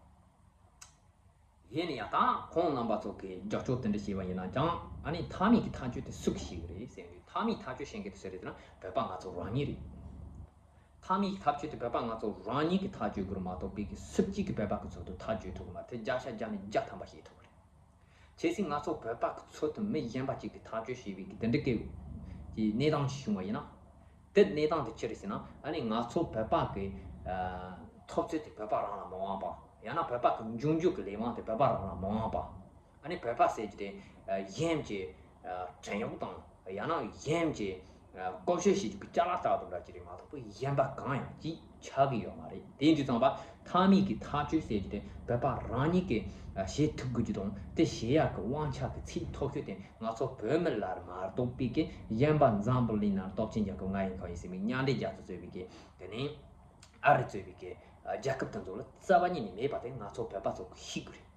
ཡིན་ན་ཡང་ད་ཁོང་རྣམ་པ་ཚོ་གིས་རྒྱབ་སྐྱོར་དེ་འདྲ་བྱས་པ་ཡིན་ན་ཀྱང་ཨ་ནི་མཐའ་མའི་གི་ཐག་གཅོད་དེ་སུ་གིས་བྱེད་གི་རེད་ཟེར་དུས་མཐའ་མའི་ཐག་གཅོད་བྱེད་མཁན་དེ་སུ་རེད་ཟེར་ན་བོད་པ་ང་ཚོ་རང་ཉིད་རེད། མཐའ་མའི་ཐག་གཅོད་དེ་བོད་པ་ང་ཚོ་རང་ཉིད་ཀྱིས་ཐག་གཅོད་དགོས་རེད་མ་གཏོགས་པའི་གི་སུ་གཅིག་གིས་བོད་པ་གི་ཚབ་ཏུ་ཐག་གཅོད་ཐུབ་གི་མ་རེད། དེ་བརྒྱ་ཆ་བརྒྱ་ནས་བརྒྱ་ཐམ་པ་བཤད་ཐུབ་གི་རེད། གལ་སྲིད་ང་ཚོ་བོད་པ་གི་ཚབ་ཏུ་མི་གཞན་པ་གཅིག་གིས་ཐག་གཅོད་བྱས་པའི་གི་དེ་འདྲ་གི་གི་གནས་སྟངས་ཤིག་བྱུང་བ་ཡིན་ན། དེ་གནས་སྟངས་དེ་ཅི་རེད་ཟེར་ན་ཨ་ནི་ང་ཚོ་བོད་པ་གི་ཨ་འཐབ་རྩོད་དེ་བོད་པ་རང་ལ་མ་དབང་པ། ཡང་ན་བོད་པ་གི་འབྱུང་འགྱུར་གི་ལས་དབང་དེ་བོད་པ་རང་ལ་མ་དབང་པ། ཨ་ནི་བོད་པ་ཟེར་རྒྱུ་དེ་ཨ་གཞན་གྱི་ཨ་བྲན་གཡོག་དང་ཡང་ན་གཞན་གྱི་ཨ་བཀོལ་སྤྱོད་བྱེད་རྒྱུ་གི་ཅ་ལག་ལྟ་བུ་འདྲ་ཅིག་རེད་མ་གཏོགས་པའི་གཞན་པ་གང་ཡང་ཅིག་ཆགས་ཀྱི་ཡོད་མ་རེད། དེ་ཡིན་དུས་ཙམ་པ་མཐའ་མའི་གི་ཐག་གཅོད་ཟེར་རྒྱུ་དེ་བོད་པ་རང་ཉིད་ཀྱིས་ཨ་བྱེད་ཐུབ་དགོས་རྒྱུ་དང་དེ་བྱེད་ཡག་གི་དབང་ཆ་གི་ཚད་མཐོ་ཤོས་དེ་ང་ཚོ་བོད་མི་ལ་མ་གཏོགས་པའི་གི་གཞན་པ་འཛམ་བུ་གླིང་ནང་སྟོབས་ཆེན་རྒྱལ་ཁབ་ང་ཡིན་ཁོ་ཡིན་ཟེར་བའི་མཉམ་འབྲེལ་རྒྱལ་ཚོགས་གཙོས་པའི་གི་དེ་ནས་ཨ་རི་གཙོས་པའི་གི་རྒྱལ་ཁབ་དེ་ཚོ་ལ་རྩ་བ་ཉིད་ནས་མེད་པ་དེ་ང་ཚོ་བོད་པ་ཚོ་གིས་ཤེས་དགོས་རེད།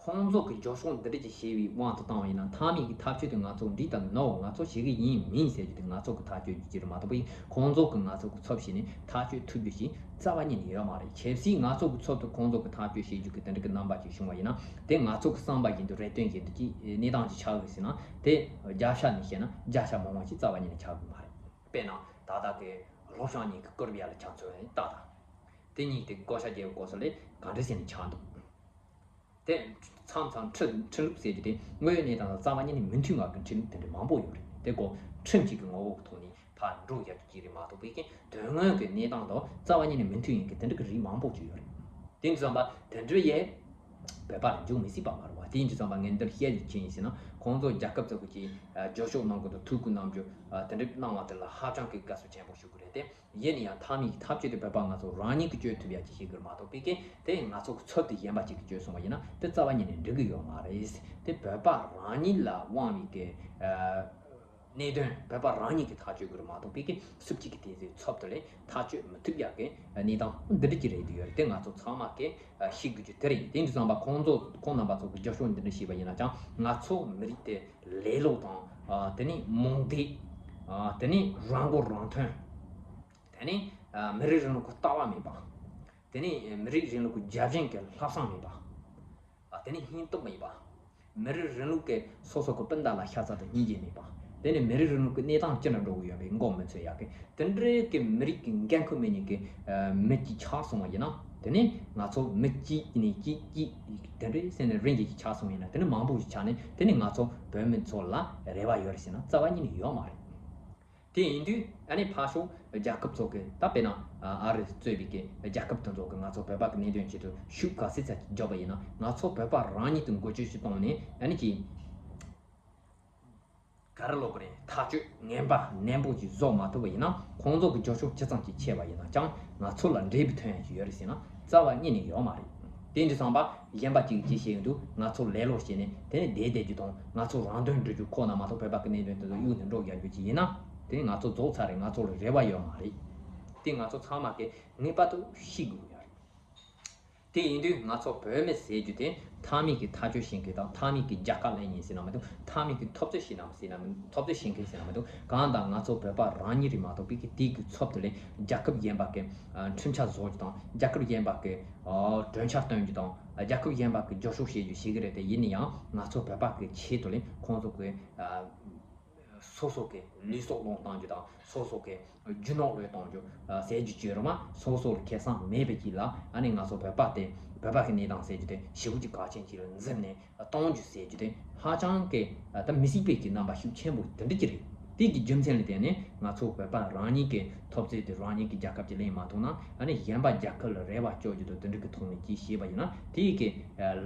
ཁོང་ཚོ་གི་རྒྱབ་སྐྱོར་འདི་འདྲ་ཅིག་བྱས་པའི་དབང་དུ་བཏང་བ་ཡིན་ན་མཐའ་མའི་གི་ཐག་གཅོད་དེ་ང་ཚོ་འགྲིག་དང་ནོ་ང་ཚོ་བྱེད་གི་ཡིན་མིན་ཟེར་རྒྱུ་དེ་ང་ཚོ་གི་ཐག་གཅོད་རྒྱུ་ཅིག་རེད་མ་གཏོགས་པའི་ཁོང་ཚོ་གི་ང་ཚོ་གི་ཚབ་བྱས་ནས་ཐག་གཅོད་ཐུབ་རྒྱུ་ཞིག་རྩ་བ་ཉིད་ནས་ཡོད་མ་རེད། ཆབ་སྲིད་ང་ཚོ་གི་ཚབ་ཏུ་ཁོང་ཚོ་གི་ཐག་གཅོད་བྱེད་རྒྱུ་གི་དེ་འདྲ་གི་རྣམ་པ་ཅིག་བྱུང་བ་ཡིན་ན་དེ་ང་ཚོ་གི་བསམ་པ་བཞིན་དུ་རེ་ལྟོས་བཞིན་དུ་ཅིག་གནས་སྟངས་ཅིག་ཆགས་གི་ཟེར་ན་དེ་བརྒྱ་ཆ་ནས་བཤད་ན་བརྒྱ་ཆ་མང་བ་ཅིག་རྩ་བ་ཉིད་ནས་ཆགས་གི་མ་རེད། དཔེར་ན་ད་ལྟ་གི་ལྷོ་བྱང་གཉིས་ཀྱི་ཀོ་རི་ཡ་ལ་ཆ་མཚོན་ནས་ལྟ་དང་། དེ་གཉིས་དེ་བགོ་བཤའ་རྒྱག་དགོས་ས་ལས་ག་འདྲ་ཟེར་ནས་ཆགས་འདུག་དེ་མཚམས་མཚམས་ཁྲིམས་ཁྲིམས་ལུགས་ཟེར་རྒྱུ་དེ་དངོས་ཡོད་གནས་སྟངས་དང་རྩ་བ་ཉིད་ནས་མི་མཐུན་པ་གི་ཁྲིམས་ལུགས་དེ་འདྲ་མང་པོ་ཡོད་རེད། དེ་ཀོ་ཁྲིམས་གཅིག་གི་ངོ་བོ་གི་ཐོག་ནས་ཕར་འགྲོ་རྒྱག་རྒྱུ་ཅིག་རེད་མ་གཏོགས་པའི་གི་དོན་དངོས་ཀྱི་གནས་སྟངས་དང་རྩ་བ་ཉིད་ནས་མི་མཐུན་ཡིན་གི་དེ་འདྲ་གི་རིགས་མང་པོ་ཅིག་ཡོད་རེད། དེ་ཡིན་དུས་ཙམ་པ་དེ་འདྲ་ཡས་བོད་པ་ལ་འཇུག་མི་སྲིད་པ་མ་རེད་བ། དེ་ཡིན་དུས་ཙམ་པ་ངས་འདིར་བཤད་རྒྱུ་ཅི་ཡིན་ཟེར་ན་ཁོང་ཚོ་རྒྱལ་ཁབ་ཚོ་གི་ཅིག་རྒྱབ་སྐྱོར་གནང་དགོས་དང་ཐུགས་ཁུར་གནང་རྒྱུ་དེ་འདྲ་གནང་བ་དེ་ལ་ཧ་ཅང་གི་དགའ་བསུ་ཆེན་པོ་ཞུ་དགོས་རེད་དེ། ཡིན་ན་ཡང་མཐའ་མའི་ཐག་གཅོད་དེ་བོད་པ་ང་ཚོ་རང་ཉིད་ཀྱིས་གཅོད་ཐུབ་ཡ་ཅིག་ཤེས་དགོས་མ་གཏོགས་པའི་གི་དེ་ང་ཚོ་གི་ཚབ་ཏུ་གཞན་པ་ཅིག་གིས་གཅོད་སོང་བ་ཡིན་ན་དེ་རྩ་བ་ཉིད་ནས་འགྲིག་གི་ཡོད་མ་རེད། དེ་བོད་པ་རང་ཉིད་ལ་དབང་བའི་གི་གནད་དོན་བོད་པ་རང་ཉིད་ཀྱིས་ཐག་གཅོད་དགོས་རེད་མ་གཏོགས་པའི་གི་སུ་གཅིག་གིས་དེ་ཚོའི་ཚབ་ཏུ་ལས་ཐག་གཅོད་མི་ཐུབ་ཡ་གི་གནས་སྟངས་འདི་འདྲ་ཅིག་རེད་འདུག་ཡོད་རེད། དེ་ང་ཚོ་ཚང་མ་གི་ཤེས་དགོས་རྒྱུ་དེ་རེད། དེ་འདྲ་ཙམ་པ་ཁོང་ཚོ་ཁོང་རྣམ་པ་ཚོ་གི་རྒྱབ་སྐྱོར་འདི་འདྲ་བྱས་པ་ཡིན་ན་ཀྱང་ང་ཚོ་མི་རིགས་དེ་ལེ་ལོ་དང་དེ་ནས་རྨོངས་དད། དེ་ནས་རང་མགོ་རང་ཐོན། དེ་ནས་མི་རིགས་རིང་ལུགས་ཀྱི་ལྟ་བ་མེད་པ། དེ་ནས་མི་རིགས་རིང་ལུགས་ཀྱི་རྒྱབ་ཆེན་གྱི་ལྷག་བསམ་མེད་པ། དེ་ནས་སྙིང་སྟོབས་མེད་པ། མི་རིགས་རིང་ལུགས་ཀྱི་སོ་སོ་གི་སྤུན་ཟླ་ལ་ཤ་ཚ་དང་སྙིང་རྗེ་མེད་པ། དེ་ནས་མི་རིགས་རིང་ལུགས་ཀྱི་གནས་སྟངས་ཅི་འདྲ་འགྲོ་གི་ཡོད་པའི་མགོ་མི་ཚོས་ཡག་གི་དེ་འདྲའི་གི་མི་རིགས་ཀྱི་འགན་ཁུར་མེད་མཁན་གྱི་མི་གཅིག་ཆགས་སོང་བ་ཡིན་ན། དེ་ནས་ང་ཚོ་མི་གཅིག་ནས་གཅིག་གཅིག་དེ་འདྲའི་སེམས་ནས་རིན་གྱིས་ཆགས་སོང་ཡིན་ན་དེ་ནས་མང་པོ་ཞིག་ཆགས་ནས་དེ་ནས་ང་ཚོ་བོད་མི་ཚོ་ལ་རེ་བ་ཡོད་རེད་ཟེར་ན་རྩ་བ་ཉིད་ནས་ཡོད་མ་རེད། དེ་ཡིན་དུས་ཨ་ནི་ཕར་ཕྱོགས་རྒྱལ་ཁབ་ཚོ་གི་ད་དཔེར་ན་ཨ་རི་གཙོས་པའི་གི་རྒྱལ་ཁབ་དེ་ཚོ་གི་ང་ཚོ་བོད་པ་གི་གནད་དོན་ཆེད་དུ་ཤུགས་ག་ཚད་ཙམ་རྒྱག་པ་ཡིན་ན་ང་ཚོ་བོད་པ་རང་ཉིད་དུ་འགུལ་སྐྱོད་ཅིག་བཏང་ནས་ཨ་ནི་ཅིག་ག་རེ་ལབ་དགོས་རེད། ཐག་གཅོད་ངན་པ་ནན་པོ་ཅིག་བཟོ་མ་ཐུབ་པ་ཡིན་ན་ཁོང་ཚོ་གི་རྒྱབ་སྐྱོར་ཇི་ཙམ་ཅིག་ཆེ་བ་ཡིན་ན་ཅང་ང་ཚོ་ལ་འབྲས་བུ་ཐོན་ཡ་ཅིག་ཡོད་རེད་ཟེར་ན་རྩ་བ་ཉིད་ནས་ཡོད་མ་རེད། དེ་འདྲ་ཙམ་པ་གཞན་པ་གཅིག་གིས་ཅི་བྱེད་ཡོང་དུས་ང་ཚོ་ལེ་ལོ་བྱས་ནས་དེ་ནས་བསྡད་བསྡད་རྒྱུ་དང་ང་ཚོ་རང་དོན་སྒྲུབ་རྒྱུ་ཁོ་ན་མ་གཏོགས་བོད་པ་གི་གནད་དོན་དེ་ཚོ་གཡུག་ནས་འགྲོ་རྒྱག་རྒྱུ་ཅིག་ཡིན་ན་དེ་ནས་ང་ཚོ་རྫོགས་ཚར་རེད། ང་ཚོ་ལ་རེ་བ་ཡོད་མ་རེད། དེ་ང་ཚོ་ཚང་མ་གིས་ངེས་པར་དུ་ཤེས་དགོས་ཡ་རེད། དེ་ཡིན་དུས་ང་ཚོ་བོད་མི་ཟེར་རྒྱུ་དེ་མཐའ་མའི་གི་ཐག་གཅོད་བྱེད་མཁན་དང་མཐའ་མའི་གི་རྒྱལ་ཁ་ལེན་མཁན་ཟེར་ན་མི་འདུག་འཐབ་རྩོད་བྱེད་ན་ཟེར་ན་མི་འཐབ་རྩོད་བྱེད་མཁན་ཟེར་ན་མི་འདུག་གང་ལྟར་ང་ཚོ་བོད་པ་རང་ཉིད་རེད་མ་གཏོགས་པའི་གི་དེའི་གི་ཚབ་ཏུ་ལས་རྒྱལ་ཁབ་གཞན་པ་གི་ཨ་ཁྲིམས་འཆར་བཟོ་རྒྱུ་དང་རྒྱལ་ཁབ་གཞན་པ་གི་ཨ་གྲོས་འཆར་སྟོན་རྒྱུ་དང་རྒྱལ་ཁབ་གཞན་པ་གི་རྒྱབ་སྐྱོར་བྱེད་རྒྱུ་ཞིག་གི་རེད། དེ་ཡིན་ན་ཡང་ང་ཚོ་བོད་པ་གི་ཆེད་དུ་ལས་ཁོང་ཚོ་གི་ཨ་སོ་སོ་གི་ལུས་སྲོག་བློས་གཏོང་རྒྱུ་དང་སོ་སོ་གི་རྒྱུ་ནོར་བློས་གཏོང་རྒྱུ་ཟེར་རྒྱུ་བཅོས་ར་མ་སོ་སོ་ལ་ཁེ་བཟང་མེད་པའི་གི་ལ་ཨ་ནི་ང་ཚོ་བོད་པ་དེ་བོད་པ་གི་གནས་སྟངས་ཟེར་རྒྱུ་དེ་ཞེ་པོ་ཅིག་གལ་ཆེན་ཅིག་ལ་འཛིན་ནས་གཏོང་རྒྱུ་ཟེར་རྒྱུ་དེ་ཧ་ཅང་གི་ད་མི་སྲིད་པའི་གི་རྣམ་པ་ཤུགས་ཆེན་པོ་དེ་འདྲ་ཅིག་རེད། དེ་གི་རྒྱུ་མཚན་ལ་བརྟེན་ནས་ང་ཚོ་བོད་པ་རང་ཉིད་ཀྱི་འཐབ་རྩོད་དེ་རང་ཉིད་ཀྱི་རྒྱལ་ཁབ་ཀྱི་ལེན་མ་ཐུབ་ན། ཨ་ནི་གཞན་པ་རྒྱལ་ཁབ་ལ་རེ་བ་བཅོལ་རྒྱུ་དང་དེ་འདྲ་གི་ཐོག་ནས་ཅིག་བྱས་པ་ཡིན་ན། དེའི་གི་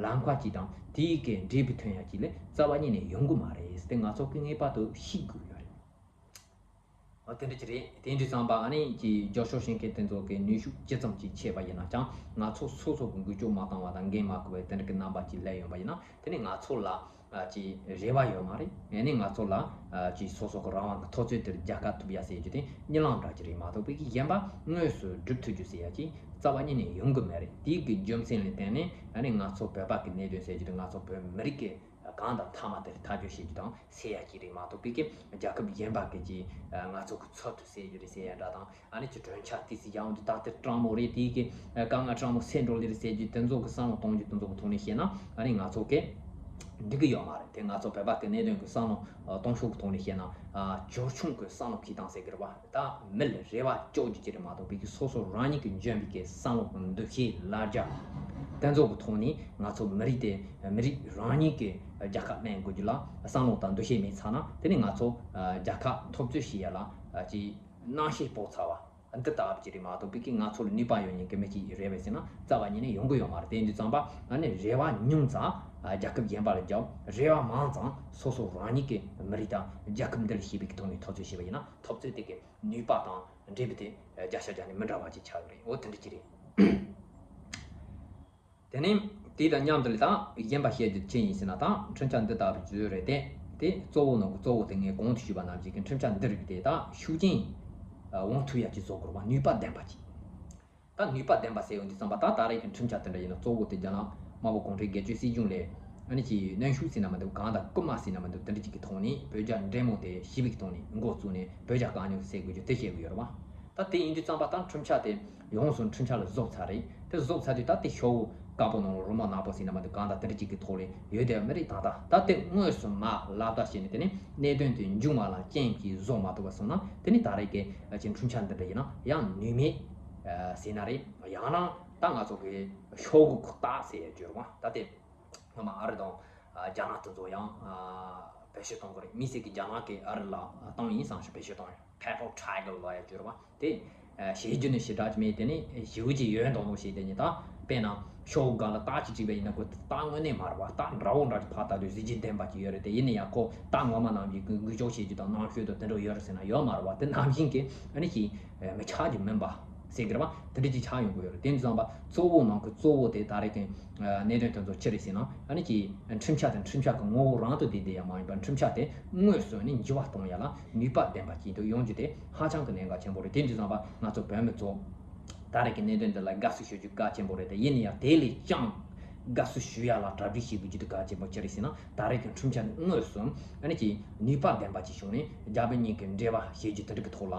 ལམ་ཁ་ཅིག་དང་དེའི་གི་འབྲས་བུ་ཐོན་ཡ་ཅིག་ལས་རྩ་བ་ཉིད་ནས་ཡོང་གི་མ་རེད་ཟེར་ཏེ་ང་ཚོ་གི་ངེས་པར་དུ་ཤེས་དགོས་ཡོད་རེད། འོ་དེ་འདྲ་ཅིག་རེད། དེ་འདྲ་བསམ་པ་ཨ་ནི་ཀྱི་རྒྱབ་སྐྱོར་བྱེད་མཁན་དེ་ཚོ་གི་ནུས་ཤུགས་ཇི་ཙམ་ཅིག་ཆེ་བ་ཡིན་ན་ཀྱང་། ང་ཚོ་སོ་སོ་གི་འགུལ་སྐྱོད་མ་བཏང་བ་དང་འགན་མ་འཁུར་བའི་དེ་འདྲ་གི་རྣམ་པ་ཅིག་སླེབས་ཡོང་པ་ཡིན་ན། དེ་ནི་ང་ཚོ་ལ་ཨ་ཅིག་རེ་བ་ཡོད་མ་རེད། ཨ་ནི་ང་ཚོ་ལ་ཨ་ཅིག་སོ་སོ་གི་རང་དབང་གི་འཐབ་རྩོད་དེར་རྒྱལ་ཁ་ཐོབ་ཡ་ཟེར་རྒྱུ་དེ་གཉིད་ལམ་འདྲ་ཅིག་རེད་མ་གཏོགས། པའི་གི་གཞན་པ་དངོས་སུ་སྒྲུབ་ཐུབ་རྒྱུ་ཟེར་ཡ་ཅིག་རྩ་བ་ཉིད་ནས་ཡོང་གི་མེད་རེད། དེའི་གི་རྒྱུ་མཚན་ལ་བརྟེན་ནས་ཨ་ནི་ང་ཚོ་བོད་པ་གི་གནད་དོན་ཟེར་རྒྱུ་དེ་ང་ཚོ་བོད་མི་རིགས་ཀྱི་གང་དང་མཐའ་མ་དེར་ཐག་གཅོད་བྱེད་རྒྱུ་དང་སེལ་ཡ་ཅིག་རེད་མ་གཏོགས། པའི་གི་རྒྱལ་ཁབ་གཞན་པ་གི་ཅིག་ང་ཚོ་གི་ཚབ་ཏུ་སེལ་རྒྱུ་རེད་ཟེར་ཡ་འདྲ་དང་། ཨ་ནི་ཅིག་གྲོས་འཆར་ཏི་སི་ཡང་འདི་ད་ལྟ་སྤྲང་མོ་རེད། དེའི་གི་དཀའ་ངལ་སྤྲང་མོ་སེལ་འགྲོ་ལེ་རེད་ཟེར་རྒྱུ་དེ་ཚོ་གི་བསམ་བློ་གཏོང་རྒྱུ་དེ་ཚོ་གི་ཐོག་ནས་བཤད་ན། ཨ་ནི་ང་ཚོ་གི་འགྲིག་གི་ཡོད་མ་རེད། དེ་ང་ཚོ་བོད་པ་གི་གནད་དོན་གི་བསམ་བློ་གཏོང་ཕྱོགས་གི་ཐོག་ནས་བཤད་ན། ཨ་བྱོལ་ཆུང་གི་བསམ་བློ་འཁྱེར་སྟངས་ཟེར་གི་རེད་བ། ད་མི་ལ་རེ་བ་བཅོལ་རྒྱུ་ཅིག་རེད་མ་གཏོགས། པའི་གི་སོ་སོ་རང་ཉིད་ཀྱི་འཇོན་པའི་གི་བསམ་བློ་གི་འདུ་ཤེས་ལ་རྒྱ་དེ་ཚོ་གི་ཐོག་ནས་ང་ཚོ་མི་རིགས་དེ་མི་རིགས་རང་ཉིད་ཀྱི་རྒྱལ་ཁ་ལེན་དགོས་རྒྱུ་ལ་བསམ་བློ་དང་འདུ་ཤེས་མེད་ཚར་ན། དེ་ནི་ང་ཚོ་རྒྱལ་ཁ་འཐབ་རྩོད་བྱེད་ཡ་ལ་ཅིག་སྣང་ཤས་སྤོ་ཚར་བ་འདི་ལྟ་བུ་ཅིག་རེད་མ་གཏོགས། པའི་གི་ང་ཚོ་ལ་ནུས་པ་ཡོད་མཁན་གི་མི་གཅིག་རེད་པས་ཟེར་ན་རྩ་བ་ཉིད་ནས་ཡོང་གི་ཡོད་མ་རེད། དེ་འདི་ཙམ་པ་ཨ་ནི་རེ་བ་ཉུང་ཙང་རྒྱལ་ཁབ་གཞན་པ་ལ་རྒྱབ། རེ་བ་མང་ཙང་སོ་སོ་རང་ཉིད་ཀྱི་མི་རིགས་དང་རྒྱལ་ཁབ་འདི་ལ་བྱེད་པའི་གི་ཐོག་ནས་འཐབ་རྩོད་བྱས་པ་ཡིན་ན། འཐབ་རྩོད་དེ་གི་ནུས་པ་དང་འབྲས་བུ་དེ་བརྒྱ་ཆ་བརྒྱ་ནས་མི་འདྲ་བ་ཅིག་ཆགས་ཀྱི་རེད། འོ་དེ་འདྲ་ཅིག་རེད། དེ་ནས་དེ་དང་མཉམ་དུ་ལ་ད་གཞན་པ་བཤད་རྒྱུ་ཅི་ཡིན་ཟེར་ན། ད་འཕྲིན་བཅར་འདི་ལྟ་བུ་བཟོས་རེད་དེ། དེ་གཙོ་བོ་ནང་གི་གཙོ་བོ་དེ་ངས་གོང་དུ་ཞུས་པ་ནང་བཞིན་གྱི་འཕྲིན་བཅར་འདི་རིགས་དེ་ད་ཤུགས་རྐྱེན་འོང་ཐུབ་ཡ་ཅིག་བཟོ་དགོས་རེད་བ། ནུས་པ་ལྡན་པ་ཅིག་ད་ནུས་པ་ལྡན་པ་ཟེར་ཡོང་དུས་ཙམ་པ། ད་ད་རེས་ཀྱི་འཕྲིན་བཅར་དེ་འདྲ་ཡིན་ན་གཙོ་བོ་དེ་རྒྱ་ནག་དམར་པོ་གུང་ཁྲན་སྒེར་གཅོད་སྲིད་གཞུང་ལས་ཨ་ནི་ཅིག་གནོན་ཤུགས་ཟེར་ན་མི་འདུག་གང་དང་རྐུ་མ་ཟེར་ན་མི་འདུག་དེ་འདྲ་ཅིག་གི་ཐོག་ནས་བོད་རྒྱ་འབྲེལ་མོལ་དེ་ཞི་བའི་ཐོག་ནས་འགོ་བཙུགས་ནས་བོད་རྒྱ་དཀའ་རྙོག་སེལ་དགོས་རྒྱུ་དེ་བཤད་གི་ཡོད་རེད་བ། ད་དེ་ཡིན་དུས་ཙམ་པ་ད་འཕྲིན་བཅར་དེ་ཡོངས་སུ་འཕྲིན་བཅར་ལ་བཟོ་ཚར་རེད། དེ་བཟོ་ཚར་དུས་ད་དེ་ཤོག་བུ་དཀར་པོ་ནང་ལ་རོ་མ་ནག་པོ་ཟེར་ན་མི་འདུག་གང་དང་དེ་འདྲ་ཅིག་གི་ཐོག་ལ་ཡོད་བསྡད་པ་མ་རེད། ད་ད་ད་དེ་དངོས་སུ་མར་ལག་བསྟར་བྱས་ནས། དེ་ནས་གནད་དོན་དེ་མཇུག་མ་ལ་རྐྱེན་གྱིས་བཟོ་མ་ཐུབ་པ་སོང་ན། དེ་ནི་ད་རེས་ཀྱི་ཅིག་འཕྲིན་བཅར་འདི་འདྲ་ཡིན་ན་ཡང་ནུས་མེད་ཟེར་ན་རེད། ཡང་ན་ད་ང་ཚོ་གི་ཤོག་གུ་ཁུག་རྟ་ཟེར་ཡ་བརྗོད་རོགས། ད་དེ་སྔོན་མ་ཨ་རི་དང་རྒྱ་ནག་དེ་ཚོ་ཡང་བེད་སྤྱོད་གཏོང་གི་རེད། དམིགས་བསལ་གྱི་རྒྱ་ནག་གིས་ཨ་རི་ལ་བཏང་ཡིན་བསམ་ཞིག་བེད་སྤྱོད་བཏང་ཡིན། Purple Tiger ལབ་ཡ་བརྗོད་རོགས། དེ་བྱེད་རྒྱུ་ནི་ཞེ་དྲག་ཅིག་མེད། དེ་ནི་ཞེ་པོ་ཅིག་ཡོད་མདོག་མདོག་བྱས་དེ་ནི་ད་དཔེར་ན་ཤོག་གུ་སྒང་ལ་རྟ་ཅིག་བཅུག་པ་ཡིན་ན། ཁོ་རྟ་དངོས་གནས་མ་རེད་བ། རྟ་འདྲ་བོ་འདྲ་ཅིག་ཕར་ལྟ་དུས་གཟི་བརྗིད་ལྡན་པ་ཅིག་ཡོད་རེད་དེ། ཡིན་ན་ཡང་ཁོ་རྟ་ངོ་མ་ནང་བཞིན་གྱི་འགུལ་སྐྱོད་བྱེད་རྒྱུ་དང་རྣམ་ཤེས་དང་དེ་འདྲ་ཡོད་རེད་ཟེར་ན་ཡོད་མ་རེད་བ། དེ་ནང་བཞིན་གྱི་ཨ་ནི་ཅིག་མི་ཆགས་རྒྱུ་མིན་པ་ཟེར་གི་རེད་བ། དེ་འདྲ་ཅིག་ཆགས་ཡོང་གི་ཡོད་རེད། དེ་ཙམ་པ་གཙོ་བོ་ནང་གི་གཙོ་བོ་དེ་ད་རེས་ཀྱི་གནད་དོན་དེ་ཚོ་ཅི་རེད་ཟེར་ན། ཨ་ནི་ཅིག་འཕྲིན་བཅར་དེ་འཕྲིན་བཅར་གྱི་ངོ་བོ་རང་དུ་བསྡད་བསྡད་ཡ་མ་ཡིན་པར། འཕྲིན་བཅར་དེ་དངོས་སུ་ནི་འགྱུར་བ་གཏོང་ཡ་ལ་ནུས་པ་ལྡན་པ་ཅིག་ཏུ་ཡོང་རྒྱུ་དེ་ཧ་ཅང་གི་གནད་འགག་ཆེན་པོ་རེད། དེ་འདྲ་ཙམ་པ་ང་ཚོ་བོད་མི་ཚོ་ད་རེས་ཀྱི་གནད་དོན་འདི་ལ་དགའ་བསུ་ཞུ་རྒྱུ་གལ་ཆེན་པོ་རེད་དེ། ཡིན་ན་ཡང་དེ་ལས་ཀྱང་དགའ་བསུ་ཞུ་ཡ་ལ་གྲ་སྒྲིག་བྱེད་དགོས་རྒྱུ་དེ་གལ་ཆེན་པོ་ཅི་རེད་ཟེར་ན། ད་རེས་ཀྱི་འཕྲིན་བཅར་དངོས་སུ་ཨ་ནི་ཅིག་ནུས་པ་ལྡན་པ་ཅིག་བྱུང་ནས་རྒྱ་བོད་གཉིས་ཀྱི་འབྲེལ་བ་བྱེད་རྒྱུ་དེ་འདྲ་གི་ཐོག་ལ་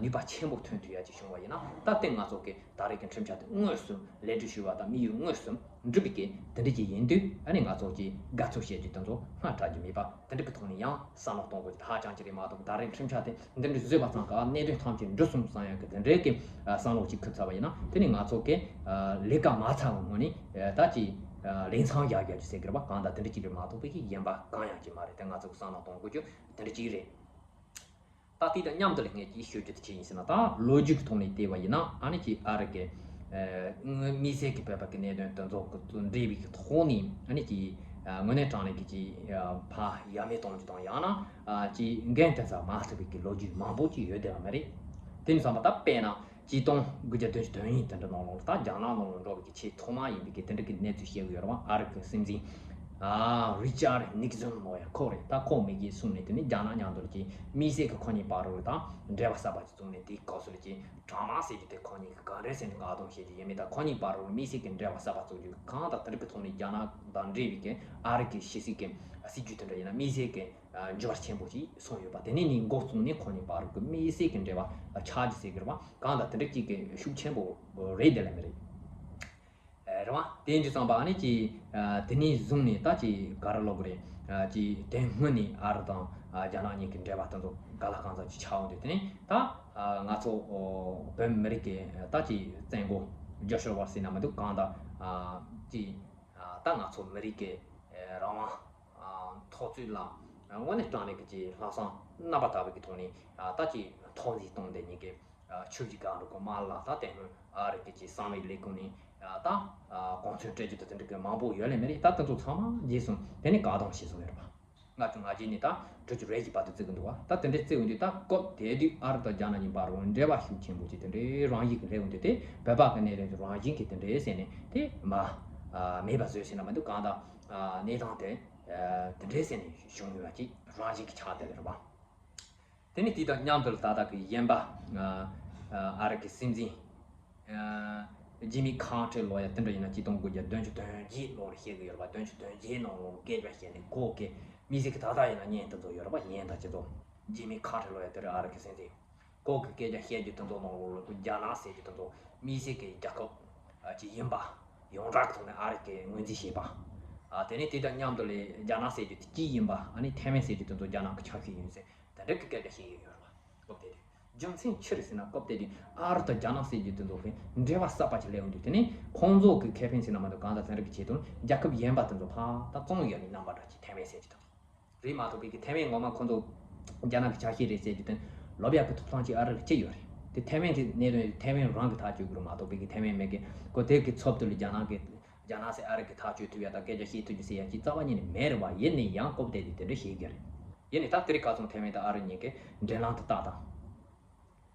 ནུས་པ་ཆེན་པོ་ཐོན་ཐུབ་ཡ་ཅིག་བྱུང་བ་ཡིན་ན། ད་ལྟའི་ང་ཚོ་གི་ད་རེས་ཀྱི་འཕྲིན་བཅར་དེ་དངོས་སུ་ལས་སྒྲུབ་ཞུ་བ་དང་དམིགས་ཡུལ་དངོས་སུ་འགྲུབ་པའི་གི་དེ་འདྲ་ཅིག་ཡིན་དུས། ཨ་ནི་ང་ཚོ་གི་དགའ་ཚོར་བྱེད་རྒྱུ་དེ་ཚོ་སྔ་དྲག་རྒྱུ་མེད་པ། དེ་འདྲ་གི་ཐོག་ནས་ཡང་བསམ་བློ་གཏོང་དགོས་རྒྱུ་དེ་ཧ་ཅང་ཅིག་རེད་མ་གཏོགས། ད་རེས་འཕྲིན་བཅར་དེ་འདི་འདྲ་བཟོས་པ་ཙམ་གྱིས་གནད་དོན་ཐམས་ཅད་འགྲུབ་སོང་བསམ་ཡག་གི་དེ་འདྲའི་གི་བསམ་བློ་ཅིག་འཁུར་ཚར་བ་ཡིན་ན། དེ་ནི་ང་ཚོ་གི་ལས་ཀ་མ་ཚར་བའི་སྔོན་ནས་ད་ཅིག་ལས་མཚམས་བཞག་རྒྱུ་ཟེར་གི་རེད་པ། གང་ལྟར་དེ་འདྲ་ཅིག་རེད་མ་གཏོགས། པའི་གི་གཞན་པ་གང་ཡང་ཅིག་མ་རེད། དེ་ང་ཚོ་གི་བསམ་བློ་གཏོང་དགོས་རྒྱུ་དེ་འདྲ་ཅིག་རེད། ད་དེ་དང་མཉམ་དུ་ལ་ངས་ཅིག་ཤོད་རྒྱུ་དེ་ཅི་ཡིན་ཟེར་ན། ད་ལོ་རྒྱུས་ཀྱི་ཐོག་ནས་བལྟས་པ་ཡིན་ན། ཨ་ནི་ཅིག་ཨ་རི་གི་ཨ་དམིགས་བསལ་གྱི་བོད་པ་གི་གནད་དོན་དེ་ཚོ་གི་འབྲེལ་བའི་གི་ཐོག་ནས། ཨ་ནི་ཅིག་ཨ་དངོས་གནས་དྲང་གནས་ཀྱི་ཅིག་ཨ་ཕར་ཡ་མེད་གཏོང་རྒྱུ་དང་། ཡང་ན་ཨ་ཅིག་འགན་དེ་ཚོ་མ་ཐུབ་པའི་གི་ལོ་རྒྱུས་མང་པོ་ཅིག་ཡོད་བསྡད་པ་མ་རེད། དེ་ནས་བསམ་པ་ད་དཔེར་ན་ཆིག་སྟོང་དགུ་བརྒྱ་བདུན་ཅུ་དོན་གཉིས་དེ་འདྲ་ནང་ལོགས་ལ། ད་རྒྱ་ནག་ནང་ལ་འགྲོ་བའི་གི་ཆེས་ཐོག་མ་ཡིན་པའི་གི་དེ་འདྲ་གི་གནས་ཚུལ་བཤད་གི་ཡོད་རེད་བ། ཨ་རི་གི་སྲིད་འཛིན་ཨ་རི་ཅར་ནིག་སོན་ལབ་ཡ་ཁོ་རེད། ད་ཁོ་མི་གིས་གསུངས་ནས། དེ་ནི་རྒྱ་ནག་མཉམ་དུ་ལ་ཅིག་དམིགས་བསལ་གྱི་ཁོ་གཉིས་བར་དུ་ད་འབྲེལ་བ་གསར་པ་ཅིག་བཙུགས་ནས། དེའི་སྐབས་སུ་ལ་ཅིག་གྲང་དམག་ཟེར་རྒྱུ་དེ་ཁོ་གཉིས་ཀྱིས་ག་འདྲ་ཟེར་ནས་བཀག་སྡོམ་བྱེད་རྒྱུ་ཡིན་མིན། ད་ཁོ་གཉིས་བར་དུ་དམིགས་བསལ་གྱི་འབྲེལ་བ་གསར་པ་བཙུགས་རྒྱུ། གང་ལྟར་དེ་འདྲ་གི་ཐོག་ནས་རྒྱ་ནག་དང་འབྲེལ་བའི་གི་ཨ་རི་གི་ཕྱི་སྲིད་ཀྱི་སྲིད་ཇུས་དེ་འདྲ་ཡིན་ན་དམིགས་བསལ་གྱི་འགྱུར་བ་ཆེན་པོ་ཅིག་སོང་ཡོད་པ། དེ་ནས་ནི་འགོ་བཙུགས་ནས་ཁོ་གཉིས་བར་དུ་གི་དམིགས་བསལ་གྱི་འབྲེལ་བ་ཆགས་རྒྱུ་ཟེར་གི་རེད་བ། གང་ལྟར་དེ་འདྲ་གཅིག་གི་ཤུགས་ཆེན་པོ་རེད་དེ་ལ་མི་རེད། ཨེ་རེད་བ། དེ་འདྲ་བསམ་པ་ཨ་ནི་ཅིག་ཨ་དེ་ནས་བཟུང་ནས་ད་ཅིག་ག་རེ་ལབ་དགོས་རེད། ཨ་ཅིག་དེ་སྔོན་ནས་ཨ་རི་དང་ཨ་རྒྱ་ནག་གཉིས་ཀྱི་འབྲེལ་བ་དེ་ཚོ་ག་ལ་གང་འཚམ་ཅིག་ཆགས་འོང་དུས། དེ་ནས་ད་ཨ་ང་ཚོ་བོད་མི་རིགས་ཀྱི་ད་ཅིག་བཙན་རྒོལ་རྒྱབ་སྐྱོར་བ་ཟེར་ན་མི་འདུག་གང་ལྟར་ཨ་ཅིག་ཨ་ད་ང་ཚོ་མི་རིགས་ཀྱི་ཨ་རང་དབང་ཨ་འཐབ་རྩོད་ལ་ དངོས་གནས་དྲང་གནས་ཀྱི་ཅིག་ལྷག་བསམ་རྣམ་པར་དག་པའི་གི་ཐོག་ནས་ད་ཅིག་ཐོག་འཛིན་བཏང་དེ་ཉིད་ཀྱི་ཆོས་ཀྱི་སྒང་རུ་གོ་མ་ལ་ད་དེ་སྔོན་ཨ་རི་གི་ཅིག་གསང་བའི་ལས་ཁུངས་ནས་ད་གོང་ཚོན་སྤྲད་རྒྱུ་དང་དེ་འདྲ་གི་མང་པོ་ཡོད་ལེ་མེད་རེད། ད་དེ་ཚོ་ཚང་མ་རྗེས་སུ་དེ་ནས་བཀག་སྡོམ་བྱས་སོང་ཡོད་རེད་པ། ལྔ་བཅུ་ང་བརྒྱད་ནས་ད་དྲུག་ཅུ་རེ་བཞི་བར་དུ་བརྩི་གི་འདུག་བ། ད་དེ་འདྲའི་བརྩི་འོང་དུས་ད་སྐབས་དེ་དུས་ཨ་རི་དང་རྒྱ་ནག་གཉིས་བར་རུ་འབྲེལ་བ་ཤུགས་ཆེན་པོ་ཅིག་དེ་འདྲའི་རང་བཞིན་གྱི་སླེབས་འོང་དུས་དེ་བོད་པ་གི་གནད་དོན་དེ་རང་བཞིན་གྱིས་དེ་འདྲའི་ཟེར་ནས་དེ་མ་མེད་པ་བཟོས་ཟེར་ན་མ་འདུག་གང་ལྟར་གནས་སྟངས་དེ་དེ་འདྲའི་ཟེར་ནས་བྱུང་ཡོད་པ་ཅིག་རང་བཞིན་གྱིས་ཆགས་བསྡད་ཡོད་རེད་བ། དེ་ནས་དེ་དང་མཉམ་དུ་ད་ལྟ་གི་གཞན་པ་ཨ་རི་གི་སྲིད་འཛིན་ཇི་མི་ཁ་ཊར་ལོ་ཡ་དེ་འདྲ་ཡིན་ན་ཆིག་སྟོང་དགུ་བརྒྱ་བདུན་ཅུ་དོན་བརྒྱད་ལོར་བཤད་གི་ཡོད་རེད་པ། བདུན་ཅུ་དོན་བརྒྱད་ནང་ལོར་སྐད་ཆ་བཤད་ནས་ཁོ་གི་མི་ཚེ་གི་ད་ལྟ་ཡིན་ན་བརྙན་དེ་ཚོ་ཡོད་རེད་པ། བརྙན་དང་སྤྱི་ཚོགས་ཇི་མི་ཁ་ཊར་ལོ་ཡ་དེ་རེད་ཨ་རི་གི་སྲིད་འཛིན། ཁོ་གི་སྐད་ཆ་བཤད་རྒྱུ་དེ་ཚོ་ནང་ལོགས་ལ་རྒྱ་ནག་ཟེར་རྒྱུ་དེ་ཚོ་མི་སེར་གྱི་རྒྱལ་ཁབ་ཅིག་ཡིན་པ་ཡོངས་གྲགས་ཐོག་ནས་ཨ་རི་གིས་ངོས་འཛིན་བྱས་པ། དེ་ནས་དེ་དང་མཉམ་དུ་ལས་རྒྱ་ནག་ཟེར་རྒྱུ་དེ་སྤྱི་ཡིན་པ་ཨ་ནི་ཐའེ་ཝན་ཟེར་རྒྱུ་དེ་ཚོ་རྒྱ་ནག་གི་ཆ་ཤས་ཡིན་ཟེར་དེ་འདྲ་གི་སྐད་ཆ་བཤད་ཡོད་ཡོད་རེད་བ། སྐབས་དེ་དུས་རྒྱུ་མཚན་ཅི་རེད་ཟེར་ན་སྐབས་དེ་དུས་ཨ་རི་དང་རྒྱ་ནག་ཟེར་རྒྱུ་དེ་ཚོ་གི་འབྲེལ་བ་གསར་པ་ཅིག་སླེབས་ཡོང་དུས་དེ་ནས་ཁོང་ཚོ་གི་ཁེ་ཕན་ཟེར་ན་མ་གཏོགས་གང་ལྟར་ཚན་རིག་གི་ཆེད་དུ་རྒྱལ་ཁབ་གཞན་པ་དེ་ཚོ་ཕར་ད་བཙོང་ཡོད་ནི་རྣམ་པ་འདྲ་ཅིག་ཐའེ་ཝན་ཟེར་རྒྱུ་དེ་ཚོ། རེད་མ་གཏོགས་པའི་གི་ཐའེ་ཝན་ངོ་མ་ཁོ་ཚོ་རྒྱ་ནག་གི་ཆ་ཤས་རེད་ཟེར་རྒྱུ་དེ་ལོབས་ཡག་གི་ཐོབ་ཐང་ཅིག་ཨ་རི་ལ་ཅི་ཡོད་རེད། དེ་ཐའེ་ཝན་གི་གནད་དོན་ཐའེ་ཝན་རང་གི་ཐག་གཅོད་དགོས་རེད་མ་གཏོགས་པའི་གི་ཐའེ་ཝན་མི་གི་ཁོ་དེ་གི་ཚབ་ཏུ་ལ་རྒྱ་ནག་གི་རྒྱ་ནག་ཟེར་ཨ་རི་གི་ཐག་གཅོད་ཐུབ་ཡག་དང་སྐད་ཆ་བཤད་ཐུབ་རྒྱུ་ཟེར་ཡག་ཅིག་རྩ་བ་ཉིད་ནས་མེད་རེད་བ། ཡིན་ནའི་ཡང་སྐབས་དེ་དུས་དེ་འདྲ་བཤད་རྒྱུ་རེད། ཡིན་ནའི་ད་དེ་རིང་ཁ་སང་ཐའེ་ཝན་དང་ཨ་རི་གཉིས་ཀྱི་འབྲེལ་ལམ་དེ་ཏག་ཏག་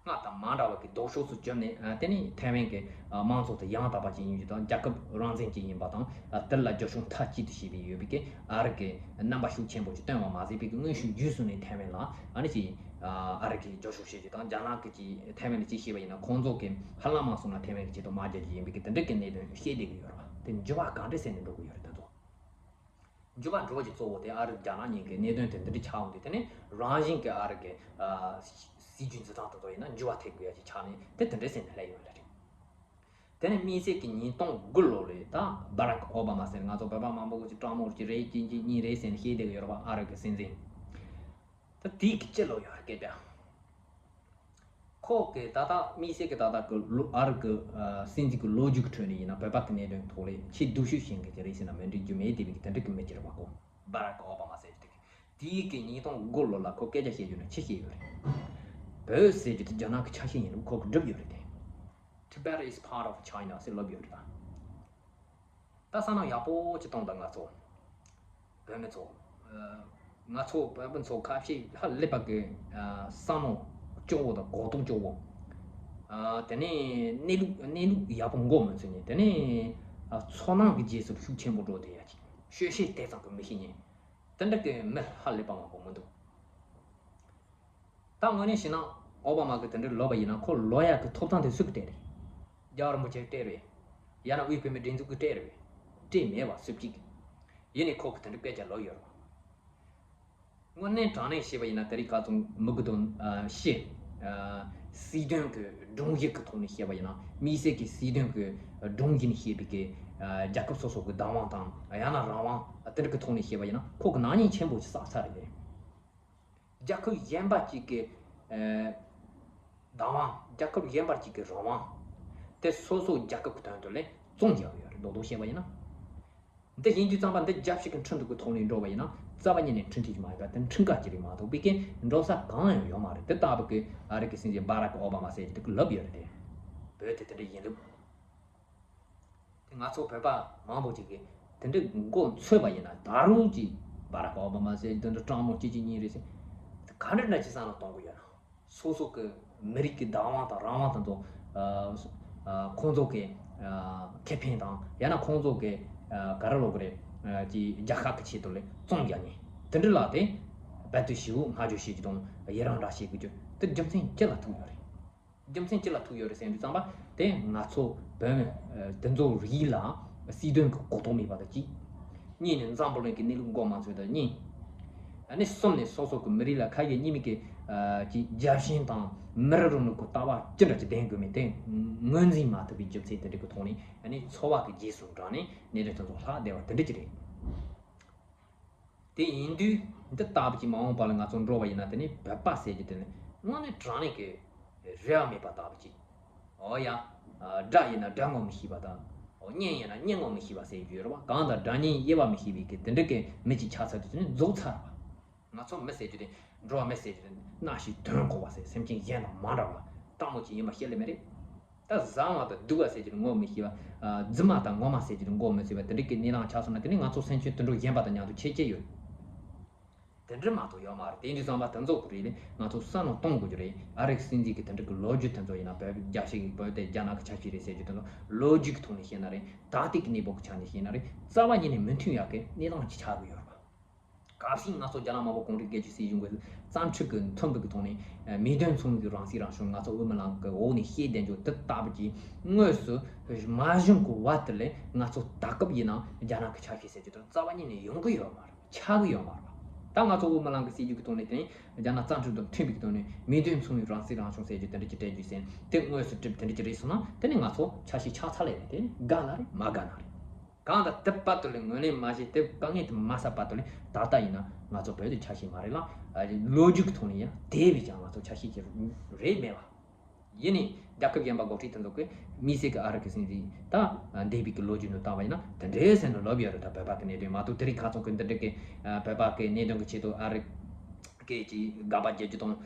སྔར་དང་མ་འདྲ་བ་གི་ལྡོག་ཕྱོགས་སུ་བཅུག་ནས་ཨ་དེ་ནི་ཐའེ་ཝན་གྱི་ཨ་དམངས་གཙོ་དེ་ཡང་དག་པ་ཅིག་ཡིན་རྒྱུ་དང་རྒྱལ་ཁབ་རང་བཙན་ཅིག་ཡིན་པ་དང་ཨ་དེ་ལ་རྒྱབ་སྐྱོར་མཐའ་གཅིག་ཏུ་བྱེད་པའི་ཡོད་པའི་གི་ཨ་རི་གི་རྣམ་པ་ཤུགས་ཆེན་པོ་ཅིག་སྟོན་པ་མ་ཟད་པའི་གི་དངོས་ཤུགས་བརྒྱུད་སོང་ནས་ཐའེ་ཝན་ལ་ཨ་ནི་ཅིག་ཨ་རི་གི་རྒྱབ་སྐྱོར་བྱེད་རྒྱུ་དང་རྒྱ་ནག་གི་ཅིག་ཐའེ་ཝན་ལ་ཅིག་བྱས་པ་ཡིན་ན་ཁོང་ཚོ་གི་ཧ་ལམ་མ་སོང་ན་ཐའེ་ཝན་གི་ཆེད་དུ་དམག་རྒྱག་རྒྱུ་ཡིན་པའི་གི་དེ་འདྲ་གི་གནད་དོན་བཤད་བསྡད་གི་ཡོད་རེད་བ། དེ་འགྱུར་བ་ག་འདྲ་ཟེར་ནས་འགྲོ་གི་ཡོད་རེད་དེ་ཚོ། འགྱུར་བ་འགྲོ་རྒྱུ་གཙོ་བོ་དེ་ཨ་རི་རྒྱ་ནག་གཉིས་ཀྱི་གནད་དོན་དེ་འདི་འདྲ་ཆགས་འོང་དུས་དེ་ནི་རང་བཞིན་གྱི་ཨ་རི་གི་ཨ་སྲིད་ཇུས་འཛིན་སྟངས་དེ་ཚོ་ཡིན་ན་འགྱུར་བ་ཐེབས་དགོས་ཡ་ཅིག་ཆགས་ནས་དེ་དེ་འདྲ་ཟེར་ནས་སླེབས་ཡོང་ལེ་རེད། དེ་ནི་དམིགས་བསལ་གྱི་ཉིས་སྟོང་དགུ་ལོ་ལས་ད་བྷ་རག་ཨོ་བྷ་མ་ཟེར་ང་ཚོ་བོད་པ་མང་པོ་གི་ཅིག་སྤྲང་མོ་ཅིག་རེད་གཅིག་གཅིག་གཉིས་རེད་ཟེར་ནས་བཤད་བསྡད་གི་ཡོད་རེད་བ། ཨ་རི་གི་སྲིད་འཛིན་ད་དེའི་གི་སྤྱི་ལོ་ཡོད་རེད་སྐད་ཆ། ཁོ་གི་ད་ལྟ་དམིགས་བསལ་གི་ད་ལྟ་གི་ལོ་ཨ་རི་གི་ཨ་སྲིད་འཛིན་གི་ལོ་རྒྱུས་གི་ཁྲོད་ནས་ཡིན་ན་བོད་པ་གི་གནད་དོན་ཐོག་ལས་ཆེས་སྡུག་ཤོས་ཤིང་གི་ཅི་རེད་ཟེར་ན་མི་འགྲིག་རྒྱུ་མེད་དེ་བའི་གི་དེ་འདྲ་གི་མི་ཅི་རེད་བ། ཁོ་བྷ་རག་ཨོ་བྷ་མ་ཟེར་རྒྱུ་དེ་གི་དེའི་གི་ཉིས་སྟོང་དགུ་ལོ་ལ་ཁོ་སྐད་ཆ་བཤད་རྒྱུ་ན་ཅི་བཤད་ཡོད་རེད། བོད་ཟེར་རྒྱུ་དེ་རྒྱ་ནག་གི་ཆ་ཤས་ཡིན་ལུགས་ཁོ་གི་སྒྲུབ་ཡོད་རེད་དེ། Tibet is part of China ཟེར་ལབ་ཡོད་རེད་ད། ད་བསམ་བློ་ཡག་པོ་ཅིག་གཏོང་དང་ང་ཚོ། བོད་མི་ཚོ། ཨ་ང་ཚོ་བོད་མི་ཚོ་ཁ་ཤས་ཧ་ལས་པ་གི་ཨ་བསམ་བློ་སྐྱོ་བོ་དང་གོ་རྟོགས་སྐྱོ་བོ། ཨ་དེ་ནས་གནས་ལུགས་གནས་ལུགས་ཡག་པོ་མགོ་མི་ཚོས་ཉན། དེ་ནས་ཨ་ཚོར་སྣང་གི་རྗེས་སུ་ཤུགས་ཆེན་པོ་འགྲོ་བསྡད་ཡ་ཅིག་ཤོད་ཤེས་དེ་ཙམ་གི་མི་ཤེས་ཉན། དེ་འདྲ་གི་མི་ཧ་ལས་པ་མང་པོ་མི་འདུག་ད་དངོས་གནས་བྱས་ན་ཨོ་བྷ་མ་གི་དེ་འདྲའི་ལོབས་པ་ཡིན་ན་ཁོ་ལོབས་ཡག་གི་ཐོབ་ཐང་དེ་སུ་གི་སྤྲད་རེད། རྒྱལ་བ་རིན་པོ་ཆེ་གི་སྤྲད་རེད། ཡང་ན་དབུས་བོད་མིའི་སྒྲིག་འཛུགས་ཀྱི་སྤྲད་རེད། སྤྲད་མེད་པ་སུ་གཅིག་གི། ཡིན་ནའི་ཁོ་གི་དེ་འདྲའི་སྐད་ཆ་ལོབས་ཡོད་རེད། དངོས་གནས་དྲང་གནས་བཤད་པ་ཡིན་ན་དེ་རིང་ཁ་སང་མི་དགུ་དང་ཨ་བཞི་ཨ་སྲིད་དོན་གི་སྒྲོམ་གཞི་གི་ཐོག་ནས་བཤད་པ་ཡིན་ན་དམིགས་བསལ་གྱི་སྲིད་དོན་གི་སྒྲོམ་གཞི་ནས་བཤད་པའི་གི་ཨ་རྒྱལ་ཁབ་སོ་སོ་གི་བདག་དབང་དང་ཡང་ན་རང་དབང་དེ་འདྲ་གི་ཐོག་ནས་བཤད་པ་ཡིན་ན་ཁོ་གི་ནག་ཉེས་ཆེན་པོ་ཞིག་བསགས་ཚར་རེད། རྒྱལ་ཁབ་གཞན་པ་གཅིག་གི་ཨ་བདག་དབང་རྒྱལ་ཁབ་གཞན་པ་གཅིག་གི་རང་དབང་དེ་སོ་སོ་རྒྱལ་ཁབ་ཀྱི་དོན་དུ་ལས་བཙོང་རྒྱག་ཡོད་རེད། རྡོག་རྡོག་བཤད་པ་ཡིན་ན། འདི་ཡིན་དུས་ཙམ་པ་འདི་རྒྱལ་སྤྱི་གི་ཁྲིམས་འདུག་གི་ཐོག་ནས་འགྲོ་བ་ཡིན་ན་རྩ་བ་ཉིད་ནས་འཁྲུན་ཆོད་ཀྱི་མ་ཡིན་པ་དེ་འཁྲུན་ཁ་ཅིག་རེད་མ་གཏོགས་པའི་གི་འགྲོ་ས་གང་ཡང་ཡོད་མ་རེད། དེ་ལྟ་བུ་གི་ཨ་རི་གི་སྲིད་འཛིན་བྷ་རག་ཨོ་བྷ་མ་ཟེར་གྱི་འདུག་གི་ལབ་ཡོད་རེད་དེ། བོད་དེ་དེ་འདྲ་ཡིན་ལུགས། དེ་ང་ཚོ་བོད་པ་མང་པོ་ཅིག་གིས་དེ་འདྲ་མགོ་ཚོས་པ་ཡིན་ན་ད་རུང་ཅིག་བྷ་རག་ཨོ་བྷ་མ་ཟེར་དེ་འདྲ་སྤྲང་མོ་གཅིག་གཅིག་གཉིས་རེད་ཟེར། དེ་ག་འདྲ་འདྲ་ཅིག་བསམ་བློ་གཏོང་གི་ཡོད་ན། སོ་སོ་གི་མི་རིགས་ཀྱི་བདག་དབང་དང་རང་དབང་དེ་ཚོ་ཨ་ཨ་ཁོང་ཚོ་གི་ཨ་ཁེ་ཕན་དང་ཡང་ན་ཁོང་ཚོ་གི་ཨ་ག་རེ་ལབ་དགོས་རེད། ཨ་ཅིག་རྒྱལ་ཁབ་ཀྱི་ཆེད་དུ་ལས་བཙོང་རྒྱག་ནས་དེ་འདྲ་ལ་དེ་རྦད་དེ་ཞེ་པོ་བསྔགས་བརྗོད་བྱེད་རྒྱུ་དང་ཡི་རང་འདྲ་བྱེད་དགོས་རྒྱུ་དེ་རྒྱུ་མཚན་ཅི་ལ་ཐུག་ཡོད་རེད། རྒྱུ་མཚན་ཅི་ལ་ཐུག་ཡོད་རེད་ཟེར་དུས་ཙམ་པ་དེ་ང་ཚོ་བོད་མི་ཨ་དེ་ཚོ་རིགས་ལ་སྲིད་དོན་གྱི་གོ་རྟོགས་མེད་པ་དང་གཅིག་གཉིས་ནས་འཛམ་བུ་གླིང་གི་གནས་ལུགས་མགོ་མ་ཚོས་དང་གཉིས། ཨ་ནི་གསུམ་ནས་སོ་སོ་གི་མི་རིགས་ལ་ཁ་ཡོད་སྙིང་མེད་ཀྱི་ཨ་ཀྱི་རྒྱལ་ཞེན་དང་མི་རིགས་རིང་ལུགས་ཀྱི་ལྟ་བ་ཅི་འདྲ་ཅིག་ལྡན་དགོས་མིན་དེ་ངོས་འཛིན་མ་ཐུབ་པའི་རྒྱུ་མཚན་དེ་འདྲ་གི་ཐོག་ནས་ཨ་ནི་འཚོ་བ་གི་རྗེས་སུ་འབྲངས་ནས་གནད་དོན་དེ་ཚོ་ལྷག་བསྡད་པ་དེ་འདྲ་ཅིག་རེད། དེ་ཡིན་དུས་འདི་ལྟ་བུ་ཅིག་མ་འོངས་པ་ལ་ང་ཚོ་འགྲོ་བ་ཡིན་ན་དེ་ནི་བོད་པ་ཟེར་རྒྱུ་དེ་ནི་དངོས་གནས་དྲང་གནས་ཀྱི་རེ་བ་མེད་པ་ལྟ་བུ་ཅིག་ཨོ་ཡ། དགྲ་ཡིན་ན་དགྲ་ངོ་མི་ཤེས་པ་དང་། ཨོ་གཉེན་ཡིན་ན་གཉེན་ངོ་མི་ཤེས་པ་ཟེར་རྒྱུ་ཡོད་རེད་བ། གང་ལྟར་དགྲ་གཉེན་དབྱེ་བ་མི་ཤེས་པའི་གི་དེ་འདྲ་གི་མི་ཅིག་ཆགས་ཚར་དུས་དེ་ནི་རྫོགས་ཚར་བ། ང་ཚོ་མི་ཟེར་རྒྱུ་དེ། འགྲོ་བ་མི་ཟེར་རྒྱུ་དེ་སྣང་ཞིང་དོན་གོ་བ་ཟེར། སེམས་ཅན་གཞན་དང་མ་འདྲ་བ། སྟག་མོ་ཆེན་ཡིན་པ་ཤེས་ལེ་མི་རེད། ད་བཟང་བ་དང་སྡུག་པ་ཟེར་རྒྱུ་དེ་ངོ་མི་ཤེས་པ། རྫུན་མ་དང་ངོ་མ་ཟེར་རྒྱུ་དེ་མགོ་མི་ཚོས་པ། དེ་འདྲ་གི་གནས་སྟངས་ཆགས་སོང་ན། དེ་ནི་ང་ཚོ་སེམས་ཅན་དུད་འགྲོ་གཞན་པ་དང་མཉམ་དུ་ཁྱད་ཆོས་ཡོད། དེ་འདྲ་མ་གཏོགས་ཡོད་མ་རེད། དེ་འདྲ་བསམ་པ་དེ་ཚོ་གི་རིགས་ལས་ང་ཚོ་བསམ་བློ་གཏོང་དགོས་ཀྱི་རེད། ཨ་རིག་སྲིད་འཛིན་གྱི་དེ་འདྲ་གི་ལོ་རྒྱུས་དེ་ཚོ་ཡིན་ན། བོད་རྒྱ་ཞིག་གི་བོད་དེ་རྒྱ་ནག་གི་ཆ་ཤས་རེད་ཟེར་རྒྱུ་དེ་ཚོ་ལོ་རྒྱུས་ཀྱི་ཐོག་ནས་བཤད་ན་རེད། ད་ལྟའི་གི་གནས་བབ་ཀྱི་ཆ་ནས་བཤད་ན་རེད། རྩ་བ་ཉིད་ནས་མི་མཐུན་ཡག་གི་གནས་སྟངས་ཅིག་ཆགས་ཀྱི་ཡོད་རེད་པ། གལ་སྲིད་ང་ཚོ་རྒྱ་ནག་དམར་པོ་གོང་རིམ་སྒེར་གྱི་སྲིད་གཞུང་གི་རྩ་ཁྲིམས་ཀྱི་མཐུན་པའི་གི་ཐོག་ནས། མིའི་དོན་མཚུངས་ཀྱི་རང་སྲིད་རང་སྐྱོང་ང་ཚོ་དབུ་མའི་ལམ་གྱི་འོག་ནས་བཤད་བསྡད་རྒྱུ་དེ་ལྟ་བུ་གྱི་དངོས་སུ་མ་བྱུང་གི་བར་དུ་ལས་ང་ཚོ་ད་སྐབས་ཡིན་ན་རྒྱ་ནག་གི་ཆ་ཤས་ཟེར་རྒྱུ་དེ་རྩ་བ་ཉིད་ནས་ཡོང་གི་ཡོད་མ་རེད། ཆགས་ཀྱི་ཡོད་མ་རེད། ད་ང་ཚོ་དབུ་མའི་ལམ་གྱི་སྲིད་ཇུས་ཀྱི་ཐོག་ནས་དེ་ནི་རྒྱ་ནག་རྩ་ཁྲིམས་དང་མཐུན་པའི་གི་ཐོག་ནས་མིའི་དོན་མཚུངས་པའི་རང་སྲིད་རང་སྐྱོང་ཟེར་རྒྱུ་དེ་འདྲ་ཅིག་སྤྲད་རྒྱུ་ཟེར། དེ་དངོས་སུ་གྲུབ་དེ་འདྲ་ཅིག་རེད་སོང་ན། དེ་ནི་ང་ཚོ་ཆ་ཤས་ཆགས་ཚར་ལེ་རེད། དེ་ནི་དགའ་ན་རེད། མ་དགའ་ན་རེད། གང་ལྟར་དེ་བར་དུ་ལས་ངོས་ལེན་མ་བྱས། དེ་དཀའ་ངལ་དེ་མ་ཟ་བར་དུ་ལས་ད་ལྟ་ཡིན་ན་ང་ཚོ་བོད་དུ་ཆ་ཤས་མ་རེད་ལ། ལོ་རྒྱུས་ཀྱི་ཐོག་ནས་ཡང་དེ་བས་ཀྱང་ང་ཚོ་ཆ་ཤས་ཀྱི་རེད་མེད་པ། ཡིན་ནའི་རྒྱལ་ཁབ་གཞན་པ་འགོ་ཁྲིད་དེ་ཚོ་གིས་དམིགས་བསལ་གྱི་ཨ་རི་གི་སྲིད་འཛིན་ད་འདས་པའི་གི་ལོ་རྒྱུས་ནང་བལྟས་པ་ཡིན་ན་དེ་འདྲའི་སེམས་ལ་ལོབས་ཡོད་རེད། ད་བོད་པ་གི་གནད་དོན་མ་གཏོགས། དེ་རིང་ཁ་སང་གི་འདི་འདྲ་གི་བོད་པ་གི་གནད་དོན་གི་ཆེད་དུ་ཨ་རི་སྐད་ཀྱི་དགག་པ་རྒྱག་རྒྱུ་དང་།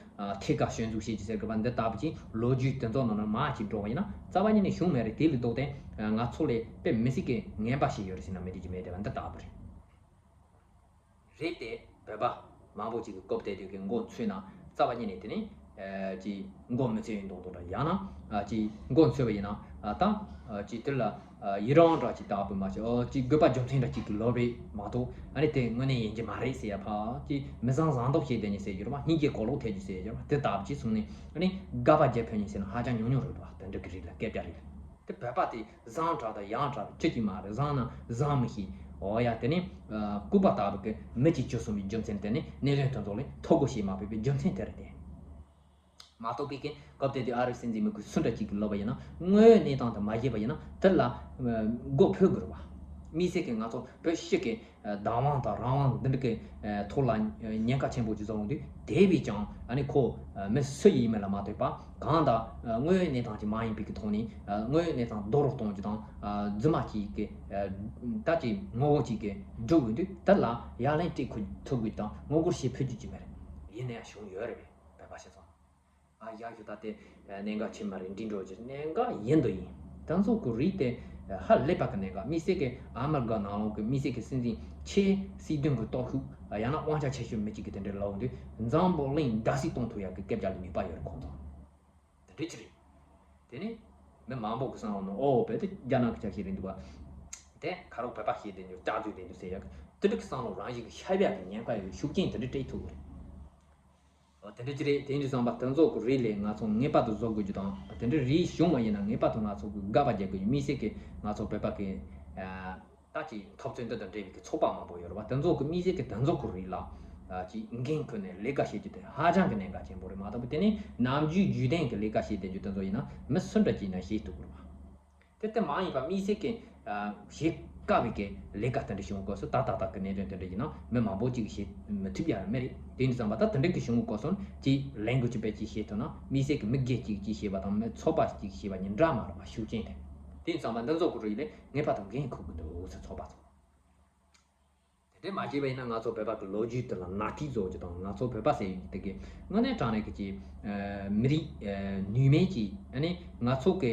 ཐད་ཀར་ཞིབ་འཇུག་བྱེད་རྒྱུ་ཟེར་གི་བ་འདི་ལྟ་བུ་ཅིག་ལོ་རྒྱུས་དེ་ཚོ་ནང་ན་མར་ཅིག་འགྲོ་བ་ཡིན་ན་རྩ་བ་ཉིད་ནས་བྱུང་མེད་རེད། དེ་ལས་ལྡོག་སྟེ་ང་ཚོ་ལས་དཔེ་མི་སྲིད་ཀྱི་ངན་པ་ཞིག་ཡོད་རེད་ཟེར་ན་མི་འགྲིག་གི་མེད་དེ་བ་འདི་ལྟ་བུ་རེད། རེད་དེ། བོད་པ་མང་པོ་ཅིག་གིས་རྐུབ་སྟེགས་དུས་ཀྱི་མགོ་འཚོས་ན་རྩ་བ་ཉིད་ནས་དེ་ནི་ཅིག་མགོ་མི་འཚོས་ཡིན་མདོག་མདོག་འདྲ། ཡང་ན་ཅིག་མགོ་འཚོས་པ་ཡིན་ན་ད་ཅིག་དེ་ལ་ཡི་རང་འདྲ་ཅིག་ལྟ་བུ་མ་ཅིག་ཨོ་ཅིག་དགོས་པ་རྒྱུ་མཚན་འདྲ་ཅིག་གི་ལོབས་རེད་མ་གཏོགས། ཨ་ནི་དེ་དངོས་གནས་ཡིན་གྱི་མ་རེད་ཟེར་ཡ། ཕ་ཅིག་མི་བཟང་བཟང་མདོག་བྱས་བསྡད་ནས་ཟེར་རྒྱུ་རེད་པ། སྙིང་རྗེ་གོ་ལོག་ཐེབས་རྒྱུ་ཟེར་རྒྱུ་རེད་པ། དེ་ལྟ་བུ་ཅིག་སོང་ནས་ཨ་ནི་དགག་པ་རྒྱག་ཕོད་མཁན་ཟེར་ན་ཧ་ཅང་ཉུང་ཉུང་རེད་པ། དེ་འདྲ་གི་རིགས་ལ་སྐད་ཆ་རེད། དེ་བོད་པ་དེ་བཟང་དྲགས་དང་ཡང་དྲགས་ཅི་ཅི་མ་རེད། བཟང་ན་བཟང་མི་ཤེས། འོ་ཡ། དེ་ནི་ལྐུགས་པ་ལྟ་བུ་གི་མི་གཅིག་བྱུང་སོང་བའི་རྒྱུ་མཚན་དེ་ནི་གནད་དོན་དེ་ཚོ་ལ་ཐོ་འགོད་བྱེད་མ་ཕོད་པའི་རྒྱུ་མཚན་དེ་རེད་དེ། མ་གཏོགས་པའི་གི་སྐབས་དེ་དུས་ཨ་རིའི་སྲིད་འཛིན་མི་དགོས་སུ་འདྲ་གཅིག་གིས་ལབ་པ་ཡིན་ན། དངོས་ཡོད་གནས་སྟངས་དེ་མ་ཤེས་པ་ཡིན་ན་དེ་ལ་མགོ་ཕོད་དགོས་རེད་བ། དམིགས་བསལ་གི་ང་ཚོ་བོད་ཕྱི་གི་བདག་དབང་དང་རང་དབང་འདི་འདྲ་གི་ཐོག་ལ་ཉེན་ཁ་ཆེན་པོ་ཅིག་བཟོ་འོང་དུས། དེ་བས་ཀྱང་ཨ་ནི་ཁོ་མི་སུ་ཡིན་མིན་ལ་མ་ལྟོས་པ། གང་ལྟར་དངོས་ཡོད་གནས་སྟངས་ཅིག་མ་ཡིན་པའི་གི་ཐོག་ནས་དངོས་ཡོད་གནས་སྟངས་རྡོག་རོལ་གཏོང་རྒྱུ་དང་། རྫུན་མ་ཅིག་གི་ད་ཅིག་ངོ་བོ་ཅིག་གི་སྒྲུབ་འོང་དུས། དེ་ལ་ཡ་ལན་སྤྲད་ཁུལ་ཐུབ་དགོས་དང་ངོ་རྒོལ་བྱེད་ཕོད་རྒྱུ་ཅིག་མེད་རེད། ཡིན་ན་ཡང་བྱུང་ཡོད་རེད་པས། བོད་པ་སྤྱི་ཚོགས། ཨ་ཡག་ཞུ་ད་དེ་གནད་འགག་ཆེ་མ་རེད། འདི་འགྲོ་རྒྱུ་གནད་འགག་ཡིན་དུ་ཡིན། ད་ཚོ་གི་རིགས་དེ་ཧ་ལས་པ་གི་གནད་འགག་དམིགས་བསལ་གི་ཨ་མི་རི་ཀ་ནང་ལོགས་གི་དམིགས་བསལ་གི་སྲིད་འཛིན་ཆེས་སྲིད་དོན་གི་སྟོབས་ཤུགས། ཡང་ན་དབང་ཆ་ཆེ་ཤོས་མི་གཅིག་གི་དེ་འདྲའི་ལབ་འོང་དུས། འཛམ་བུ་གླིང་རྡབ་གསིག་གཏོང་ཐུབ་ཡག་གི་སྐད་ཆ་ལ་ནུས་པ་ཡོད་རེད་ཁོང་ཚོ། དེ་འདྲ་ཅིག་རེད། དེ་ནི་མི་མང་པོ་གི་བསམ་བློ་ནང་ཨོ་བོད་དེ་རྒྱ་ནག་གི་ཆ་ཤས་རེད་འདུག་བ། དེ་ཁ་རོག་བོད་པ་བཤད་བསྡད་འདུག་ལྕགས་བརྗོད་བསྡད་འདུག་ཟེར་ཡག་གི་དེ་འདྲ་གི་བསམ་བློ་རང་བཞིན་གི་ཤར་ཡག་གི་ཉེན་ཁ་ཡོད་ཤུགས་རྐྱེན་དེ་འདྲ་སྤྲད་ཐུབ་ཀྱི་རེད། འོ་དེ་འདྲ་ཅིག་རེད། དེ་འདྲ་བསམ་པ་དེ་ཚོ་གི་རིགས་ལས་ང་ཚོ་ངེས་པར་དུ་བཟོ་དགོས་རྒྱུ་དང་། དེ་འདྲ་རིགས་བྱུང་བ་ཡིན་ན་ངེས་པར་དུ་ང་ཚོ་གི་དགག་པ་རྒྱག་དགོས་རྒྱུ། དམིགས་བསལ་གི་ང་ཚོ་བོད་པ་གི་ད་ཅིག་འཐབ་རྩོད་འདི་དང་འབྲེལ་བའི་གི་ཚོགས་པ་མང་པོ་ཡོད་རེད་བ། དེ་ཚོ་གི་དམིགས་བསལ་གི་དེ་ཚོ་གི་རིགས་ལ་ཅིག་འགན་ཁུར་ནས་ལས་ཀ་བྱེད་རྒྱུ་དེ་ཧ་ཅང་གི་གནད་འགག་ཆེན་པོ་རེད། མ་གཏོགས་པ་དེ་ནི་ནམ་རྒྱུན་རྒྱུན་ལྡན་གི་ལས་ཀ་བྱེད་བསྡད་རྒྱུ་དེ་ཚོ་ཡིན་ན་མི་སུ་འདྲ་ཅིག་ཡིན་ན་བྱེད་ཐུབ་ཀྱི་རེད་བ། དེ་ལྟ་མ་ཡིན་པ་དམིགས་བསལ་གྱི་བྱེད་དཀའ་བའི་གི་ལས་ཀ་དེ་འདྲ་བྱུང་སྐབས་སུ། ད་ཏག་ཏག་གི་གནད་དོན་དེ་འདྲ་ཡིན་ན་མི་མང་པོ་ཅིག་གིས་བྱེད་མི་ཐུབ་ཡ་མེད་རེད། དེ་འདྲ་བསམ་པ་ད་དེ་འདྲ་གི་བྱུང་སྐབས་སུ་ཅིག་ལས་འགུལ་ཅིག་དཔེ་ཅིག་བྱེད་ཐུབ་ན། དམིགས་བསལ་གྱི་མི་སྒེར་གཅིག་གིས་བྱས་པ་དང་མི་ཚོགས་པ་གཅིག་གིས་བྱས་པ་གཉིས་འདྲ་མ་རེད་བ། ཤུགས་རྐྱེན་དེ། དེ་ཡིན་ཙང་མ་འདི་ཚོ་གི་རིགས་ལས་ངེས་པར་དུ་འགན་འཁུར་གི་འདུག་ཟེར། ཚོགས་པ་ཚོ། དེ་འདྲས་མ་བྱས་པ་ཡིན་ན་ང་ཚོ་བོད་པ་གི་ལོ་རྒྱུས་དེ་ལ་ནག་ཐིག་བཟོ་རྒྱུ་དང་། ང་ཚོ་བོད་པ་ཟེར་ཡོད་དེ་གི་དངོས་གནས་དྲང་གནས་ཀྱི་ཅིག་མི་རིགས་ནུས་མེད་ཅིག་ཨ་ནི་ང་ཚོ་གི་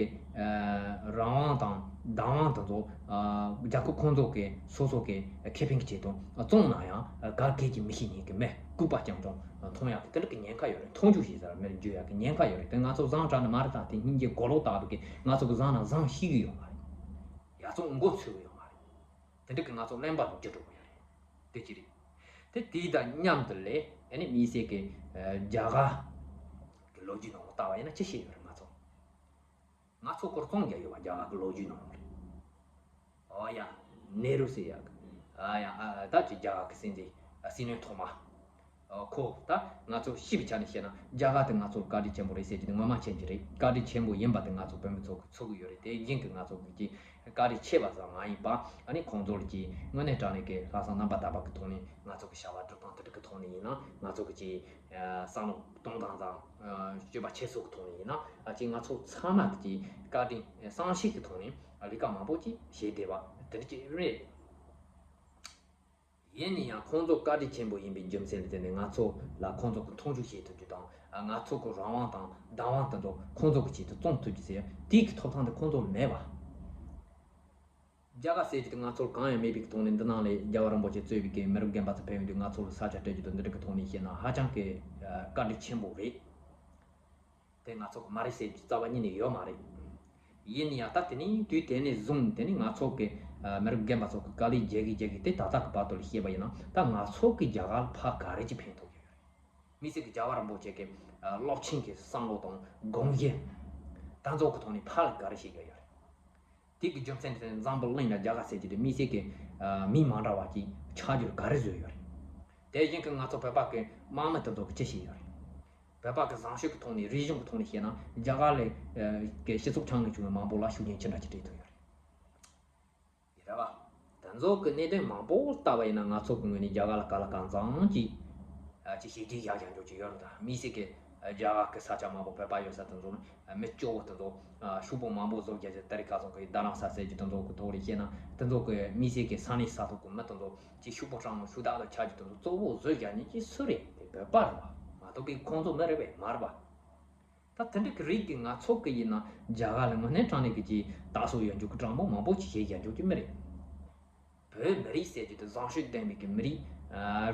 རང་དབང་དང་བདག་དབང་དེ་ཚོ་རྒྱལ་ཁབ་ཁོང་ཚོ་གི་སོ་སོ་གི་ཁེ་ཕན་གྱི་ཆེད་དུ་བཙོངས་ན་ཡང་ག་གེ་ཅིག་མི་ཤེས་མཁན་གི་མི་ལྐུགས་པ་རྐྱང་རྐྱང་མཐོང་ཡག་གི་དེ་འདྲ་གི་ཉེན་ཁ་ཡོད་རེད། མཐོང་ཆུང་བྱེད་ས་ལ་མི་ལ་འཇུ་ཡག་གི་ཉེན་ཁ་ཡོད་རེད། དེ་ང་ཚོ་བཟང་དྲགས་ན་མ་རེད། ད་དེ་སྙིང་རྗེ་གོ་ལོག་ལྟ་བུ་གི་ང་ཚོ་གི་བཟང་ན་བཟང་ཤེས་གི་ཡོད་མ་རེད། ཡག་བཙོང་མགོ་ཚོས་གི་ཡོད་མ་རེད། དེ་འདྲ་གི་ང་ཚོ་གླེན་པ་རུ་འགྱུར་འགྲོ་གི་ཡོད་རེད། དེ་ཅི་རེད། དེ་དེའི་དང་མཉམ་དུ་ལས་ཨ་ནི་དམིགས་བསལ་གི་རྒྱ་གར་གི་ལོ་རྒྱུས་ནང་ལ་ལྟ་བ་ཡིན་ན་ཅི་བཤད་ཡོད་རེད། ང་ཚོ་ང་ཚོ་སྐོར་བཙོང་རྒྱག་ཡོད་པ་རྒྱ་གར་གི་ལོ་རྒྱུས་ནང་ལ་རེད། ཨོ་ཡ། ནེ་རུ་ཟེར་ཡག་གི། ཨ་ཡ། ཨ་ད་ཅི་རྒྱ་གར་གི་སྲིད་འཛིན་སྲིད་བློན་ཐོག་མ། ཨོ་ཁོ་ད་ང་ཚོ་སྤྱི་པའི་ཆ་ནས་བཤད་ན་རྒྱ་གར་དེ་ང་ཚོར་བཀའ་དྲིན་ཆེན་པོ་རེད་ཟེར་རྒྱུ་དེ་ངོ་མ་མཁྱེན་གྱི་རེད། བཀའ་དྲིན་ཆེན་པོ་ཡིན་པ་དེ་ང་ཚོ་བོད་མི་ཚོ་གི་ཚོར་གི་ཡོད་རེད། དེ་བཞིན་གི་ང་ཚོ་གི་ཅི་བཀའ་དྲིན་ཆེ་བ་ཙམ་མ་ཡིན་པ་ཨ་ནི་ཁོང་ཚོར་གྱི་དངོས་གནས་དྲང་གནས་ཀྱི་ལྷག་བསམ་རྣམ་པར་དག་པ་གི་ཐོག་ནས་ང་ཚོ་གི་བྱ་བ་སྒྲུབ་སྟངས་དེ་འདྲ་གི་ཐོག་ནས་ཡིན་ན། ང་ཚོ་གི་ཅི་བསམ་བློ་གཏོང་སྟངས་དང་སྤྱོད་པ་འཁྱེར་སོ་གི་ཐོག་ནས་ཡིན་ན། ཨ་ཅི་ང་ཚོ་ཚང་མ་གི་ཅི་བཀའ་དྲིན་བསམ་ཤེས་གི་ཐོག་ནས་ལས་ཀ་མང་པོ་ཅིག་བྱས་བསྡད་པ་དེ་འདྲ་ཅིག་རེད། དེ་ནས་ཡང་ཁོང་ཚོ་བཀའ་དྲིན་ཆེན་པོ་ཡིན་པའི་རྒྱུ་མཚན་ལ་བརྟེན་ནས་ང་ཚོ་ལ་ཁོང་ཚོ་གི་མཐོང་ཆུང་བྱེད་ཐུབ་རྒྱུ་དང་། ང་ཚོ་གི་རང་དབང་དང་བདག་དབང་དེ་ཚོ་ཁོང་ཚོ་གི་ཆེད་དུ་བཙོང་ཐུབ་རྒྱུ་ཟེར་དེའི་གི་ཐོབ་ཐང་དེ་ཁོང་ཚོ་ལ་མེད་པ། རྒྱ་གར་ཟེར་རྒྱུ་དེ་ང་ཚོར་གང་ཡང་མེད་པའི་ཐོག་ནས། འདི་ནང་ལ་རྒྱལ་བ་རིན་པོ་ཆེ་གཙོས་པའི་གི་མི་རབས་རྒན་པ་ཚོ་ཕེབས་ཡོང་དུས་ང་ཚོ་ལ་ས་ཆ་སྤྲད་རྒྱུ་དང་འདི་འདྲ་གི་ཐོག་ནས་བཤད་ན་ཧ་ཅང་གི་བཀའ་དྲིན་ཆེན་པོ་རེད། དེ་ང་ཚོ་གི་མ་རེད་ཟེར་རྒྱུ་རྩ་བ་ཉིད་ནས་ཡོད་མ་རེད། ཡིན་ཡང་ད་དེ་ནས་དུས་དེ་ནས་བཟུང་དེ་ནས་ང་ཚོ་གི་མི་རབས་རྒན་པ་ཚོ་གི་དཀའ་ལས་རྒྱག་གི་རྒྱག་གི་དེ་ད་ལྟ་གི་བར་དུ་ལ་བཤད་པ་ཡིན་ན། ད་ང་ཚོ་གི་རྒྱ་གར་ལ་ཕར་ག་རེ་ཅིག་ཕན་ཐོགས་ཀྱི་ཡོད་རེད། དམིགས་བསལ་གྱི་རྒྱལ་བ་རིན་པོ་ཆེ་གི་རླབས་ཆེན་གྱི་བསམ་བློ་དང་དགོངས་གཞི་ད་ཚོ་གི་ཐོག་ནས་ཕར་ལ་ག་རེ་བྱེད་ཀྱི་ཡོད་རེད། དེ་གི་རྒྱུ་མཚན་དེ་འཛམ་བུ་གླིང་ལ་རྒྱ་གར་ཟེར་གྱི་དེ་དམིགས་བསལ་གྱི་མི་མ་འདྲ་བ་ཅིག་ཆགས་རྒྱུར་ག་རེ་བཟོས་ཡོད་རེད། དེ་བཞིན་གྱི་ང་ཚོ་བོད་པ་གི་དམག་མི་དེ་ཚོ་གི་ཅི་བྱས་ཡོད་རེད། བོད་པ་གི་བཟང་སྤྱོད་ཀྱི་ཐོག་ནས་རིག་གཞུང་གི་ཐོག་ནས་བཤད་ན་རྒྱ་གར་ལ་གི་སྤྱི་ཚོགས་ཆུང་ངུ་ཆུང་ངུ་མང་པོ་ལ་ཤུགས་རྐྱེན་ཅི་འདྲ་ཅིག་སྤྲད་ཐུབ་ཡོད་རེད། རེད་བ། དེ་ཚོ་གི་གནད་དོན་མང་པོ་ལྟ་བ་ཡིན་ན་ང་ཚོ་གི་ངོས་ནས་རྒྱ་གར་ལ་ག་ལ་གང་འཚམ་གྱི་ཅིག་བྱས་རྗེས་བཞག་བཞག་འཇོག་གི་ཡོད་རེད། ད་དམིགས་བསལ་གྱི་རྒྱ་གར་གི་ས་ཆ་མང་པོ་བོད་པ་ཡོད་ས་དེ་ཚོ་ནི་མི་སྐྱོ་བོ་དེ་ཚོ་ཤོག་བུ་མང་པོ་བཟོ་རྒྱུ་ཞིག་དེ་རིང་ཁ་སང་གི་རྡ་རམ་ས་ཟེར་རྒྱུ་དེ་ཚོ་གི་ཐོག་ལ་བཤད་ན། དེ་ཚོ་གི་དམིགས་བསལ་གྱི་ས་གནས་ས་ཐོག་གི་མི་དེ་ཚོ་ཅིག་ཤོག་བུ་སྲང་མོ་ཤུ་དག་ལ་ཆགས་རྒྱུ་དེ་ཚོ་གཙོ་བོ་བཟོ་རྒྱུ་ནི་ཅིག་སུ་རེད། དེ་བོད་པ་རེད་བ། མ་གཏོགས་པའི་ཁོང་ཚོ་མི་རེད་པས་མ་རེད་བ། ད་དེ་འདྲ་གི་རིགས་ཀྱི་ང་ཚོ་གི་ཡིན་ན་རྒྱ་གར་ལ་དངོས་གནས་དྲང་གནས་ཀྱི་ཅིག་ད་སོ་ཡོད་འཇུག་གི་དྲང་མོ་མང་པོ་ཅིག་བྱེད་ཡོད་འཇུག་གི་མི་རེད། བོད་མི་རིགས་ཟེར་རྒྱུ་དེ་བཟང་སྤྱོད་ལྡན་པའི་གི་མི་རིགས།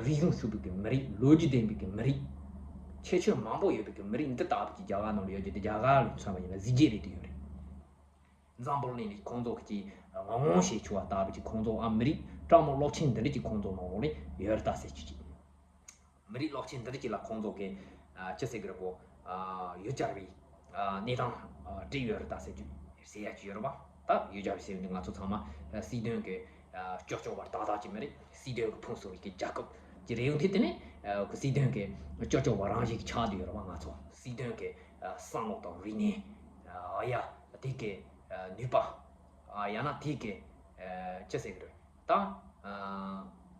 རིག་གཞུང་ཕྱུག་པའི་གི་མི་རིགས། ལོ་རྒྱུས་ལྡན་པའི་གི་མི་རིགས། ཁྱད་ཆོས་མང་པོ་ཡོད་པའི་གི་མི་རིགས་འདི་ལྟ་བུ་ཅིག་རྒྱ་གར་ནང་ལ་ཡོད་རྒྱུ་དེ་རྒྱ་གར་ལ་མཚོན་པ་ཡིན་ན་གཟི་བརྗིད་རེད་དུ་ཡོད་རེད། འཛམ་བུ་གླིང་ནས་ཁོང་ཚོ་གི་ཅིག་ངོ་ངོ་ཤེས་ཆོག་པ་ལྟ་བུ་ཅིག་ཁོང་ཚོ་ཨ་མི་རིགས་དྲང་མོ་སློབ་ཆེན་འདི་འདྲ་ཅིག་ཁོང་ཚོ་ནང་ལོགས་ལ་ཡོད་རེད་ད་ཟེར་རྒྱུ་ཅིག་མི་རིགས་སློབ་ཆེན་འདི་འདྲ་ཅིག་ལ་ཁོང་ཚོ་གི་ཨ་ཅི་ཟེར་གི་རེད་གོ། ཨ་ཡུལ་གྱར་བའི་ཨ་གནས་སྟངས་ཨ་བྲིས་ཡོད་རེད་ད་ཟེར་རྒྱུ་ཟེར་ཡ་ཅིག་ཡོད་རེད་པ། ད་ཡུལ་གྱར་བའི་ཟེར་བ་འདི་ང་ཚོ་ཚང་མ་ཨ་སྲིད་དོན་གི་ཨ་སྐྱོ་སྐྱོ་བར་ཏག་ཏག་ཅིག་མི་རེད། སྲིད་དོན་གི་ཕུང་སོང་བའི་གི་རྒྱལ་ཁབ་ཅིག་རེད་ཡོང་དུས། དེ་ནས་ཨ་ཁོ་སྲིད་དོན་གི་སྐྱོ་སྐྱོ་བ་རང་བཞིན་གྱི་ཆགས་བསྡད་ཡོད་རེད་པ། ང་ཚོ་སྲིད་དོན་གི་ཨ་བསམ་བློ་དང་རིག་གནས་ཨ་ཡ་དེ་གི་ཨ་ནུས་པ། ཨ་ཡང་ན་དེ་གི་ཨ་ཅི་ཟེར་གི་རེད། ད་ཨ་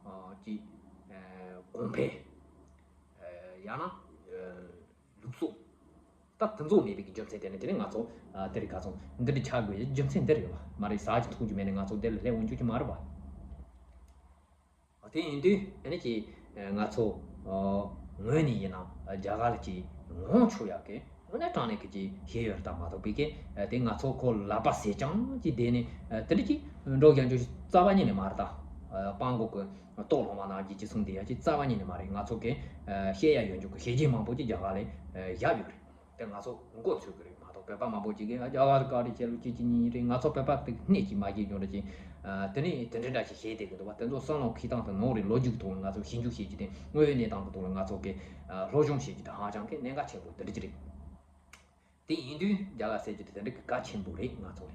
ཨ་ཅི་ཨ་གོང་འཕེལ། ཨ་ཡང་ན་ཨ་ལུགས་སྲོལ། ད་དེ་ཚོ་མེད་པའི་གི་རྒྱུ་མཚན་དེ་ནི་དེ་ནི་ང་ཚོ་ཨ་དེ་རིང་ཁ་སང་འདི་འདྲ་ཆགས་དགོས་ཀྱི་རྒྱུ་མཚན་འདི་རེད་བ། མ་རེད་ཟ་རྒྱུ་འཐུང་རྒྱུ་མེད་ནས་ང་ཚོ་འདི་ལ་སླེབས་འོང་རྒྱུ་ཅིག་མ་རེད་བ། དེ་ཡིན་དུས་ཨ་ནི་ཅིག་ང་ཚོ་ངོས་ནས་ཡིན་ན་རྒྱ་གར་ལ་ཅིག་ངོ་ཆོག་ཡག་གི་དངོས་གནས་དྲང་གནས་ཀྱི་ཅིག་ཤེས་ཡོད་རེད་ད་མ་གཏོགས་པའི་གི་དེ་ང་ཚོ་ཁོ་ལག་པ་བཟེད་རྐྱང་ཅིག་བསྡད་ནས་དེ་འདྲ་ཅིག་འགྲོ་རྒྱག་རྒྱུ་རྩ་བ་ཉིད་ནས་མ་རེད་ད། སྤང་གོ་གི་ལྟོ་ལོང་བ་ནང་བཞིན་ཅིག་གསུངས་བསྡད་ཡག་ཅིག་རྩ་བ་ཉིད་ནས་མ་རེད། ང་ཚོ་གི་བཤད་ཡ་ཡོད་འཇུག་གི་བྱས་རྗེས་མང་པོ་ཅིག་རྒྱ་གར་ལ་བཞག་ཡོད་རེད། དེ་ང་ཚོ་མགོ་ཚོས་གི་རེད་མ་གཏོགས་བོད་པ་མང་པོ་ཅིག་གིས་རྒྱ་གར་བཀའ་དྲིན་ཆེ་ལོ་ཅི་ཅི་ཉིན་རེད། ང་ཚོ་བོད་པ་དེ་སྣེ་གཅིག་མ་བྱེད་ཡོང་རེད་ཅིག་དེ་ནས་དེ་འདྲ་འདྲ་ཞིག་བྱས་བསྡད་གི་འདུག་བ། དེ་ཚོ་བསམ་བློ་འཁྱེར་སྟངས་དང་ནང་རེད་ལོ་རྒྱུས་ཀྱི་ཐོག་ལ་ང་ཚོ་ཞིབ་འཇུག་བྱེད་རྒྱུ་དེ་དངོས་ཡོད་གནས་སྟངས་ཀྱི་ཐོག་ལ་ང་ཚོ་གི་སློབ་སྦྱོང་བྱེད་རྒྱུ་དེ་ཧ་ཅང་གི་གནད་འགག་ཆེན་པོ་དེ་འདྲ་ཅིག་རེད། དེ་ཡིན་དུས་རྒྱ་གར་ཟེར་རྒྱུ་དེ་དེ་འདྲ་གི་གལ་ཆེན་པོ་རེད། ང་ཚོ་ལ་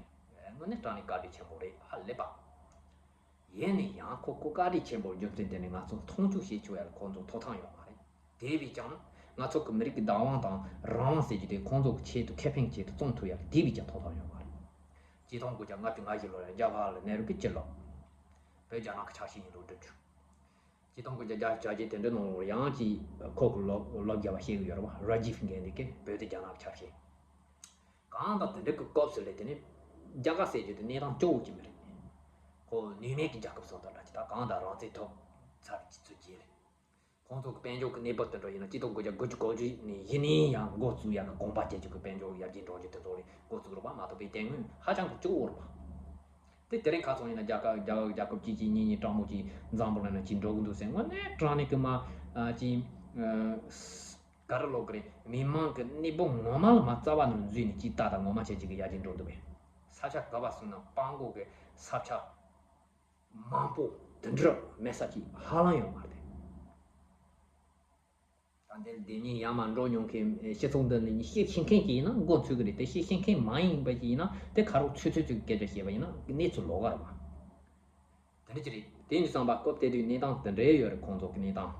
དངོས་གནས་དྲང་གནས་བཀའ་དྲིན་ཆེན་པོ་རེད་ཧ་ལས་པ། ཡིན་ན་ཡང་ཁོ་ཁོ་བཀའ་དྲིན་ཆེན་པོ་རྒྱུ་མཚན་དེ་ནི་ང་ཚོ་མཐོང་ཆུང་བྱེད་ཆོག་ཡ་ལ་ཁོང་ཚོ་ཐོབ་ཐང་ཡོད་མ་རེད། དེ་བས་ཀྱང་ང་ཚོ་གི་མི་རིགས་ཀྱི་བདག་དབང་དང་རང་དབང་ཟེར་རྒྱུ་དེ་ཁོང་ཚོ་གི་ཆེད་དུ་ཁེ་ཕན་གྱི་ཆེད་དུ་བཙོང་ཐུབ་ཡ་ལ་དེ་བས་ཀྱང་ཐོབ་ཐང་ཡོད་མ་རེད། ཆིག་སྟོང་དགུ་བརྒྱ་ལྔ་བཅུ་ང་བཞི་ལོ་ལ་རྒྱ་གར་ལ་ནེ་རུ་གིས་སྤྱི་ལོ་བོད་རྒྱ་ནག་གི་ཆབ་སྲིད་ཡིན་ལུགས་བསྒྲུབས་བྱུང་།། ཆིག་སྟོང་དགུ་བརྒྱ་བརྒྱད་ཅུ་གྱ་བརྒྱད་དེ་འདྲའི་ནང་ལོགས་ཡང་ཅིག་ཁོ་གི་ལོ་ལོ་བརྒྱ་བ་བཤད་གི་ཡོད་རེད་བ། ར་ཇིབ་འགན་འདི་གི་བོད་དེ་རྒྱ་ནག་གི་ཆབ་སྲིད། གང་ལྟར་དེ་འདྲ་གི་སྐབས་སུ་ལས་དེ་ནི་རྒྱ་གར་ཟེར་རྒྱུ་དེ་གནས་སྟངས་སྐྱོ་བོ་ཅིག་མི་རེད། ཁོ་ནུས་མེད་ཀྱི་རྒྱལ་ཁབ་སོང་དང་འདྲ་ཅིག་ད་གང་ལྟར་རང་བཙན་ཐོབ་ཚར་གྱི་ཚུལ་གྱིས་རེད། ཁོང་ཚོ་གི་དཔལ་འབྱོར་གྱི་གནས་བབ་དེ་འདྲ་ཡིན་ན་ཆིག་སྟོང་དགུ་བརྒྱ་དགུ་བཅུ་གོ་བཞི་ནས་ཡིན་ནའི་ཡང་འགོ་བཙུགས་ཡག་གི་གོམ་པ་རྒྱལ་རྒྱུ་གི་དཔལ་འབྱོར་ཡར་རྒྱས་འགྲོ་རྒྱུ་དེ་ཚོ་ལས་འགོ་བཙུགས་རོགས་པ་མ་གཏོགས་པའི་དེ་སྔོན་ཧ་ཅང་གི་སྐྱོ་བོ་རེད་པ། དེ་དེ་རིང་ཁ་སང་ཡིན་ན་རྒྱ་གར་རྒྱ་གར་རྒྱལ་ཁབ་གཅིག་གཅིག་གཉིས་གཉིས་དྲང་མོ་གཅིག་འཛམ་བུ་གླིང་ན་ཅིག་འགྲོ་གི་འདུག་ཟེར་དངོས་གནས་དྲང་གནས་ཀྱི་མ་ཅིག་ག་རེ་ལབ་དགོས་རེད། མི་མང་གི་གནས་བབ་ངོ་མ་ལ་མ་རྩ་བ་ནས་འཛུལ་ནས་ཅིག་ལྟ་ད་ངོ་མ་ཆེ་ཅིག་གི་ཡར་རྒྱས་འགྲོ་འདུག་པས། ས་ཆ་ག་བ་སོང་ན་སྤང་གོ་གི་ས་ཆ་མང་པོ་དེ་འདྲ་མེད་ས་ཅིག་ཧ་ལམ་ཡོད་མ་རེད། ད་འདིར་འདི་ཉིད་ཡར་མར་འགྲོ་མྱོང་མཁན་སྤྱི་ཚོགས་འདི་ནི་ཤེས་ཤེས་མཁན་ཅིག་ཡིན་ན་མགོ་ཚོས་ཀྱི་རེད་དེ། ཤེས་ཤེས་མཁན་མ་ཡིན་པ་ཅིག་ཡིན་ན་དེ་ཁ་རོག་ཚོད་ཚོད་ཚོད་སྐད་ཆ་བཤད་པ་ཡིན་ན་གནས་ཚུལ་ལོགས་ཀ་རེད་པ། དེ་འདྲ་ཅིག་རེད། དེ་ཡིན་དུས་ཙམ་པ་སྐབས་དེ་དུས་གནས་སྟངས་དེ་འདྲའི་ཡོད་རེད། ཁོང་ཚོ་གི་གནས་སྟངས་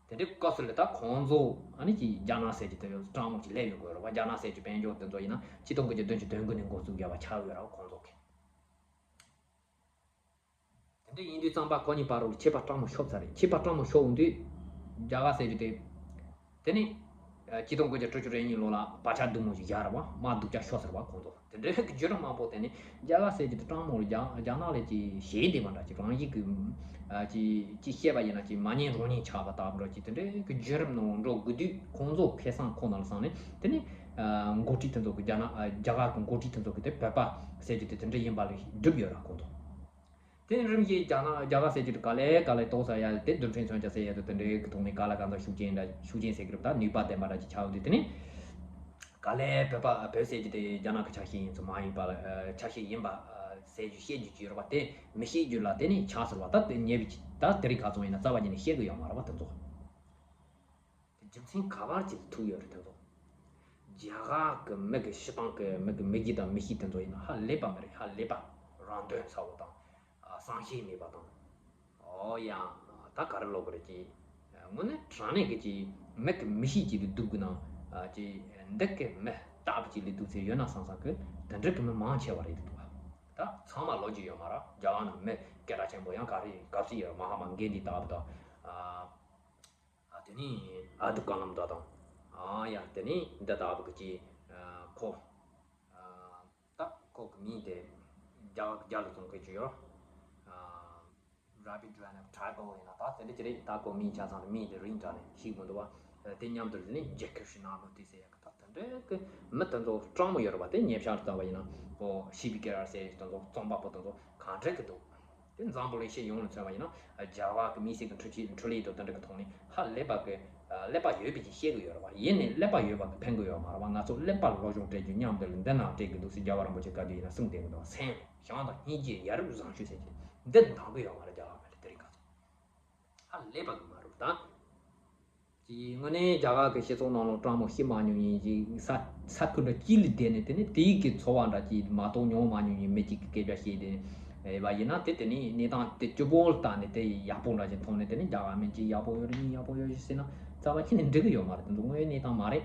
དེ་འདྲའི་སྐབས་སུ་ལ་ད་ཁོང་ཚོ་ཨ་ནི་ཅིག་རྒྱ་ནག་ཟེར་གྱི་དེ་སྤྲང་མོ་ཅིག་སླེབས་ཡོང་དགོས་རེད་པ། རྒྱ་ནག་ཟེར་གྱི་དཔལ་འབྱོར་དེ་ཚོ་ཡིན་ན་ཆིག་སྟོང་དགུ་བརྒྱ་བདུན་ཅུ་དོན་དགུ་ནས་འགོ་བཙུགས་བརྒྱབ་པ་ཆགས་ཡོད་རེད་པ་ཁོང་ཚོ་གི། དེ་འདྲ་ཡིན་དུས་ཙམ་པ་ཁོ་གཉིས་བར་རུ་ཆད་པ་སྤྲང་མོ་ཤོར་ཚར་རེད། ཆད་པ་སྤྲང་མོ་ཤོར་འོང་དུས་རྒྱ་གར་ཟེར་རྒྱུ་དེ། དེ་ནི་ ཆིག་སྟོང་དགུ་བརྒྱ་དྲུག་ཅུ་རེ་གཉིས་ལོ་ལ་བག་ཆགས་སྡུག་མོ་ཞིག་བཞག་རེད་བ། དམག་སྡུག་ཅག་ཤོར་ཟེར་བ་ཁོང་ཚོ། དེ་འདྲའི་གི་བརྒྱུད་རིམ་མང་པོ་དེ་ནི་རྒྱ་གར་ཟེར་གྱི་དེ་སྤྲང་མོ་རེད། རྒྱ་རྒྱ་ནག་ལས་ཀྱི་ཞེ་བདེ་མ་འདྲ་ཅིག་རང་ཡིག་གི་ཨ་ཅི་ཅི་བཤད་པ་ཡིན་ན་ཅི་མ་ཉན་རང་ཉན་ཆགས་པ་ལྟ་བུ་འདྲ་ཅིག་དེ་འདྲའི་གི་བརྒྱུད་རིམ་ནང་འགྲོ་དགོས་དུས། ཁོང་ཚོ་ཁེ་བཟང་ཁོ་ན་ལ་བསམ་ནས་དེ་ནི་ཨ་འགོ་ཁྲིད་དེ་ཚོ་གི་རྒྱ་ནག་ཨ་རྒྱ་གར་གི་འགོ་ཁྲིད་དེ་ཚོ་གི་དེ་བོད་པ་ཟེར་གྱི་དེ་དེ་འདྲ་ཡིན་པ་ལ་སྒྲུབ་ཡོད་ར་ཁོང་ཚོ། དེ་རིམ་བཞིན་རྒྱ་ནག་རྒྱ་གར་ཟེར་གྱི་ག་ལེ་ག་ལེ་ཏོག་ཙམ་ཡ་དེ་རྡུལ་ཕྲན་མཚོན་ཆ་ཟེར་ཡ་དེ་དེ་འདྲའི་གི་ཐོག་ནས་ག་ལ་ག་འདྲ་ཤུགས་རྐྱེན་འདྲ་ཤུགས་རྐྱེན་ཟེར་གི་རེད། ད་ནུས་པ་ལྡན་པ་འདྲ་ཅིག་ཆགས་ཡོང་དུས། དེ་ནས་ག་ལེ་བོད་པ་བོད་ཟེར་གྱི་དེ་རྒྱ་ནག་གི་ཆ་ཤས་ཡིན་ཚུལ་མ་ཡིན་པ་ལ་ཨ་ཆ་ཤས་ཡིན་པ་ཨ་ཟེར་རྒྱུ་བཤད་རྒྱུ་ཅིག་ཡོད་རེད་པ། དེ་མི་བཤད་རྒྱུ་ལ་དེ་ནས་ཆགས་ཟེར་བ། ད་དེ་ཉེ་བའི་ད་དེ་རིང་ཁ་སང་ཡིན་ན་རྩ་བ་ཉིད་ནས་བཤད་གི་ཡོད་མ་རེད་པ་དེ་ཚོ། དེ་རྒྱུ་མཚན་ག་པར་ཅིག་ཐུག་ཡོད་རེད་དེ་ཚོ། རྒྱ་གར་གི་མི་གི་སྤྱི་བཏང་གི་མི་གི་མི་གི་དང་མི་གཤིས་དེ་ཚོ་ཡིན་ན་ཧ་ལས་པ་མི་རེད། ཧ་ལས་པ་རང་དོན་ཚ་བོ་དང་ཨ་བསམ་ཤེས་མེད་པ་དང་། ཨོ་ཡ། ད་ག་རེ་ལབ་དགོས་རེད་ཅེ། དངོས་གནས་དྲང་གནས་ཀྱི་ཅིག་མི་གི་མི་གཤིས་ཅིག་ལ་སྡུག་གི་ན་ཨ་ཅེ་འདི་གི་མི་རྟག་པ་ཅིག་ལ་སྡུག་ཚེ་ཡོད་ན་བསམ་བསམ་གི་དེ་འདྲ་གི་མི་མང་ཆེ་བ་རེད་འདུག་བ། ད་ཚང་མ་ལོ་རྒྱུས་ཡོད་མ་རེད། རྒྱ་གར་ནང་མི་སྐད་གྲགས་ཆེན་པོ་ཡང་ག་རེ་གབ་སྲིད་ཡོད། མ་ཧ་མ་གྷན་དྷི་ལྟ་བུ་དང་། ཨ་ཨ་དེ་ནས་ཨབ་དུལ་ཀ་ལམ་དང་། ཨ་ཡ་དེ་ནས་འདི་ལྟ་བུ་གི་ཅིག་ཨ་ཁོ་ཨ་ད་ཁོ་གི་མིང་དེ་རྒྱ་རྒྱ་ལ་བཙོང་མཁན་ཅིག་ཡོད། ཨ་Robert Drenikh Tagore ཡིན་ན་ད་དེ་འདྲ་ཅིག་རེད། ད་ཁོ་མིང་ཆ་ཚང་དེ་མིང་དེ་རིང་དྲགས་ནས་ཤེས་མི་འདུག་བ། དེ་མཉམ་དུ་དེ་ནས་ཇེ་ཁི་ཤི་ན་མོ་ཏི་ཟེར་ཡག་གི་ད་དེ་འདྲའི་གི་མི་དེ་ཚོ་སྤྲང་མོ་ཡོད་རེད་པ། དེ་ཉེ་ཆར་ལྟ་བ་ཡིན་ན་ཨོ་ཤི་བི་ཀེ་ར་ཟེར་དེ་ཚོ་རྩོམ་པ་པོ་དེ་ཚོ་གང་འདྲ་གི་འདུག་དེ་འཛམ་བུ་གླིང་སྤྱི་ཡོངས་ལ་མཚོན་པ་ཡིན་ན་རྒྱ་གར་གི་དམིགས་བསལ་གི་འཕྲུལ་ཆས་འཕྲུལ་ལས་དང་དེ་འདྲ་གི་ཐོག་ནས་ཧ་ལས་པ་གི་ཀླད་པ་ཡོད་པའི་ཅིག་བཤད་གི་ཡོད་རེད་པ། ཡིན་ནའི་ཀླད་པ་ཡོད་པ་གི་ཕན་གི་ཡོད་མ་རེད་པ། ང་ཚོ་ཀླད་པ་ལ་སློབ་སྦྱོང་སྤྲད་རྒྱུ་མཉམ་དུ་ལ་འདི་ན་སྤྲད་གི་འདུག་ཟེར་རྒྱལ་བ་རིན་པོ་ཆེ་བཀའ་བསྡུ་ཡིན་ན་གསུངས་བསྡད་གི་འདུག་སེམས་ཞང་དང་སྙིང་རྗེ་ཡ་རབས་བཟང་སྤྱོད་ཟེར་གྱི་འདི་འདང་གི་ཡོད་མ་རེད། རྒྱ་གར་མི་ལ་དེ་རིང་ཁ་སང་ཧ་ལས་པ་གི་མ་རེད་ད། ཅིག་དངོས་གནས་རྒྱ་གར་གྱི་སྤྱི་ཚོགས་ནང་ལ་སྤྲང་མོ་ཤི་མ་མྱོང་ཡིན་ཅིག་ས་ས་ཁུལ་འདྲ་གཅིག་ལ་བསྡད་ནས་དེ་ནས་དེའི་གི་འཚོ་བ་འདྲ་ཅིག་མ་གཏོགས་མྱོང་མ་མྱོང་ཡིན་མི་གཅིག་གི་སྐད་ཆ་བཤད་དེ་ཡོད་པ་ཡིན་ན། དེ་དེ་ནས་གནས་སྟངས་དེ་སྤྱི་པོ་ལ་བལྟས་ནས་དེ་ཡག་པོ་འདྲ་ཅིག་མཐོང་ནས་དེ་ནས་རྒྱ་གར་མི་གཅིག་ཡག་པོ་ཡོད་རེད། གཉིས་ཡག་པོ་ཡོད་རེད་ཟེར་ན་རྩ་བ་ཉིད་ནས་འགྲིག་གི་ཡོད་མ་རེད། དེ་ཚོ་དངོས་ཡོད་གནས་སྟངས་མ་རེད།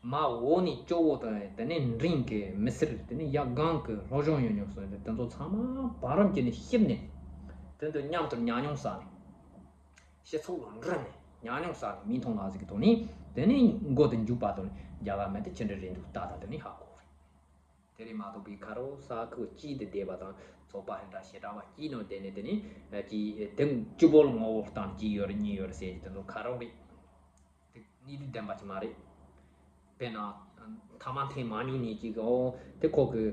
མ་འོག་ནས་སྐྱོ་བོ་དང་དེ་ནས་འབྲིང་གི་མི་སེར། དེ་ནས་ཡ་གང་གི་སློབ་སྦྱོང་ཡོད་མྱོང་སོང་དེ་དེ་ཚོ་ཚང་མ་བར་རམ་བྱས་ནས་ཤི་ནས་དེ་ཚོ་མཉམ་དུ་ཉམས་མྱོང་བསགས་ནས། སྤྱི་ཚོགས་ལ་འགྲོ་ནས་ཉམས་མྱོང་བསགས་ནས་མིང་མཐོང་ལ་ཟིག་གི་ཐོག་ནས་དེ་ནས་མགོ་དེ་མཇུག་བར་དུ་ནས་རྒྱ་གར་མི་དེ་ཅི་འདྲ་རེད་འདུག་ལྟ་ད་དེ་ནས་ཧ་གོ་རེད། དེ་རེད་མ་གཏོགས་པའི་ཁ་རོག་ས་ཁུག་གཅིག་ཏུ་བསྡད་པ་དང་ཚོགས་པ་ཧན་འདྲ་ཞེ་དྲག་པ་གཅིག་ནང་བསྡད་ནས་དེ་ནས་ཀྱི་དེ་སྐྱུ་པོ་ལ་ངོ་བོ་སྟངས་གཅིག་ཡོད་རེད་གཉིས་ཡོད་རེད་ཟེར་གྱི་དེ་ཚོ་ཁ་རོག་རེད། དེ་གནས་ལུགས་ལྡན་པ་ཅིག་མ་རེད། དཔེར་ན། མཐའ་མ་འཐེན་མ་མྱོང་མཁན་ཅིག་གིས་ཨོ་དེ་ཁོ་གི་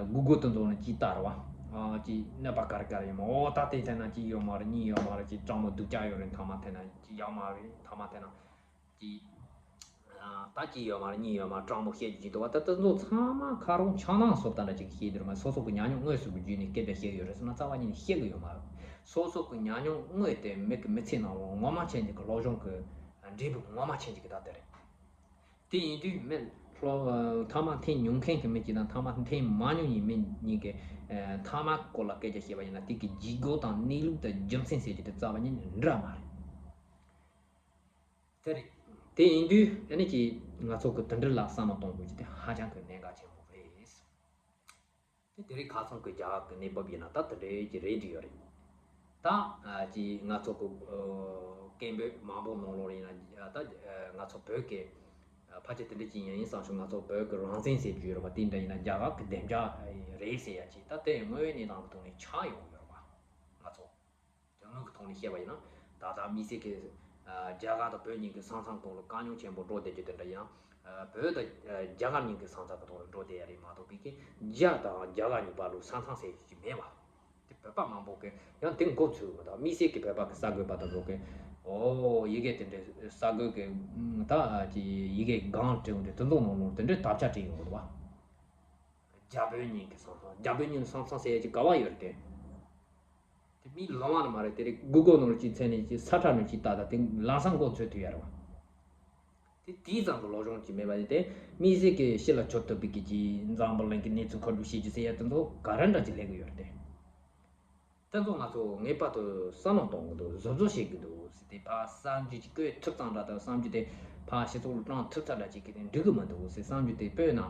སྒུག་སྒུག་ཏུ་འཛོམས་ནས་ཅིག་ལྟ་རེད་བ། ཨ་ཅིག་གནོད་པ་ག་རེ་ག་རེ་ཡོད་མ། ཨོ་ད་དེ་འཐེན་ན་ཅིག་ཡོད་མ་རེད། གཉིས་ཡོད་མ་རེད། ཅིག་སྤྲང་མོ་སྡུག་ཅག་ཡོད་རེད། མཐའ་མ་འཐེན་ན་ཅིག་ཡག་མ་རེད། མཐའ་མ་འཐེན་ན་ཅིག་ད་ཅིག་ཡོད་མ་རེད། གཉིས་ཡོད་མ་རེད། སྤྲང་མོ་བཤད་རྒྱུ་ཅིག་འདུག་བ། ད་དེ་ཚོ་ཚང་མ་ཁ་རོག་འཆང་སྣང་བཟོ་ལྟ་འདྲ་ཅིག་བཤད་འདུག་རེད་མ། སོ་སོ་གི་ཉམས་མྱོང་དངོས་སུ་གི་བརྒྱུད་ནས་སྐད་ཆ་བཤད་ཡོད་རེད་ཟེར་ན་རྩ་བ་ཉིད་ནས་བཤད་གི་ཡོད་མ་རེད། སོ་སོ་གི་ཉམས་མྱོང་དངོས་དེ་མི་གི་མི་ཚེ་ནང་ལ་ངོ་མ་མཁྱེན་ཅིག་གི་སློབ་སྦྱོང་གི་འབྲས་བུ་ངོ་མ་མཁྱེན་ཅིག་གི་ད་དེ་རེད། དེ་ཡིན་དུས་མི་ལྷོ་མཐའ་མ་འཐེན་མྱོང་མཁན་གྱི་མི་གཅིག་དང་མཐའ་མ་འཐེན་མ་མྱོང་བའི་མི་གཉིས་ཀྱི་མཐའ་མ་སྐོར་ལ་སྐད་ཆ་བཤད་པ་ཡིན་ན་དེ་གི་ལྗིད་ཁོག་དང་གནས་ལུགས་དང་རྒྱུ་མཚན་ཟེར་རྒྱུ་དེ་རྩ་བ་ཉིད་ནས་འདྲ་མ་རེད། དེ་རེད། དེ་ཡིན་དུས་ཨ་ནི་ཀྱི་ང་ཚོ་གི་དེ་འདྲ་ལ་བསམ་བློ་གཏོང་དགོས་རྒྱུ་དེ་ཧ་ཅང་གི་གནད་འགག་ཆེན་པོ་རེད། དེ་དེ་རིང་ཁ་སང་གི་རྒྱ་གར་གི་གནས་བབ་ཡིན་ན་ད་དེ་འདྲའི་ཅིག་རེད་འདྲ་ཡོད་རེད། ད་ཨ་ཅིག་ང་ཚོ་གི་ཨ་སྐད་འབོད་མང་པོ་ནང་ལོགས་ཡིན་ན་ད་ཨ་ང་ཚོ་བོད་ཀྱི་ཨ་ཕལ་ཆེར་དེ་འདྲ་ཅིག་ཡིན་ཡིན་བསམ་བྱུང་། ང་ཚོ་བོད་ཀྱི་རང་བཙན་ཟེར་རྒྱུ་ཡོད་རེད་པ། དེ་འདྲ་ཡིན་ན་རྒྱ་གར་གི་བདེ་འཇགས་རེད་ཟེར་ཡ་ཅིག་ད་དེ་དངོས་ཡོད་གནས་སྟངས་ཀྱི་ཐོག་ནས་ཆགས་ཡོང་གི་ཡོད་རེད་པ། ང་ཚོ་དོན་དངོས་ཀྱི་ཐོག་ནས་བཤད་པ་ཡིན་ན་ད་ལྟ་དམིགས་བསལ་གྱི་ཨ་རྒྱ་གར་དང་བོད་གཉིས་ཀྱི་ས་མཚམས་སྐོར་ལ་དཀའ་རྙོག་ཆེན་པོ་འགྲོ་བསྡད་རྒྱུ་དེ་འདྲ་ཡིན་ན། ཨ་བོད་དང་ཨ་རྒྱ་གར་གཉིས་ཀྱི་ས་མཚམས་ཀྱི་ཐོག་ལ་འགྲོ་བསྡད་ཡ་རེད་མ་གཏོགས་པའི་གི་རྒྱ་དང་རྒྱ་གར་གཉིས་བར་ལ་ས་མཚམས་ཟེར་རྒྱུ་ཅིག་མེད་པ། དེ་བོད་པ་མང་པོ་གི་ཡང་དེ་མགོ་ཚོས་མི་འདུག་དམིགས་བསལ་གྱི་བོད་པ་གི་གསར་འགོད་པ་དང་འགྲོ་གི་ཨོ་ཡི་གེ་དེ་འདྲའི་གསར་འགོད་ཀྱི་ད་ཅི་ཡི་གེ་གང་བྲིས་འོང་དུས་དེ་ཚོ་ནང་ལོགས་དེ་འདྲའི་དག་ཆ་བྲིས་ཡོང་གི་འདུག་བ། རྒྱ་བོད་གཉིས་ཀྱི་ས་མཚམས། རྒྱ་བོད་གཉིས་ཀྱི་ས་མཚམས་ཟེར་ཡ་ཅིག་ག་བ་ཡོད་རེད་དེ། དེ་མི་ལོང་བ་ནི་མ་རེད། དེ་རིང་གུ་གོ་ནང་ལ་ཅིག་འཚོལ་ནས་ཅིག་ས་ཁྲ་ནང་ཅིག་ལྟ་ད་དེ་ལམ་སང་མགོ་ཚོས་ཐུབ་ཡ་རེད་བ། དེ་དེའི་ཙམ་གྱི་སློབ་སྦྱོང་ཅིག་མེད་པ་ཡིན་ཏེ། དམིགས་བསལ་གྱི་ཕྱི་ལ་བྱོལ་ཐུབ་པའི་གི་ཅིག་འཛམ་བུ་གླིང་གི་གནས་ཚུལ་མཁོ་སྒྲུབ་བྱེད་རྒྱུ་ཟེར་ཡ་དེ་ཚོ་ག་རེ་འདྲ་ཅིག་སླེབས་གི་ཡོད་རེད་དེ། དེ་ཚོ་ང་ཚོ་ངེས་པར་དུ་བསམ་བློ་གཏོང་གི་འདུག་བཟོ་བཟོ་བྱེད་ཀྱི་འདུག་ཟེར། དེ་ཕར་བསམ་རྒྱུ་ཅིག་བཀོད་ཐུབ་ཙམ་འདྲ་དང་བསམ་རྒྱུ་དེ་ཕར་སྤྱི་ཚོགས་ལ་བཏང་ཐུབ་ཙམ་འདྲ་ཅིག་གི་དེ་འགྲིག་གི་མི་འདུག་ཟེར། བསམ་རྒྱུ་དེ་དཔེར་ན་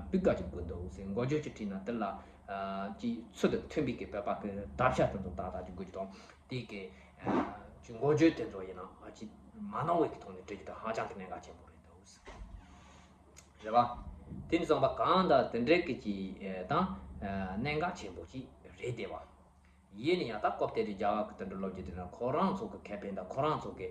སྤུས་ཀ་ཅིག་དགོས་འདུག་ཟེར། འགོ་བརྗོད་ཅིག་བྲིས་ན་དེ་ལ་ཨ་ཅིག་ཚུལ་དང་མཐུན་པའི་གི་བོད་པ་གི་དག་ཆ་དེ་ཚོ་ཏག་ཏག་ཅིག་དགོས་ཀྱི་འདུག་དེ་གི་ཨ་ཅིག་འགོ་བརྗོད་དེ་ཚོ་ཡིན་ན་ཨ་ཅིག་མ་ནོར་བའི་གི་ཐོག་ནས་འབྲི་རྒྱུ་དེ་ཧ་ཅང་གི་གནད་འགག་ཆེན་པོ་རེད་འདུག་རེད་བ། དེ་ནི་ཚང་པ་གང་ལྟར་དེ་འདྲའི་གི་ཅིག་དང་གནད་འགག་ཆེན་པོ་ཅིག་རེད་དེ་བ། ཡིན་ནི་ཡང་ད་སྐབས་དེ་དུས་རྒྱ་གར་གི་དེ་འདྲ་ལོ་རྒྱུས་དེ་ན་ཁོ་རང་ཚོ་གི་ཁེ་ཕན་དང་ཁོ་རང་ཚོ་གི་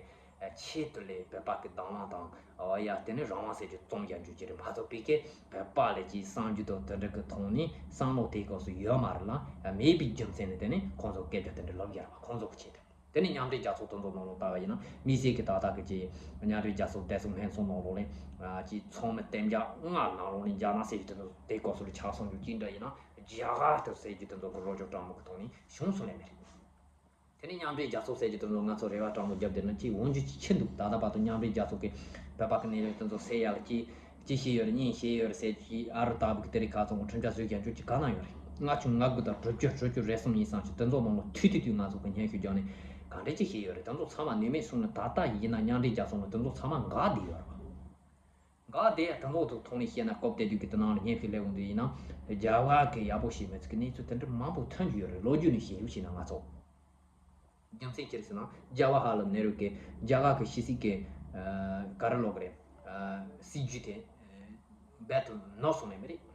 ཆེད་དུ་ལས་བོད་པ་གི་དང་བླངས་དང་ཨ་ཡ་དེ་ནི་རང་དབང་ཟེར་རྒྱུ་རྩོམ་རྒྱག་རྒྱུ་ཅི་རེད་མ་གཏོགས་པའི་གི་བོད་པ་ལས་ཀྱི་བསམ་རྒྱུ་དང་དེ་འདྲ་གི་ཐོག་ནས་བསམ་བློ་དེའི་སྐབས་སུ་ཡོད་མ་རེད་ལ་མེད་པའི་རྒྱུ་མཚན་ནི་དེ་ནི་ཁོང་ཚོ་སྐད་ཆ་དེ་འདྲ་ལབ་ཡོད་རེད་བ། ཁོང་ཚོ་གི་ཆེད་དུ། དེ་ནས་མཉམ་འབྲེལ་རྒྱལ་ཚོགས་དེ་ཚོ་ནང་ལོགས་ལྟ་བ་ཡིན་ན་དམིགས་བསལ་གྱི་ད་ལྟ་གི་ཅིག་མཉམ་འབྲེལ་རྒྱལ་ཚོགས་བདེ་སྲུང་ལྷན་ཚོགས་ནང་ལོགས་ལས་ཅིག་ཚང་མ་བདེ་འཇགས་ལྔ་ནང་ལོགས་ནས་རྒྱ་ནག་ཟེར་རྒྱུ་དེ་ཚོ་དེ་སྐབས་སུ་ལ་ཆ་ཚང་རྒྱུ་གཅིག་འདྲ་ཡིན་ན་རྒྱ་གར་དེ་ཟེར་རྒྱུ་དེ་ཚོ་གི་རོགས་སྐྱོར་དྲང་མོ་གི་ཐོག་ནས་བྱུང་སོང་ལས་མེད་རེད། དེ་ནས་མཉམ་འབྲེལ་རྒྱལ་ཚོགས་ཟེར་རྒྱུ་དེ་ཚོ་ང་ཚོ་རེ་བ་དྲང་མོ་བརྒྱབ་བསྡད་ན་ཅིག་འོང་རྒྱུ་ཅིག་ཆེ་འདུག་ད་ལྟ་བར་དུ་མཉམ་འབྲེལ་རྒྱལ་ཚོགས་ཀྱི་བོད་པ་གི་གནད་དོན་དེ་ཚོ་སེལ་ཡག་ལ་ཅིག་ཅི་བྱས་ཡོད་རེད་གཉིས་བྱས་ཡོད་རེད་ཟེར་གྱི་ཨ་རི་ལྟ་བུ་གི་དེ་རིང་ཁ་ཚང་གི་ཁྲིམས་འཆར་བཟོས་རྒྱག་རྒྱུ་ཅིག་ག་ན་ཡོད་རེད། ལྔ་བཅུ་ང་དགུ་དང་དྲུག་ཅུ་དྲུག་ཅུ་རེ་གསུམ་ཡིན་བསམ་གྱི་དེ་ཚོ་ནང་ལ་ཐུག་ཐུག་ཐུག་ང་ཚོ་གི་སྙན་ཞུ་རྒྱག་ནས་ག་འདྲ་ཅིག་བྱས་ཡོད་རེད། དེ་ཚོ་ཚང་མ་ནུས་མེད་སོང་ནས་ད་ལྟ་ཡིན་ན་མཉམ་འབྲེལ་རྒྱལ་ཚོགས་ནང་དེ་ཚོ་ཚང་མ་འགག་བསྡད་ཡོད་རེད་བ། འགག་བསྡད་དེ་ཚོ་ཐོག་ནས་བཤད་ན་སྐབས་དེ་དུས་ཀྱི་དེ་ནང་ལ་སྙན་ཞུ་སླེབས་འོང་དུས་ཡིན་ན་རྒྱ་གར་གི་ཡག་པོ་ཞིག་མེད་ཚུལ་གྱི་གནས་ཚུལ་དེ་འདྲ་མང་པོ་ཐོན་གྱི་ཡོད་རེད། ལོ་རྒྱུས་ནས་བཤད་རྒྱུ་བྱས་ན་ང་ཚོ། རྒྱུ་མཚན་ཅི་རེད་ཟེར་ན་ཇ་ཝ་ཧར་ལ་ནེ་རུ་གི་རྒྱ་གར་གི་ཕྱི་སྲིད་ཀྱི་ཨ་ག་རེ་ལབ་དགོས་རེད། ཨ་སྲིད་ཇུས་དེ་ཨ་རྦད་དེ་ནོར་སོང་ནས་མི་རེད།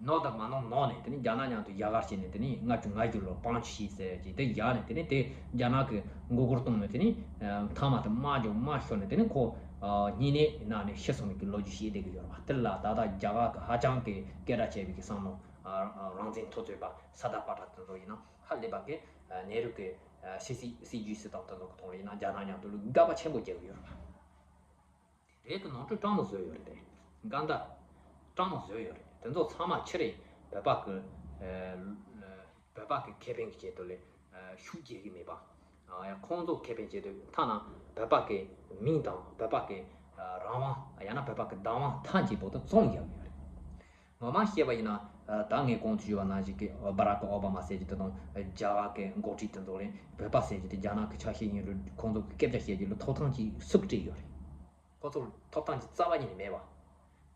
ནོར་དང་མ་ནོར་ནོར་ནས་དེ་ནི་རྒྱ་ནག་མཉམ་དུ་རྒྱ་གར་བྱས་ནས་དེ་ནི་ལྔ་བཅུ་ང་བརྒྱད་ལོར་དཔང་ཞིག་ཟེར་གྱི་དེ་བཞག་ནས་དེ་ནི་དེ་རྒྱ་ནག་གི་མགོ་སྐོར་བཏང་ནས་དེ་ནི་ཨ་མཐའ་མ་དེ་དམག་རྒྱག་དམག་ཤོར་ནས་དེ་ནི་ཁོ་ཨ་སྨྱུང་གནས་ནང་ནས་ཤི་སོང་བའི་གི་ལོ་རྒྱུས་བཤད་བསྡད་ཀྱི་ཡོད་རེད་བ། དེ་ལ་ད་ལྟ་རྒྱ་གར་གི་ཧ་ཅང་གི་སྐད་གྲགས་ཆེ་བའི་གི་བསམ་བློ་ཨ་རང་བཙན་མཐོ་ཚད་པ་ས་ད་པ་ཏྲ་དེ་ཚོ་ཡིན་ན་ཧ་ལས་པ་གི་ཨ་ནེ་རུ་གི་ཨ་ཕྱི་སྲིད་སྲིད་ཇུས་སྲིད་ཏང་དེ་ཚོ་གི་ཐོག་ལ་ཡིན་ན་རྒྱ་ནག་མཉམ་དུ་ལ་དགག་པ་ཆེན་པོ་རྒྱག་གི་ཡོད་རེད་བ། དེ་རེད་གི་ནོར་འཁྲུལ་སྤྲང་མོ་བཟོས་ཡོད་རེད་དེ། འགལ་ཟླ་སྤྲང་མོ་བཟོས་ཡོད་རེད། དེ་ཚོ་ཚང་མ་ཕྱི་རེད། བོད་པ་གི་ཨ་བོད་པ་གི་ཁེ་ཕན་གྱི་ཆེད་དུ་ལས་ཨ་ཤུགས་རྒྱག་གི་མེད་པ། ཨ་ཡང་ཁོང་ཚོ་ཁེ་ཕན་ཆེད་དུ་ཐ་ན་བོད་པ་གི་མིང་དང་བོད་པ་གི་ཨ་རང་དབང་ཡང་ན་བོད་པ་གི་བདག་དབང་མཐའ་མཇུག་བར་དུ་བཙོང་རྒྱག་གི་ཡོད་རེད། ངོ་མ་བཤད་པ་ཡིན་ན་ཨ་ད་ངས་གོང་དུ་ཞུས་པ་ནང་བཞིན་གི་ཨ་བྷ་རག་ཨོ་བྷ་མ་ཟེར་གྱི་དེ་དང་རྒྱ་གར་གི་འགོ་ཁྲིད་དེ་ཚོ་ལས་བོད་པ་ཟེར་གྱི་དེ་རྒྱ་ནག་གི་ཆ་ཤས་ཡིན་རུང་ཁོང་ཚོ་གི་སྐད་ཆ་བཤད་རྒྱུ་ལ་ཐོབ་ཐང་ཅིག་སུས་སྤྲད་ཡོད་རེད། ཁོ་ཚོར་ཐོབ་ཐང་གི་རྩ་བ་ཉིད་ནས་མེད་པ།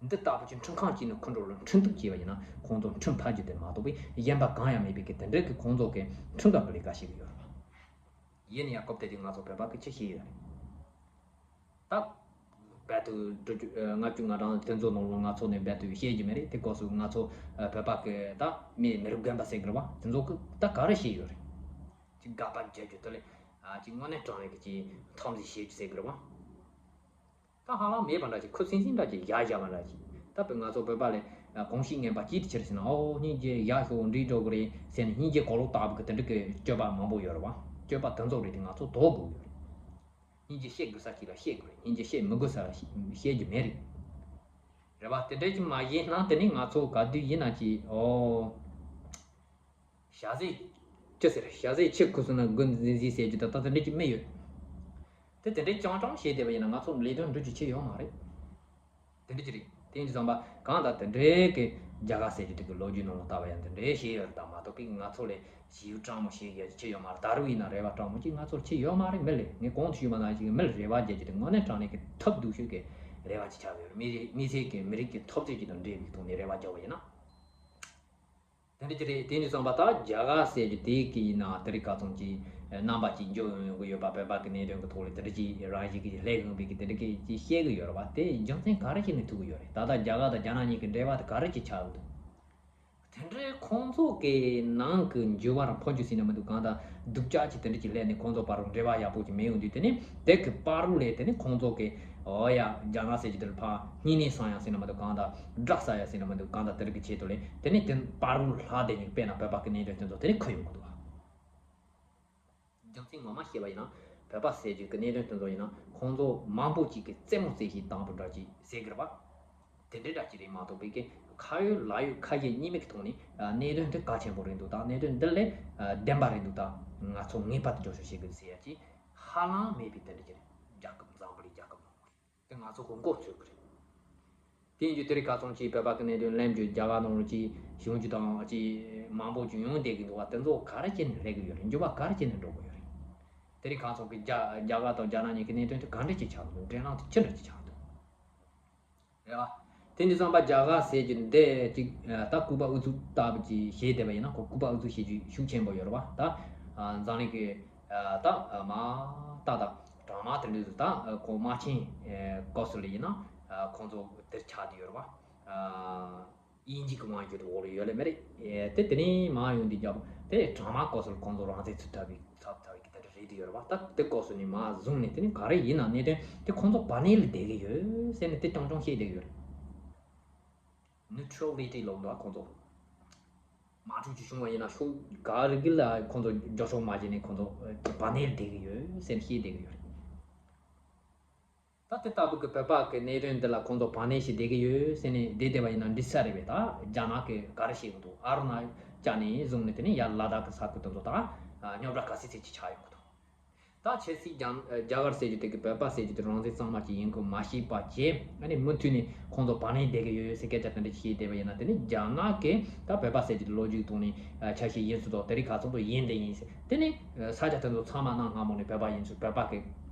འདི་ལྟ་བུ་ཅིག་ཁྲིམས་ཁང་གཅིག་ནས་ཁོ་ཚོ་ལ་ཁྲིམས་གཏུག་བྱས་པ་ཡིན་ན་ཁོང་ཚོ་ཁྲིམས་ཕར་རྒྱུག་དེ་མ་གཏོགས་པའི་གཞན་པ་གང་ཡང་མེད་པའི་གི་དེ་འདྲའི་གི་ཁོང་ཚོ་གི་ཁྲིམས་འགལ་གི་ལས་ཀ་བྱེད་ཀྱི་ཡོད་རེད་པ། ཡིན་ན་ཡང་སྐབས་དེ་དུས་ང་ཚོ་བོད་པ་གི་ཅི་ཤེས་ཡོད་རེད། ད་རྦད་དུ་འགྲོ་རྒྱུ་ལྔ་བཅུ་ང་གྲངས་དེ་ཚོ་ནང་ལ་ང་ཚོ་ནས་རྦད་དུ་བཤད་རྒྱུ་མེད་རེད། དེ་སྐབས་སུ་ང་ཚོ་བོད་པ་གི་ད་མི་མི་རབས་རྒན་པ་ཟེར་གི་རེད་པ། དེ་ཚོ་གི་ད་ག་རེ་ཤེས་ཡོད་རེད། ཅིག་དགག་པ་རྒྱག་རྒྱུ་དེ་ལས་ཅིག་དངོས་གནས་དྲང་གནས་ཀྱི་ཅིག་འཐབ་འཛིང་བྱེད་རྒྱུ་ཟེར་གི་རེད་པ། ད་ཧ་ལམ་མེད་པ་འདྲ་ཅིག་ཁུ་སིམ་སིམ་འདྲ་ཅིག་བཞག་བཞག་པ་འདྲ་ཅིག་ད་བོད་ང་ཚོ་བོད་པ་ལས་གོམས་གཤིས་ངན་པ་ཅིག་ཏུ་ཁྱེར་ཟིན་ན་ཨོ་སྙིང་རྗེ་བཞག་ཤོག་འགྲིག་འགྲོ་གི་རེད་ཟེར་ནས་སྙིང་རྗེ་གོ་ལོག་ལྟ་བུ་གི་དེ་འདྲ་གི་སྤྱོད་པ་མང་པོ་ཡོད་རེད་པ། སྤྱོད་པ་དེ་ཚོ་རེད་དེ་ང་ཚོ་དོར་དགོས་ཡོད་རེད། སྙིང་རྗེ་བཤད་དགོས་ས་ཅིག་ལ་བཤད་དགོས་རེད། སྙིང་རྗེ་བཤད་མི་དགོས་ས་ལ་བཤད་རྒྱུ་མེད་རེད། རེད་པ། དེ་འདྲ་ཅིག་མ་བཤད་ན་དེ་ནས་ང་ཚོ་ག་དུས་ཡིན་ན་ཅིག་ཨོ། ཞྭ་ཟས། ཅི་ཟེར་ཞྭ་ཟས་ཆུ་ཁུ་སོང་ན་དགུན་འཛིན་འཛིན་ཟེར་རྒྱུ་ད་ལྟ་དེ་འདྲ་ཅིག་མི་ཡོད། དེ་དེ་འདྲའི་རྐྱང་རྐྱང་བྱས་བསྡད་པ་ཡིན་ན་ང་ཚོ་ལས་དོན་འགྲུབ་རྒྱུ་ཅིག་ཡོད་མ་རེད། དེ་འདྲ་ཅིག་རེད། དེ་ཡིན་དུས་ཙམ་པ་གང་ལྟར་དེ་འདྲའི་གི་རྒྱ་གར་ཟེར་རྒྱུ་དེ་གི་ལོ་རྒྱུས་ནང་ལ་ལྟ་བ་ཡང་དེ་འདྲའི་བྱས་ཡོད་རེད། ད་མ་གཏོགས་པའི་ང་ཚོ་ལས་ཞེ་པོ་སྤྲང་མོ་བྱེད་རྒྱུ་ཅིག་ཡོད་མ་རེད། ད་རུང་ཡིན་ན་རེ་བ་སྤྲང་མོ་ཅིག་ང་ཚོར་ཅིག་ཡོད་མ་རེད། མི་ལས་ངས་གོང་དུ་ཞུས་པ་ནང་བཞིན་མི་ལ་རེ་བ་རྒྱག་རྒྱུ་དེ་དངོས་གནས་དྲང་གནས་ཀྱི་ཐབས་སྡུག་ཤོས་ཀྱི་རེ་བ་ཅིག་ཆགས་ཡོད་རེད། མི་རིགས་མི་ཚེ་གི་མི་རིགས་ཀྱི་འཐབ་རྩོད་ཅིག་དང་འབྲེལ་བའི་ཐོག་ནས་རེ་བ་རྒྱག་པ་ཡིན་ན། དེ་འདྲ་ཅིག་རེད། དེ་འདྲ་སོང་པ་ད་རྒྱ་གར་ཟེར་རྒྱུ་དེ་གི་ཡིན་ན་དེ་རིང་ཁ་སང་ཅིག་རྣམ་པ་ཅིག་འགྱུར་ཡོང་གི་ཡོད་པ། བོད་པ་གི་གནད་དོན་གི་ཐོག་ལ་དེ་འདྲ་ཅིག་རང་བཞིན་གྱི་སླེབས་ཡོང་བའི་གི་དེ་འདྲ་གི་ཅིག་བཤད་གི་ཡོད་རེད་པ། དེ་རྒྱུ་མཚན་ག་རེ་བྱས་ནས་ཐུག་གི་ཡོད་རེད། ད་ལྟ་རྒྱ་གར་དང་རྒྱ་ནག་གཉིས་ཀྱི་འབྲེལ་བ་དེ་ག་རེ་ཅིག་ཆགས་ཡོད་འདུག་དེ་འདྲའི་ཁོང་ཚོ་གི་ནང་གི་འགྱུར་བ་རང་ཕོ་རྒྱུ་ཟིན་ན་མི་འདུག་གང་ལྟར་སྡུག་ཅག་ཅིག་དེ་འདྲ་ཅིག་སླེབས་ནས་ཁོང་ཚོ་བར་རུ་འབྲེལ་བ་ཡག་པོ་ཅིག་མེད་ཡོང་དུས། དེ་ནས་དེ་གི་བར་རུ་ལས་དེ་ནས་ཁོང་ཚོ་གི་ཨོ་ཡ་རྒྱ་ནག་ཟེར་གྱི་དེར་ཕར་སྙིང་ནད་སངས་ཡག་ཟིན་ན་མི་འདུག་གང་ལྟར་དགྲ་ཟ་ཡག་ཟིན་ན་མི་འདུག་གང་ལྟར་དེ་རིགས་ཀྱི་ཆེད་དུ་ལས་དེ་ནས་དེ་བར་རུ་ལྷག་བསྡད་ནས་དཔེར་ན་བོད་པ་གི་གནད་དོན་དེ་ཚོ་དེ་ནས་ཁུར་ཡོང་གི་འདུག་བ། རྒྱུ་མཚན་ངོ་མ་བཤད་པ་ཡིན་ན་བོད་པ་ཟེར་རྒྱུ་གི་གནད་དོན་དེ་ཚོ་ཡིན་ན་ཁོང་ཚོ་མང་པོ་ཅིག་གི་རྩེད་མོ་རྩེ་བཞིན་དང་པོ་འདྲ་ཅིག་ཟེར་གི་རེད་པ། དེ་འདྲའི་འདྲ་ཅིག་རེད་མ་གཏོགས་པའི་གི་ཁ་ཡོད་ལག་ཡོད་ཁ་ཞེ་གཉིས་མེད་ཀྱི་ཐོག་ནས་གནད་དོན་འདི་གལ་ཆེན་པོ་རེད་འདུག་ད་གནད་དོན་འདི་ལས་བདེན་པ་རེད་འདུག་ད་ང་ཚོ་ངེས་པར་དུ་འགྱོ་ཤོག་བྱེད་དགོས་ཟེར་ཡ་ཅིག་ཧ་ལམ་མེད་པའི་དེ་འདྲ་ཅིག་རེད། རྒྱལ་ཁབ་འཛམ་བུ་གླིང་རྒྱལ་ཁབ་ནང་དེ་ང་ཚོ་གི་མགོ་ཚོས་གི་རེད། དེ་ཡིན་རྒྱུ་དེ་རིང་ཁ་སང་ཅིག་བོད་པ་གི་གནད་དོན་གླེང་རྒྱུ་རྒྱ་གར་ནང་ལ་ཅིག་གཞུང་རྒྱུ་དང་ཅིག་མང་པོ་ཅིག་ཡོང་བསྡད་ཀྱི་འདུག་བ། དེ་ཚོ་ག་རེ་བྱས་ནས་སླེབས་ཀྱི་ཡོད་རེད། འགྱུར་བ་ག་རེ་བྱས་ནས་འགྲོ་གི་ཡོད་རེད། དེ་རིང་ཁ་སང་གི་རྒྱ་རྒྱ་གར་དང་རྒྱ་ནག་གཉིས་ཀྱི་གནད་དོན་དེ་ག་འདྲ་ཅིག་ཆགས་འདུག་འབྲེལ་ལམ་དེ་ཅི་འདྲ་ཅིག་ཆགས་འདུག་རེད་བ། དེ་འདི་ཚང་པ་རྒྱ་གར་ཟེར་རྒྱུ་འདི་ཅིག་ད་ལྐུགས་པ་ཨུ་ཚུགས་ལྟ་བུ་ཅིག་བྱས་བསྡད་པ་ཡིན་ན་ཁོ་ལྐུགས་པ་ཨུ་ཚུགས་བྱེད་རྒྱུ་ཤུགས་ཆེན་པོ་ཡོད་རེད་བ། ད་འཛམ་གླིང་གི་ད་མ་ད་ད་གྲང་མ་དེ་འདྲ་ཟིག་ད་ཁོ་དམག་ཆེན་སྐབས་སུ་ལ་ཡིན་ན་ ཁོང་ཚོ་དེར་ཆགས་བསྡད་ཡོད་རེད་བ། དབྱིན་ཇི་གི་དབང་སྒྱུར་འོག་ལ་ཡོད་ལེ་མེད་རེད། དེ་དེ་ནས་མར་ཡོང་དུས་རྒྱབ་དེ་གྲང་མ་སྐོར་སོགས་ཁོང་ཚོ་རང་བཙན་ཚུགས་ཐུབ་པའི་ཚབ་ཚབ་ཀྱི་དེ་འདྲ་རེད་དུ་ཡོད་རེད་བ། ད་དེ་སྐོར་སོགས་ནས་མར་བཟུང་ནས་དེ་ནས་ག་རེ་ཡིན་ན་གནད་དོན་དེ་ཁོང་ཚོ་བར་གནས་ལ་བསྡད་ཀྱི་ཡོད་ཟེར་ནས་དེ་རྐྱང་རྐྱང་བཤད་བསྡད་ཀྱི་ཡོད་རེད། ནིའུ་ཊི་རལ་ལི་ཊི་ལབ་འདུག་ཁོང་ཚོ། དམག་འཁྲུག་ཅིག་བྱུང་བ་ཡིན་ན་ཕྱོགས་ག་རེ་གི་ལ་ཁོང་ཚོ་རྒྱབ་སྐྱོར་མ་བྱས་ནས་ཁོང་ཚོ་བར་གནས་ལ་བསྡད་ཀྱི་ཡོད་ཟེར་ནས་བཤད་བསྡད་ཀྱི་ཡོད་རེད། ད་དེ་ལྟ་བུ་གི་བོད་པ་གི་གནད་དོན་འདི་ལ་ཁོང་ཚོ་བར་གནས་ཤིག་བསྡད་ཀྱི་ཡོད་ཟེར་ནས་བསྡད་བསྡད་པ་ཡིན་ན་འགྲིག་ས་རེད་པས། ད་རྒྱ་ནག་གི་ག་རེ་བྱེད་གི་འདུག་ཨ་རུ་ན་བཅར་ནས་བཟུང་ནས་དེ་ནས་ཡར་ལ་དྭགས་གི་ས་ཁུལ་དེ་ཚོ་ད་རྙོག་དྲ་ག་ཚོད་ཚོད་ཅིག་ཆགས་ཡོང་གི་འདུག་ད་ཆབ་སྲིད་རྒྱ་རྒྱ་གར་ཟེར་རྒྱུ་དེ་གི་བོད་པ་ཟེར་རྒྱུ་དེ་རང་བཙན་གཙང་མ་ཅིག་ཡིན་ཁུལ་མ་ཤེས་པ་བྱས། ཨ་ནི་མུ་མཐུད་ནས་ཁོང་ཚོ་བར་གནས་བསྡད་ཀྱི་ཡོད་ཟེར་སྐད་ཆ་དེ་འདྲ་བཤད་བསྡད་པ་ཡིན་ན། དེ་ནི་རྒྱ་ནག་གིས་ད་བོད་པ་ཟེར་རྒྱུ་དེ་ལོ་རྒྱུས་ཐོག་ནས་ཆ་ཤས་ཡིན་ཚུལ་དང་། དེ་རིང་ཁ་སང་དུ་ཡིན་དེ་ཡིན་ཟེར། དེ་ནི་ས་ཆ་དེ་ཚོ་ཚང་མ་གནའ་སྔ་མོ་ནས་བོད་པ་ཡིན་ཚུལ། བོད་པ་གི་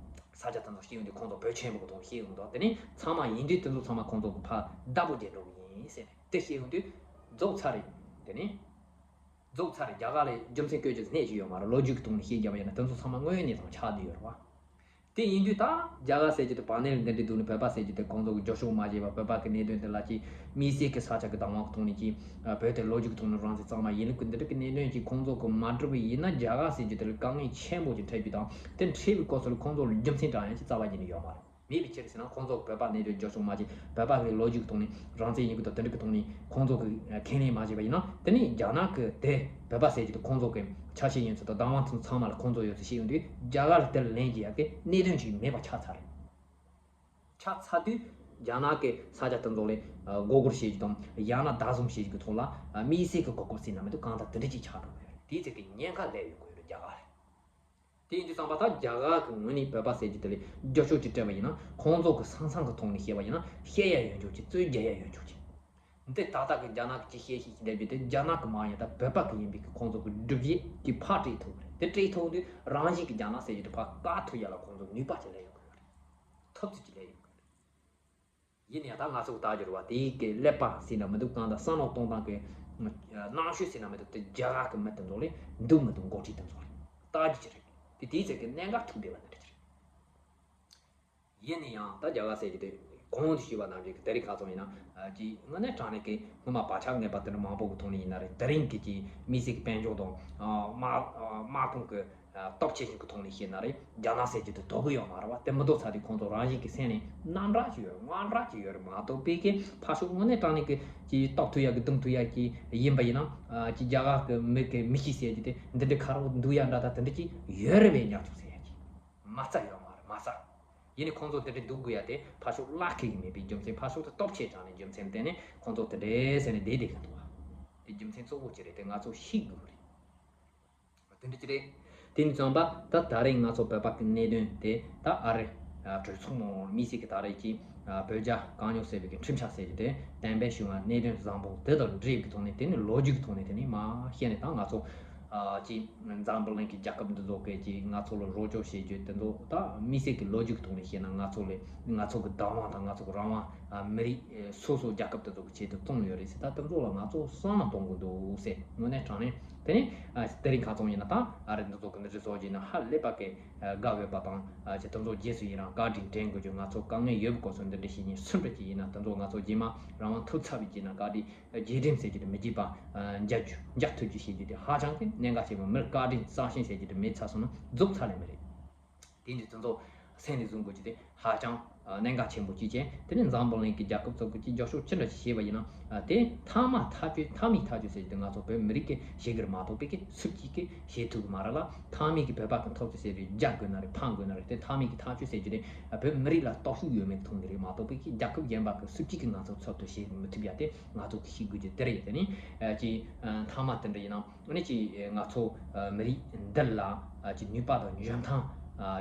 ས་ཆ་དེ་ཚོ་ཤེས་ཡོང་དུས་ཁོང་ཚོ་བོད་ཆེན་པོ་གི་ཐོག་ནས་ཤེས་ཡོང་དུས། དེ་ནི་ཚང་མ་ཡིན་དུས་དེ་ཚོ་ཚང་མ་ཁོང་ཚོ་གི་ཕར་བདག་པོ་བྱས་འགྲོ་གི་ཡིན་ཟེར་ནས་དེ་ཤེས་ཡོང་དུས་རྫོགས་ཚར་རེད། དེ་ནི། རྫོགས་ཚར་རེད། རྒྱ་གར་ལ་རྒྱུ་མཚན་བཀོད་རྒྱུ་སྣེ་གཅིག་ཡོད་མ་རེད། ལོ་རྒྱུས་ཀྱི་ཐོག་ནས་བཤད་རྒྱབ་པ་ཡིན་ན་དེ་ཚོ་ཚང་མ་དངོས་གནས་དང་ཆགས་བསྡད་ཡོད་རེད་བ། དེ་ཡིན་དུས་ད་རྒྱ་གར་ཟེར་རྒྱུ་དེ་བར་གནས་ལ་འདི་འདྲའི་འདུག་ནས་བོད་པ་ཟེར་རྒྱུ་དེ་ཁོང་ཚོ་གི་རྒྱབ་སྐྱོར་མ་བྱས་པ། བོད་པ་གི་གནད་དོན་དེ་ལ་ཅིག་དམིགས་བསལ་གྱི་ས་ཆ་གི་བདག་དབང་གི་ཐོག་ནས་ཅིག་བོད་དེ་ལོ་རྒྱུས་ཀྱི་ཐོག་ནས་རང་བཙན་གཙང་མ་ཡིན་ལུགས་ཀྱི་འདི་འདྲ་གི་གནད་དོན་ཅིག་ཁོང་ཚོ་གི་མ་འགྲུབ་པ་ཡིན་ན་རྒྱ་གར་ཟེར་རྒྱུ་དེ་ལ་དཀའ་ངལ་ཆེན་པོ་ཅིག་འཕྲད་རྒྱུ་དང་། དེ་འཕྲད་པའི་སྐབས་སུ་ལ་ཁོང་ཚོ་ལ་རྒྱུ་མཚན་དྲང་ཡ་ཅིག་རྩ་བ་ཉིད་ནས་ཡོད་མ་རེད། མེད་པའི་ཕྱིར་ཟེར་ན་ཁོང་ཚོ་བོད་པ་གནས་དོན་རྒྱབ་སྐྱོར་མ་བྱས། བོད་པ་གི་ལོ་རྒྱུས་ཀྱི་ཐོག་ནས་རང་བཙན་ཡིན་གྱི་འདུག་དེ་འདྲ་གི་ཐོག་ནས་ཁོང་ཚོ་གི་ཁས་ལེན་མ་བྱས་པ་ཡིན་ན། དེ་ནས་རྒྱ་ནག་གི་དེ་བོད་པ་ཟེར་རྒྱུ་དེ་ཁོང་ཚོ་གི་ཆ་ཤས་ཡིན་ཚུལ་དང་། བདག་དབང་ཚང་མ་ལ་ཁོང་ཚོ་ཡོད་ཚུལ་ཤེས་ཡོང་དུས་རྒྱ་གར་ལ་དེ་ལ་ལན་རྒྱག་ཡ་གི་གནད་དོན་ཅིག་མེད་པ་ཆགས་ཚར་རེད། ཆགས་ཚར་དུས་རྒྱ་ནག་གི་ས་ཆ་དེ་ཚོ་ལ་མགོ་སྒུར་བྱེད་རྒྱུ་དང་། ཡང་ན་བདག་བཟུང་བྱེད་རྒྱུ་གི་ཐོག་ལ་དམིགས་བསལ་གྱི་གོ་སྐབས་ཟེར་ན་མི་འདུག་གང་ལྟར་དེ་འདྲ་ཅིག་ཆགས་འགྲོ་གི་ཡོད་རེད། དེའི་ཚེ་གི་ཉེན་ཁ་སླེབས་ཡོང་གི་ཡོད་རེད་རྒྱ་གར་ལ། དེ་ཡིན་དུས་ཙམ་པ་ད་རྒྱ་གར་གྱི་ངོས་ནས་བོད་པ་ཟེར་རྒྱུ་དེ་ལ་རྒྱབ་སྐྱོར་ཅིག་སྤྲད་པ་ཡིན་ན། ཁོང་ཚོ་གི་ས་མཚམས་ཀྱི་ཐོག་ནས་བཤད་པ་ཡིན་ན་བཤད་ཡ་ཡོད་ཆོག་ཅིག་རྩོད་རྒྱག་ཡ་ཡོད་ཆོག་ཅིག་འདི་ཏག་ཏག་གི་རྒྱ་ནག་གི་ཅིག་བཤད་ཤེས་ཀྱི་ལས་རྒྱུ་དེ་རྒྱ་ནག་གི་མ་ཡིན་ད་བོད་པ་གི་ཡིན་པའི་གི་ཁོང་ཚོ་གི་སྒྲུབ་བྱེད་ཀྱི་ཕར་སྤྲད་ཐུབ་རེད། དེ་སྤྲད་ཐུབ་དུས་རང་བཞིན་གྱི་རྒྱ་ནག་ཟེར་རྒྱུ་དེ་ཕར་བཀག་ཐུབ་ཡ་ལ་ཁོང་ཚོ་ནུས་པ་ཅིག་སླེབས་ཡོང་གི་རེད། ཐུབ་ཚོད་ཅིག་སླེབས་ཡོང་གི་རེད། ཡིན་ཡང་ད་ང་ཚོ་ལྟ་རྒྱུ་རེད་བ། དེའི་གི་ཀླད་པ་ཟེར་ན་མི་འདུག་གང་ལྟར་བསམ་བློ་གཏོང་སྟངས་ཀྱི་རྣམ་དཔྱོད་ཟེར་ན་མི་འདུག་དེ་རྒྱ་གར་གི་མི་དེ་ཚོ་ལས་འདུག་མི་འདུག་འགོ་ཁྲིད་དེ་ཚོ་ལས་ལྟ་རྒྱུ་ཅིག་རེད། དེ་དེའི་ཚེ་གི་གནད་འགག་ཐུག་བསྡད་པ་འདི་འདྲ་ཅིག་རེད། ཡིན་ན་ཡང་ད་རྒྱ་གར་ཟེར་རྒྱུ་དེ་གོང་དུ་ཞུས་པ་ནང་བཞིན་གི་དེ་རིང་ཁ་སང་ཡིན་ན་ཅིག་དངོས་གནས་དྲང་གནས་ཀྱི་སྔོན་མ་བག་ཆགས་ངན་པ་དེ་འདྲ་མང་པོ་གི་ཐོག་ནས་ཡིན་ན་རེད། དེ་རིང་གི་ཅིག་དམིགས་བསལ་གྱི་དཔལ་འབྱོར་དང་དམག་དམག་དཔུང་གི་སྟོབས་ཆེ་ཤོས་ཀྱི་ཐོག་ནས་བཤད་ན་རེད། རྒྱ་ནག་ཟེར་རྒྱུ་དེ་དོ་གི་ཡོད་མ་རེད་བ། དེ་མི་དོ་ཚར་དུས་ཁོང་ཚོ་རང་བཞིན་གྱི་སེམས་ནས་རྣམ་དག་ཅིག་ཡོད་རེད། དངངས་སྐྲག་ཅིག་ཡོད་རེད་མ་གཏོགས་པའི་གི་ཕར་ཕྱོགས་དངོས་གནས་དྲང་གནས་ཀྱི་ཅིག་སྟོབས་ཐུབ་ཡ་གི་གདེང་ཐུབ་ཡ་གི་ཡིན་པ་ཡིན་ན། ཅིག་རྒྱ་གར་གི་མི་གི་མི་གཤིས་ཟེར་རྒྱུ་དེ་འདི་འདྲའི་ཁ་རོག་འདུག་ཡ་འདྲ་ད་དེ་འདྲ་ཅིག་ཡོད་རེད་པས་ཉག་ཆུང་ཟེར་ཡ་ཅིག་མ་རྩ་ཡོད་མ་རེད། མ་རྩ། ཡིན་ནའི་ཁོང་ཚོ་འདི་འདྲའི་འདུག་དགོས་ཡ་དེ་ཕར་ཕྱོགས་གླགས་ཁེལ་གི་མེད་པའི་རྒྱུ་མཚན། ཕར་ཕྱོགས་དེ་སྟོབས་ཆེ་དྲགས་ནས་རྒྱུ་མཚན་བརྟེན་ནས་ཁོང་ཚོ་དེ་འདྲའི་ཟེར་ནས་བསྡད་བསྡད་གི་འདུག་བ། དེ་རྒྱུ་མཚན་གཙོ་བོ་ཅི་རེད་དེ་ང་ཚོ་ཤེས་དགོས་རེད། དེ་འདྲ་ཅི་རེད། དེ་ནས་བྱུང་བ་ད་ད་རེས་ང་ཚོ་བོད་པ་གི་གནད་དོན་དེ་ད་ཨ་རི་གྲོས་ཚོགས་ནང་དམིགས་བསལ་གྱི་ད་རེས་ཀྱི་བོད་རྒྱ་གང་མྱོང་ཟེར་བའི་གི་ཁྲིམས་འཆར་ཟེར་རྒྱུ་དེ་གཏན་འབེབས་བྱུང་བ་གནད་དོན་བཟང་པོ་དེ་དང་འབྲེལ་བའི་གི་ཐོག་ནས། དེ་ནི་ལོ་རྒྱུས་གི་ཐོག་ནས་དེ་ནི་མ་བཤད་ནས་ད་ང་ཚོ་ཅིག་འཛམ་བུ་གླིང་གི་རྒྱལ་ཁབ་འདི་ཚོ་གི་ཅིག་ང་ཚོ་ལ་རོགས་སྐྱོར་བྱེད་རྒྱུ་དེ་ཚོ་ད་དམིགས་བསལ་གྱི་ལོ་རྒྱུས་གི་ཐོག་ནས་བཤད་ན་ང་ཚོ་ལས་ང་ཚོ་གི་བདག་དབང་དང་ང་ཚོ་གི་རང་དབང་མི་རིགས་སོ་སོ་རྒྱལ་ཁབ་དེ་ཚོ་གི་ཆེད་དུ་བཙོང་ཡོད་རེད་ཟེར། ད་དེ་ཚོ་ལ་ང་ཚོ་བསམ་བློ་གཏོང་དགོས་འདུག་ཟེར། དངོས་གནས་དྲང་གནས་དེ་ནི་དེ་རིང་ཁ་སང་ཡིན་ན་ད་ཨ་རི་འདི་ཚོ་གི་འདི་འདྲ་བཟོ་རྒྱུ་ཡིན་ན་ཧ་ལས་པ་གི་དགའ་འོས་པ་དང་། ཅིག་དེ་ཚོ་རྗེས་སུ་ཡི་རང་བཀའ་དྲིན་དྲན་དགོས་རྒྱུ། ང་ཚོ་དཀའ་ངལ་ཡོད་པའི་སྐོར་སོགས་འདི་འདྲ་ཞིག་ཡིན་སུ་འདྲ་ཅིག་ཡིན་ན་དེ་ཚོ་ང་ཚོ་རྗེས་མ་རང་དབང་ཐོབ་ཚར་བའི་རྗེས་ན་བཀའ་དྲིན་རྗེས་དྲན་ཟེར་རྒྱུ་དེ་མི་བརྗེད་པ་མཇལ་རྒྱུ་མཇལ་ཐུབ་རྒྱུ་བྱེད་རྒྱུ་དེ་ཧ་ཅང་གི་གནད་འགག་ཆེན་པོ། མིར་བཀའ་དྲིན་བསམ་ཤེས་ཟེར་རྒྱུ་དེ་མེད་ཚར་སོང་ན་རྫོགས་ཚར་ལེ་མི་རེད། དེ་འདི་ཚོ་ཚོ་སེམས་ནས་བཟུང་དགོས་རྒྱུ་དེ་ཧ་ཅང་གནད་འགག་ཆེན་པོ་གཅིག་བྱས། དེ་ནས་འཛམ་བུ་གླིང་གི་རྒྱལ་ཁབ་ཚོ་གི་ཅིག་རྒྱབ་སྐྱོར་ཅི་འདྲ་ཞིག་བྱས་པ་ཡིན་ན། དེ་མཐའ་མ་ཐག་གཅོད་མཐའ་མའི་ཐག་གཅོད་ཟེར་རྒྱུ་དེ་ང་ཚོ་བོད་མི་རིགས་ཀྱིས་བྱེད་དགོས་རེད་མ་གཏོགས་བོད་ཀྱིས་སུ་གཅིག་གིས་བྱེད་ཐུབ་ཀྱི་མ་རེད་ལ། མཐའ་མའི་གི་བོད་པ་གི་འཐབ་རྩོད་ཟེར་རྒྱུ་རྒྱག་དགོས་ན་རེད། འཕང་དགོས་ན་རེད། དེ་མཐའ་མའི་གི་ཐག་གཅོད་ཟེར་རྒྱུ་དེ་བོད་མི་རིགས་ལ་སྟོབས་ཤུགས་ཡོད་མེད་མཐོང་གི་རེད་མ་གཏོགས་བོད་ཀྱི་རྒྱལ་ཁབ་གཞན་པ་གི་སུ་གཅིག་གིས་ང་ཚོ་ཚབ་ཏུ་བྱེད་མི་ཐུབ་ཡ་དེ་ང་ཚོ་གི་ཤེས་དགོས་རྒྱུ་དེ་རེད། དེ་ནས་ཅིག་མཐའ་མ་དེ་འདྲ་ཡིན་ན་ཨ་ནི་ཅིག་ང་ཚོ་མི་རིགས་འདི་ལ་ཅིག་ནུས་པ་དང་འཇོན་ཐང་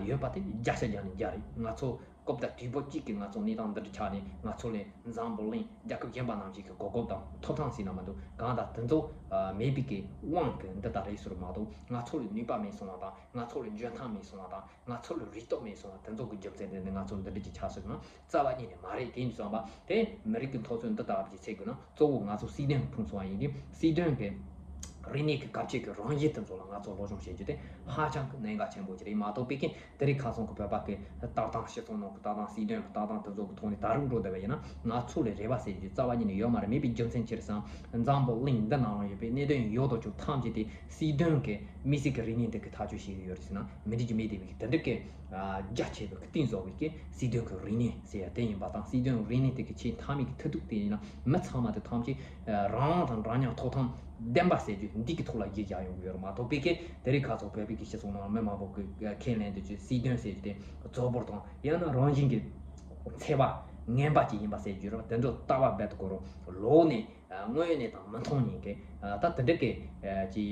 ཡོད་པ་དེ་བརྒྱ་ཆ་བརྒྱ་ནས་བརྒྱ་རེད། ང་ཚོ་སྐབས་དང་དུས་བབ་གཅིག་གི་ང་ཚོ་གནས་སྟངས་འདི་འདྲ་ཆགས་ནས་ང་ཚོ་ལས་འཛམ་བུ་གླིང་རྒྱལ་ཁབ་གཞན་པ་ནང་བཞིན་གྱི་གོ་སྐབས་དང་ཐོབ་ཐང་ཟེར་ན་མི་འདུག་གང་ལྟར་དེ་ཚོ་མེད་པའི་གི་དབང་གི་འདི་ལྟར་རེད་ཟེར་མ་གཏོགས། ང་ཚོ་ལ་ནུས་པ་མེད་སོང་བ་དང་། ང་ཚོ་ལ་འཇོན་ཐང་མེད་སོང་བ་དང་། ང་ཚོ་ལ་རིག་སྟོབས་མེད་སོང་བ་དེ་ཚོ་གི་རྒྱུ་མཚན་དེ་ནི་ང་ཚོ་འདི་འདྲ་ཅིག་ཆགས་སྲིད་ན་རྩ་བ་ཉིད་ནས་མ་རེད། དེ་ཡིན་དུས་ཙམ་པ་དེ་མི་རིགས་ཀྱི་འཐབ་རྩོད་འདི་ལྟ་བུ་ཅིག་ཚེ་དགོས་ན་གཙོ་བོ་ང་ཚོ་སྲིད་དོན་ཕུང་སོང་བ་ཡིན་དུས་སྲིད་དོན་གི་ རིག་གནས་ཀྱི་གལ་ཆེ་གི་རང་བཞིན་དེ་ཚོ་ལ་ང་ཚོ་སློབ་སྦྱོང་བྱེད་རྒྱུ་དེ་ཧ་ཅང་གི་གནད་འགག་ཆེན་པོ་ཅིག་རེད་མ་གཏོགས་པའི་གི་དེ་རིང་ཁ་སང་གི་བོད་པ་གི་ལྟ་སྟངས་སྤྱི་ཚོགས་ནང་གི་ལྟ་སྟངས་སྲིད་དོན་གི་ལྟ་སྟངས་དེ་ཚོ་གི་ཐོག་ནས་ད་རུང་འགྲོ་བསྡད་པ་ཡིན་ན་ང་ཚོ་ལ་རེ་བ་ཟེར་རྒྱུ་རྩ་བ་ཉིད་ནས་ཡོད་མ་རེད། མེད་པའི་རྒྱུ་མཚན་ཅི་རེད་ཟེར་ན་འཛམ་བུ་གླིང་འདི་ནང་ལ་ཡོད་པའི་གནད་དོན་ཡོད་དོ་ཅོག་ཐམས་ཅད་དེ་སྲིད་དོན་གི་དམིགས་བསལ་གི་རིག་གནས་འདི་གི་ཐག་གཅོད་བྱེད་ཀྱི་ཡོད་རེད་ཟེར་ན་མི་འགྲིག་རྒྱུ་མེད་དེ་བའི་གི་དེ་འདྲ་གི་རྒྱ་ཆེ་བའི་གི་གཏིང་ཟབ་བའི་གི་སྲིད་དོན་གི་རིག་གནས་ཟེར་ཡ་དེ་ཡིན་པ་དང་སྲིད་དོན་རིག་གནས་དེ་གི་ཆེས་མཐའ་མའི་གི་མཐུ་སྟོབས་དེ་ཡིན་ན་མི་ཚང་མ་དེ་ཐམས་ཅད་རང་དབང་དང་འདྲ་མཉམ་ཐོབ་ཐང་ལྡན་པ་ཟེར་རྒྱུ་འདི་གི་ཐོག་ལ་གཞི་བཞག་ཡོང་གི་ཡོད་རེད་མ་གཏོགས་པའི་གི་དེ་རིང་ཁ་སང་བོད་པའི་གི་སྤྱི་ཚོགས་ནང་མི་མང་པོ་གི་ཁས་ལེན་དུ་ཆུ་སྲིད་དོན་ཟེར་རྒྱུ་དེ་རྫོགས་པོར་དང་ཡང་ན་རང་བཞིན་གི་འཚེ་བ་ངན་པ་ཅིག་ཡིན་པ་ཟེར་རྒྱུ་རེད་བ། དེ་ཚོ་ལྟ་བ་རྦད་དེ་གོ་རུ་ལོག་ནས་དངོས་གནས་དང་མི་མཐོང་ཉིན་གི་ད་དེ་འདྲ་གི་ཅི་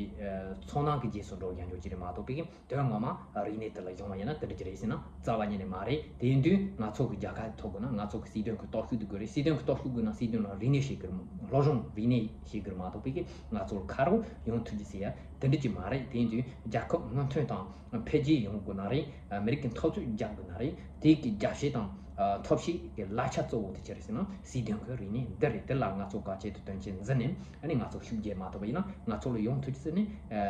ཚོར་སྣང་གི་རྗེས་སུ་འགྲོ་ཡང་འཇོག་ཅི་རེད་མ་གཏོགས་པའི་གི་དོན་ངོ་མ་རིག་གནས་དེ་ལ་སྦྱོང་བ་ཡིན་ན་དེ་འདྲ་ཅི་རེད་ཟེར་ན་རྩ་བ་ཉིད་ནས་མ་རེད། དེ་ཡིན་དུས་ང་ཚོ་གི་རྒྱལ་ཁ་ཐོབ་དགོས་ན་ང་ཚོ་གི་སྲིད་དོན་གི་སྟོབས་ཤུགས་དེ་དགོས་རེད། སྲིད་དོན་གི་སྟོབས་ཤུགས་དགོས་ན་སྲིད་དོན་ལ་རིག་གནས་ཤེས་དགོས་རེད། སློབ་སྦྱོང་རིག་གནས་ཤེས་དགོས་རེད་མ་གཏོགས་པའི་གི་ང་ཚོར་ཁ་རོག་ཡོང་ཐུབ་ཀྱི་ཟེར་ཡ་དེ་འདྲ་ཅི་མ་རེད། དེ་ཡིན་དུས་རྒྱལ་ཁབ་སྔོན་ཐོན་དང་འཕེལ་རྒྱས་ཡོང་དགོས་ན་རེད། མི་རིགས་ཀྱི་འཐབ་རྩོད་རྒྱག་དགོས་ན་རེད། དེ་གི་རྒྱབ་བཤད་དང་ཐབས་ཤེས་ཀྱི་ལག་ཆ་གཙོ་བོ་དེ་ཅི་རེད་ཟེར་ན་སྲིད་དོན་གི་རིག་གནས་འདི་རེད། དེ་ལ་ང་ཚོ་གལ་ཆེ་དུ་དོན་ཆེན་འཛིན་ནས་ཨ་ནི་ང་ཚོ་ཤུགས་རྒྱས་མ་ཐུབ་པ་ཡིན་ན་ང་ཚོ་ལ་ཡོང་ཐུབ་ཀྱི་ཟེར་ནས་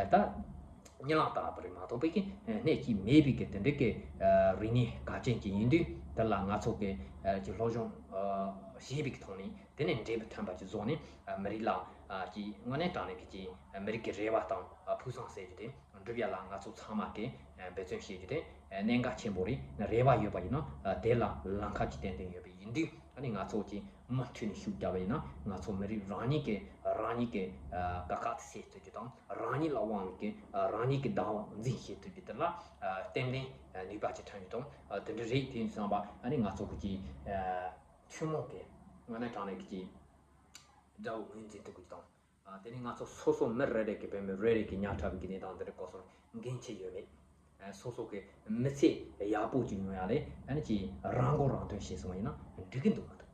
ད། གཉིད་ལམ་ལྟ་བུ་རེད་མ་གཏོགས་པའི་གི་གནད་ཀྱིས་མེད་པའི་གི་དེ་འདྲའི་གི་རིག་གནས་གལ་ཆེན་ཅིག་ཡིན་དུས་དེ་ལ་ང་ཚོ་གི་ཀྱི་སློབ་སྦྱོང་བྱས་པའི་གི་ཐོག་ནས་དེ་ནས་འབྲས་བུ་ཐོན་པ་ཅིག་བཟོ་ནས་མི་རིགས་ལ་ཀྱི་དངོས་གནས་དྲང་གནས་ཀྱི་ཀྱི་མི་རིགས་ཀྱི་རེ་བ་དང་ཕུགས་བསམ་ཟེར་རྒྱུ་དེ་འགྲུབ་ཡ་ལ་ང་ཚོ་ཚང་མ་གི་འབད་བརྩོན་བྱེད་རྒྱུ་དེ་གནད་འགག་ཆེན་པོ་རེད། རེ་བ་ཡོད་པ་ཡིན་ན་དེ་ལ་ལམ་ཁ་ཅིག་ཏན་ཏན་ཡོད་པ་ཡིན་དུས་ཨ་ནི་ང་ཚོ་ཀྱི་མུ་མཐུད་ནས་ཤུགས་རྒྱབ་པ་ཡིན་ན་ང་ཚོ་མི་རིགས་རང་ཉིད་ཀྱི་རང་ཉིད་ཀྱི་དཀའ་ཁག་དེ་སེལ་ཐུབ་རྒྱུ་དང་། རང་ཉིད་ལ་དབང་བའི་རང་ཉིད་ཀྱི་བདག་དབང་འཛིན་ཤེས་ཐུབ་རྒྱུ་དེ་ལ་ཏན་ཏན་ནུས་པ་ཅིག་ཐོན་རྒྱུ་དང་དེ་འདྲ་རེད། དེ་ཡིན་བསམ་པ་ཨ་ནི་ང་ཚོ་གི་ཀྱི་ཐུན་མོང་གི་དངོས་གནས་དྲང་གནས་ཀྱི་དགྲ་བོ་ངོས་འཛིན་ཐུབ་དགོས་དང་དེ་ནི་ང་ཚོ་སོ་སོ་མི་རེ་རེ་གི་བོད་མི་རེ་རེ་གི་ཉག་ཕྲ་བའི་གི་གནས་སྟངས་འདི་རིགས་སྐོར་སོགས་འགན་འཁྱེར་ཡོད་མེད། སོ་སོ་གི་མི་ཚེ་ཡག་པོ་ཅིག་ཡོང་ཡ་ལས་ཨ་ནི་ཀྱི་རང་མགོ་རང་ཐོན་བྱས་སོང་བ་ཡིན་ན་འགྲིག་གི་འདུག་མི་འདུག་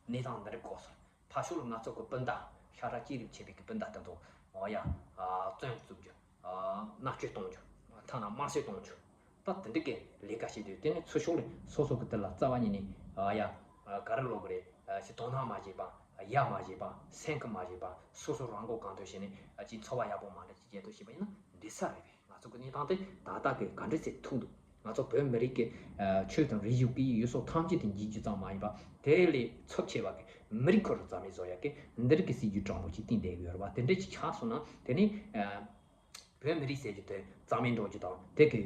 གནས་སྟངས་འདི་རིགས་སྐོར་སོགས། ཕར་ཕྱོགས་ལ་ང་ཚོ་གི་སྤུན་ཟླ་ཤ་ཁྲག་གཅིག་རུས་ཆད་པའི་གི་སྤུན་ཟླ་དེ་ཚོ་འོ་ཡ་བཙོན་བཙུགས་རྒྱུ། མནར་གཅོད་གཏོང་རྒྱུ། ཐ་ན་དམར་གསོད་གཏོང་རྒྱུ། ད་དེ་འདྲ་གི་ལས་ཀ་བྱེད་དུས་དེ་ནི་ཚུར་ཕྱོགས་ལ་སོ་སོ་གི་དེ་ལ་རྩ་བ་ཉིད་ནས་འོ་ཡ་ག་རེ་ལོག་གི་རེད། ཞིག་དོ་སྣང་མ་བྱས་པ། ཡ་མ་བྱས་པ། སེམས་ཁུར་མ་བྱས་པ། སོ་སོ་རང་མགོ་གང་ཐོན་བྱས་ནས་ཅིག་འཚོ་བ་ཡག་པོ་མ་འདྲ་ཅིག་སྐྱེལ་ཐུབ་བྱས་པ་ཡིན་ན་འགྲིག་ས་རེད་པས། ང་ཚོ་གི་གནས་སྟངས་དེ་ད་ལྟ་གི་ག་འདྲ་ཚེ་ཐུག་འདུག་ང་ཚོ་བོད་མི་རིགས་ཀྱི་ཆོས་དང་རིག་གཞུང་སྐད་ཡིག་ཡུལ་སྲོལ་ཐམས་ཅད་དེ་འཇིག་རྒྱུ་ཙམ་མ་ཡིན་པ་དེ་ལས་ཚབས་ཆེ་བ་གི་མི་རིགས་ཁོ་རང་རྩ་མེད་བཟོ་ཡ་གི་འདི་རིགས་ཀྱི་སྲིད་ཇུས་དྲང་པོ་ཅིག་བཏིང་བསྡད་ཡོད་རེད་བ། དེ་འདྲ་ཅིག་ཆགས་སོང་ན་དེ་ནི་བོད་མི་རིགས་ཟེར་རྒྱུ་དེ་རྩ་མེད་འགྲོ་རྒྱུ་དང་དེ་གི་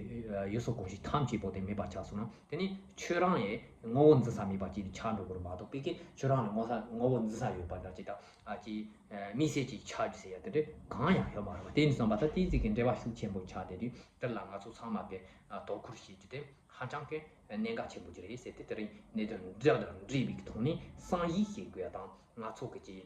ཡུལ་སྲོལ་གོམས་གཤིས་ཐམས་ཅད་པོ་དེ་མེད་པ་ཆགས་སོང་ན་དེ་ནི་ཁྱོད་རང་ཡི་ངོ་བོ་འཛིན་ས་མེད་པ་ཅིག་ཆགས་འགྲོ་གི་རེད་མ་གཏོགས་པའི་གི་ཁྱོད་རང་ལ་ངོ་ས་ངོ་བོ་འཛིན་ས་ཡོད་པ་འདྲ་ཅིག་དང་ཨ་ཅིག་དམིགས་བསལ་ཅིག་ཆགས་རྒྱུ་ཟེར་ཡ་དེ་འདྲ་གང་ཡང་ཡོད་མ་རེད་བ། དེ་ཡིན་དུས་ཙམ་པ་ད་དེའི་ཚིག་གི་འབྲེལ་བ་ཤུགས་ཆེན་པོ་ཆགས་བསྡད་དུས། དེ་ལ་ང་ཚོ་ཚང་མ་གིས་དོ་ཁུར་བྱེད་རྒྱུ་དེ་ཧ་ཅང་གི་གནད་འགག་ཆེན་པོ་ཅིག་རེད་ཟེར་ཏེ། དེ་རིང་གནད་དོན་འདི་དང་འབྲེལ་བའི་ཐོག་ནས་བསམ་གཞིག་བྱེད་དགོས་ཡ་དང་། ང་ཚོ་གི་ཀྱི་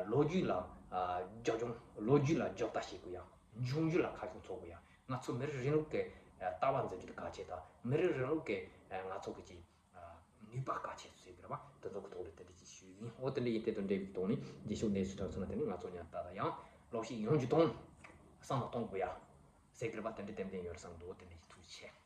ལོ་རྒྱུས་ལ་རྒྱབ་ལྗོངས་ལོ་རྒྱུས་ལ་རྒྱབ་ལྟ་བྱེད་དགོས་ཡ། འབྱུང་འགྱུར་ལ་ཁ་ཕྱོགས་འཚོལ་དགོས་ཡ། ང་ཚོ་མི་རིགས་རིང་ལུགས་ཀྱི་ལྟ་བ་འཛིན་རྒྱུ་དེ་གལ་ཆེ་དང་། མི་རིགས་རིང་ལུགས་ཀྱི་ང་ཚོ་གི་ཀྱི་ནུས་པ་གལ་ཆེ་ཟེར་དགོས་རེད་བ། དེ་ཚོ་གི་ཐོག་ལ་དེ་འདྲ་ཅིག་ཞུས་ཡིན། འོ་དེ་འདྲ་ཡིན་དེ་དང་འབྲེལ་བའི་ཐོག་ནས་རྗེས་ཕྱོགས་གནས་ཚུལ་དྲང་ཚུལ་ན་དེ་ནི་ང་ཚོ་ཉར་ལྟ་དང་ཡང་ལོག་ཤིག་ཡོང་རྒྱུ་དང་བསམ་བློ་གཏོང་དགོས་ཡ། ཟེར་གི་རེད་པ། དེ་འདྲ་ཏན་ཏན་ཡོད་རེད་བསམ་འདུག་དེ་འདྲ་ཞིག་ཐུགས་རྗེ་ཆེ།